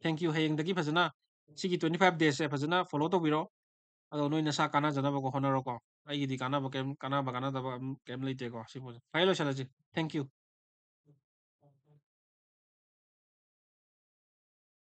Thank you꯫ ꯍꯌꯦꯡꯗꯒꯤ ꯐꯖꯅ ꯁꯤꯒꯤ twenty five days ꯁꯦ ꯐꯖꯅ follow ꯇꯧꯕꯤꯔꯣ꯫ ꯑꯗꯣ ꯅꯣꯏ ꯅꯁꯥ ꯀꯥꯟꯅꯖꯅꯕꯀꯣ ꯍꯣꯠꯅꯔꯣꯀꯣ꯫ ꯑꯩꯒꯤꯗꯤ ꯀꯥꯟꯅꯕ ꯀꯩꯝ, ꯀꯥꯟꯅꯕ ꯀꯥꯟꯅꯗꯕ ꯑꯗꯨꯝ ꯀꯩꯝ ꯂꯩꯇꯦꯀꯣ꯫ ꯁꯤ ꯄꯣꯠꯁꯦ꯫ ꯐꯔꯦ, ꯂꯣꯏꯁꯤꯜꯂꯁꯤ꯫ Thank you꯫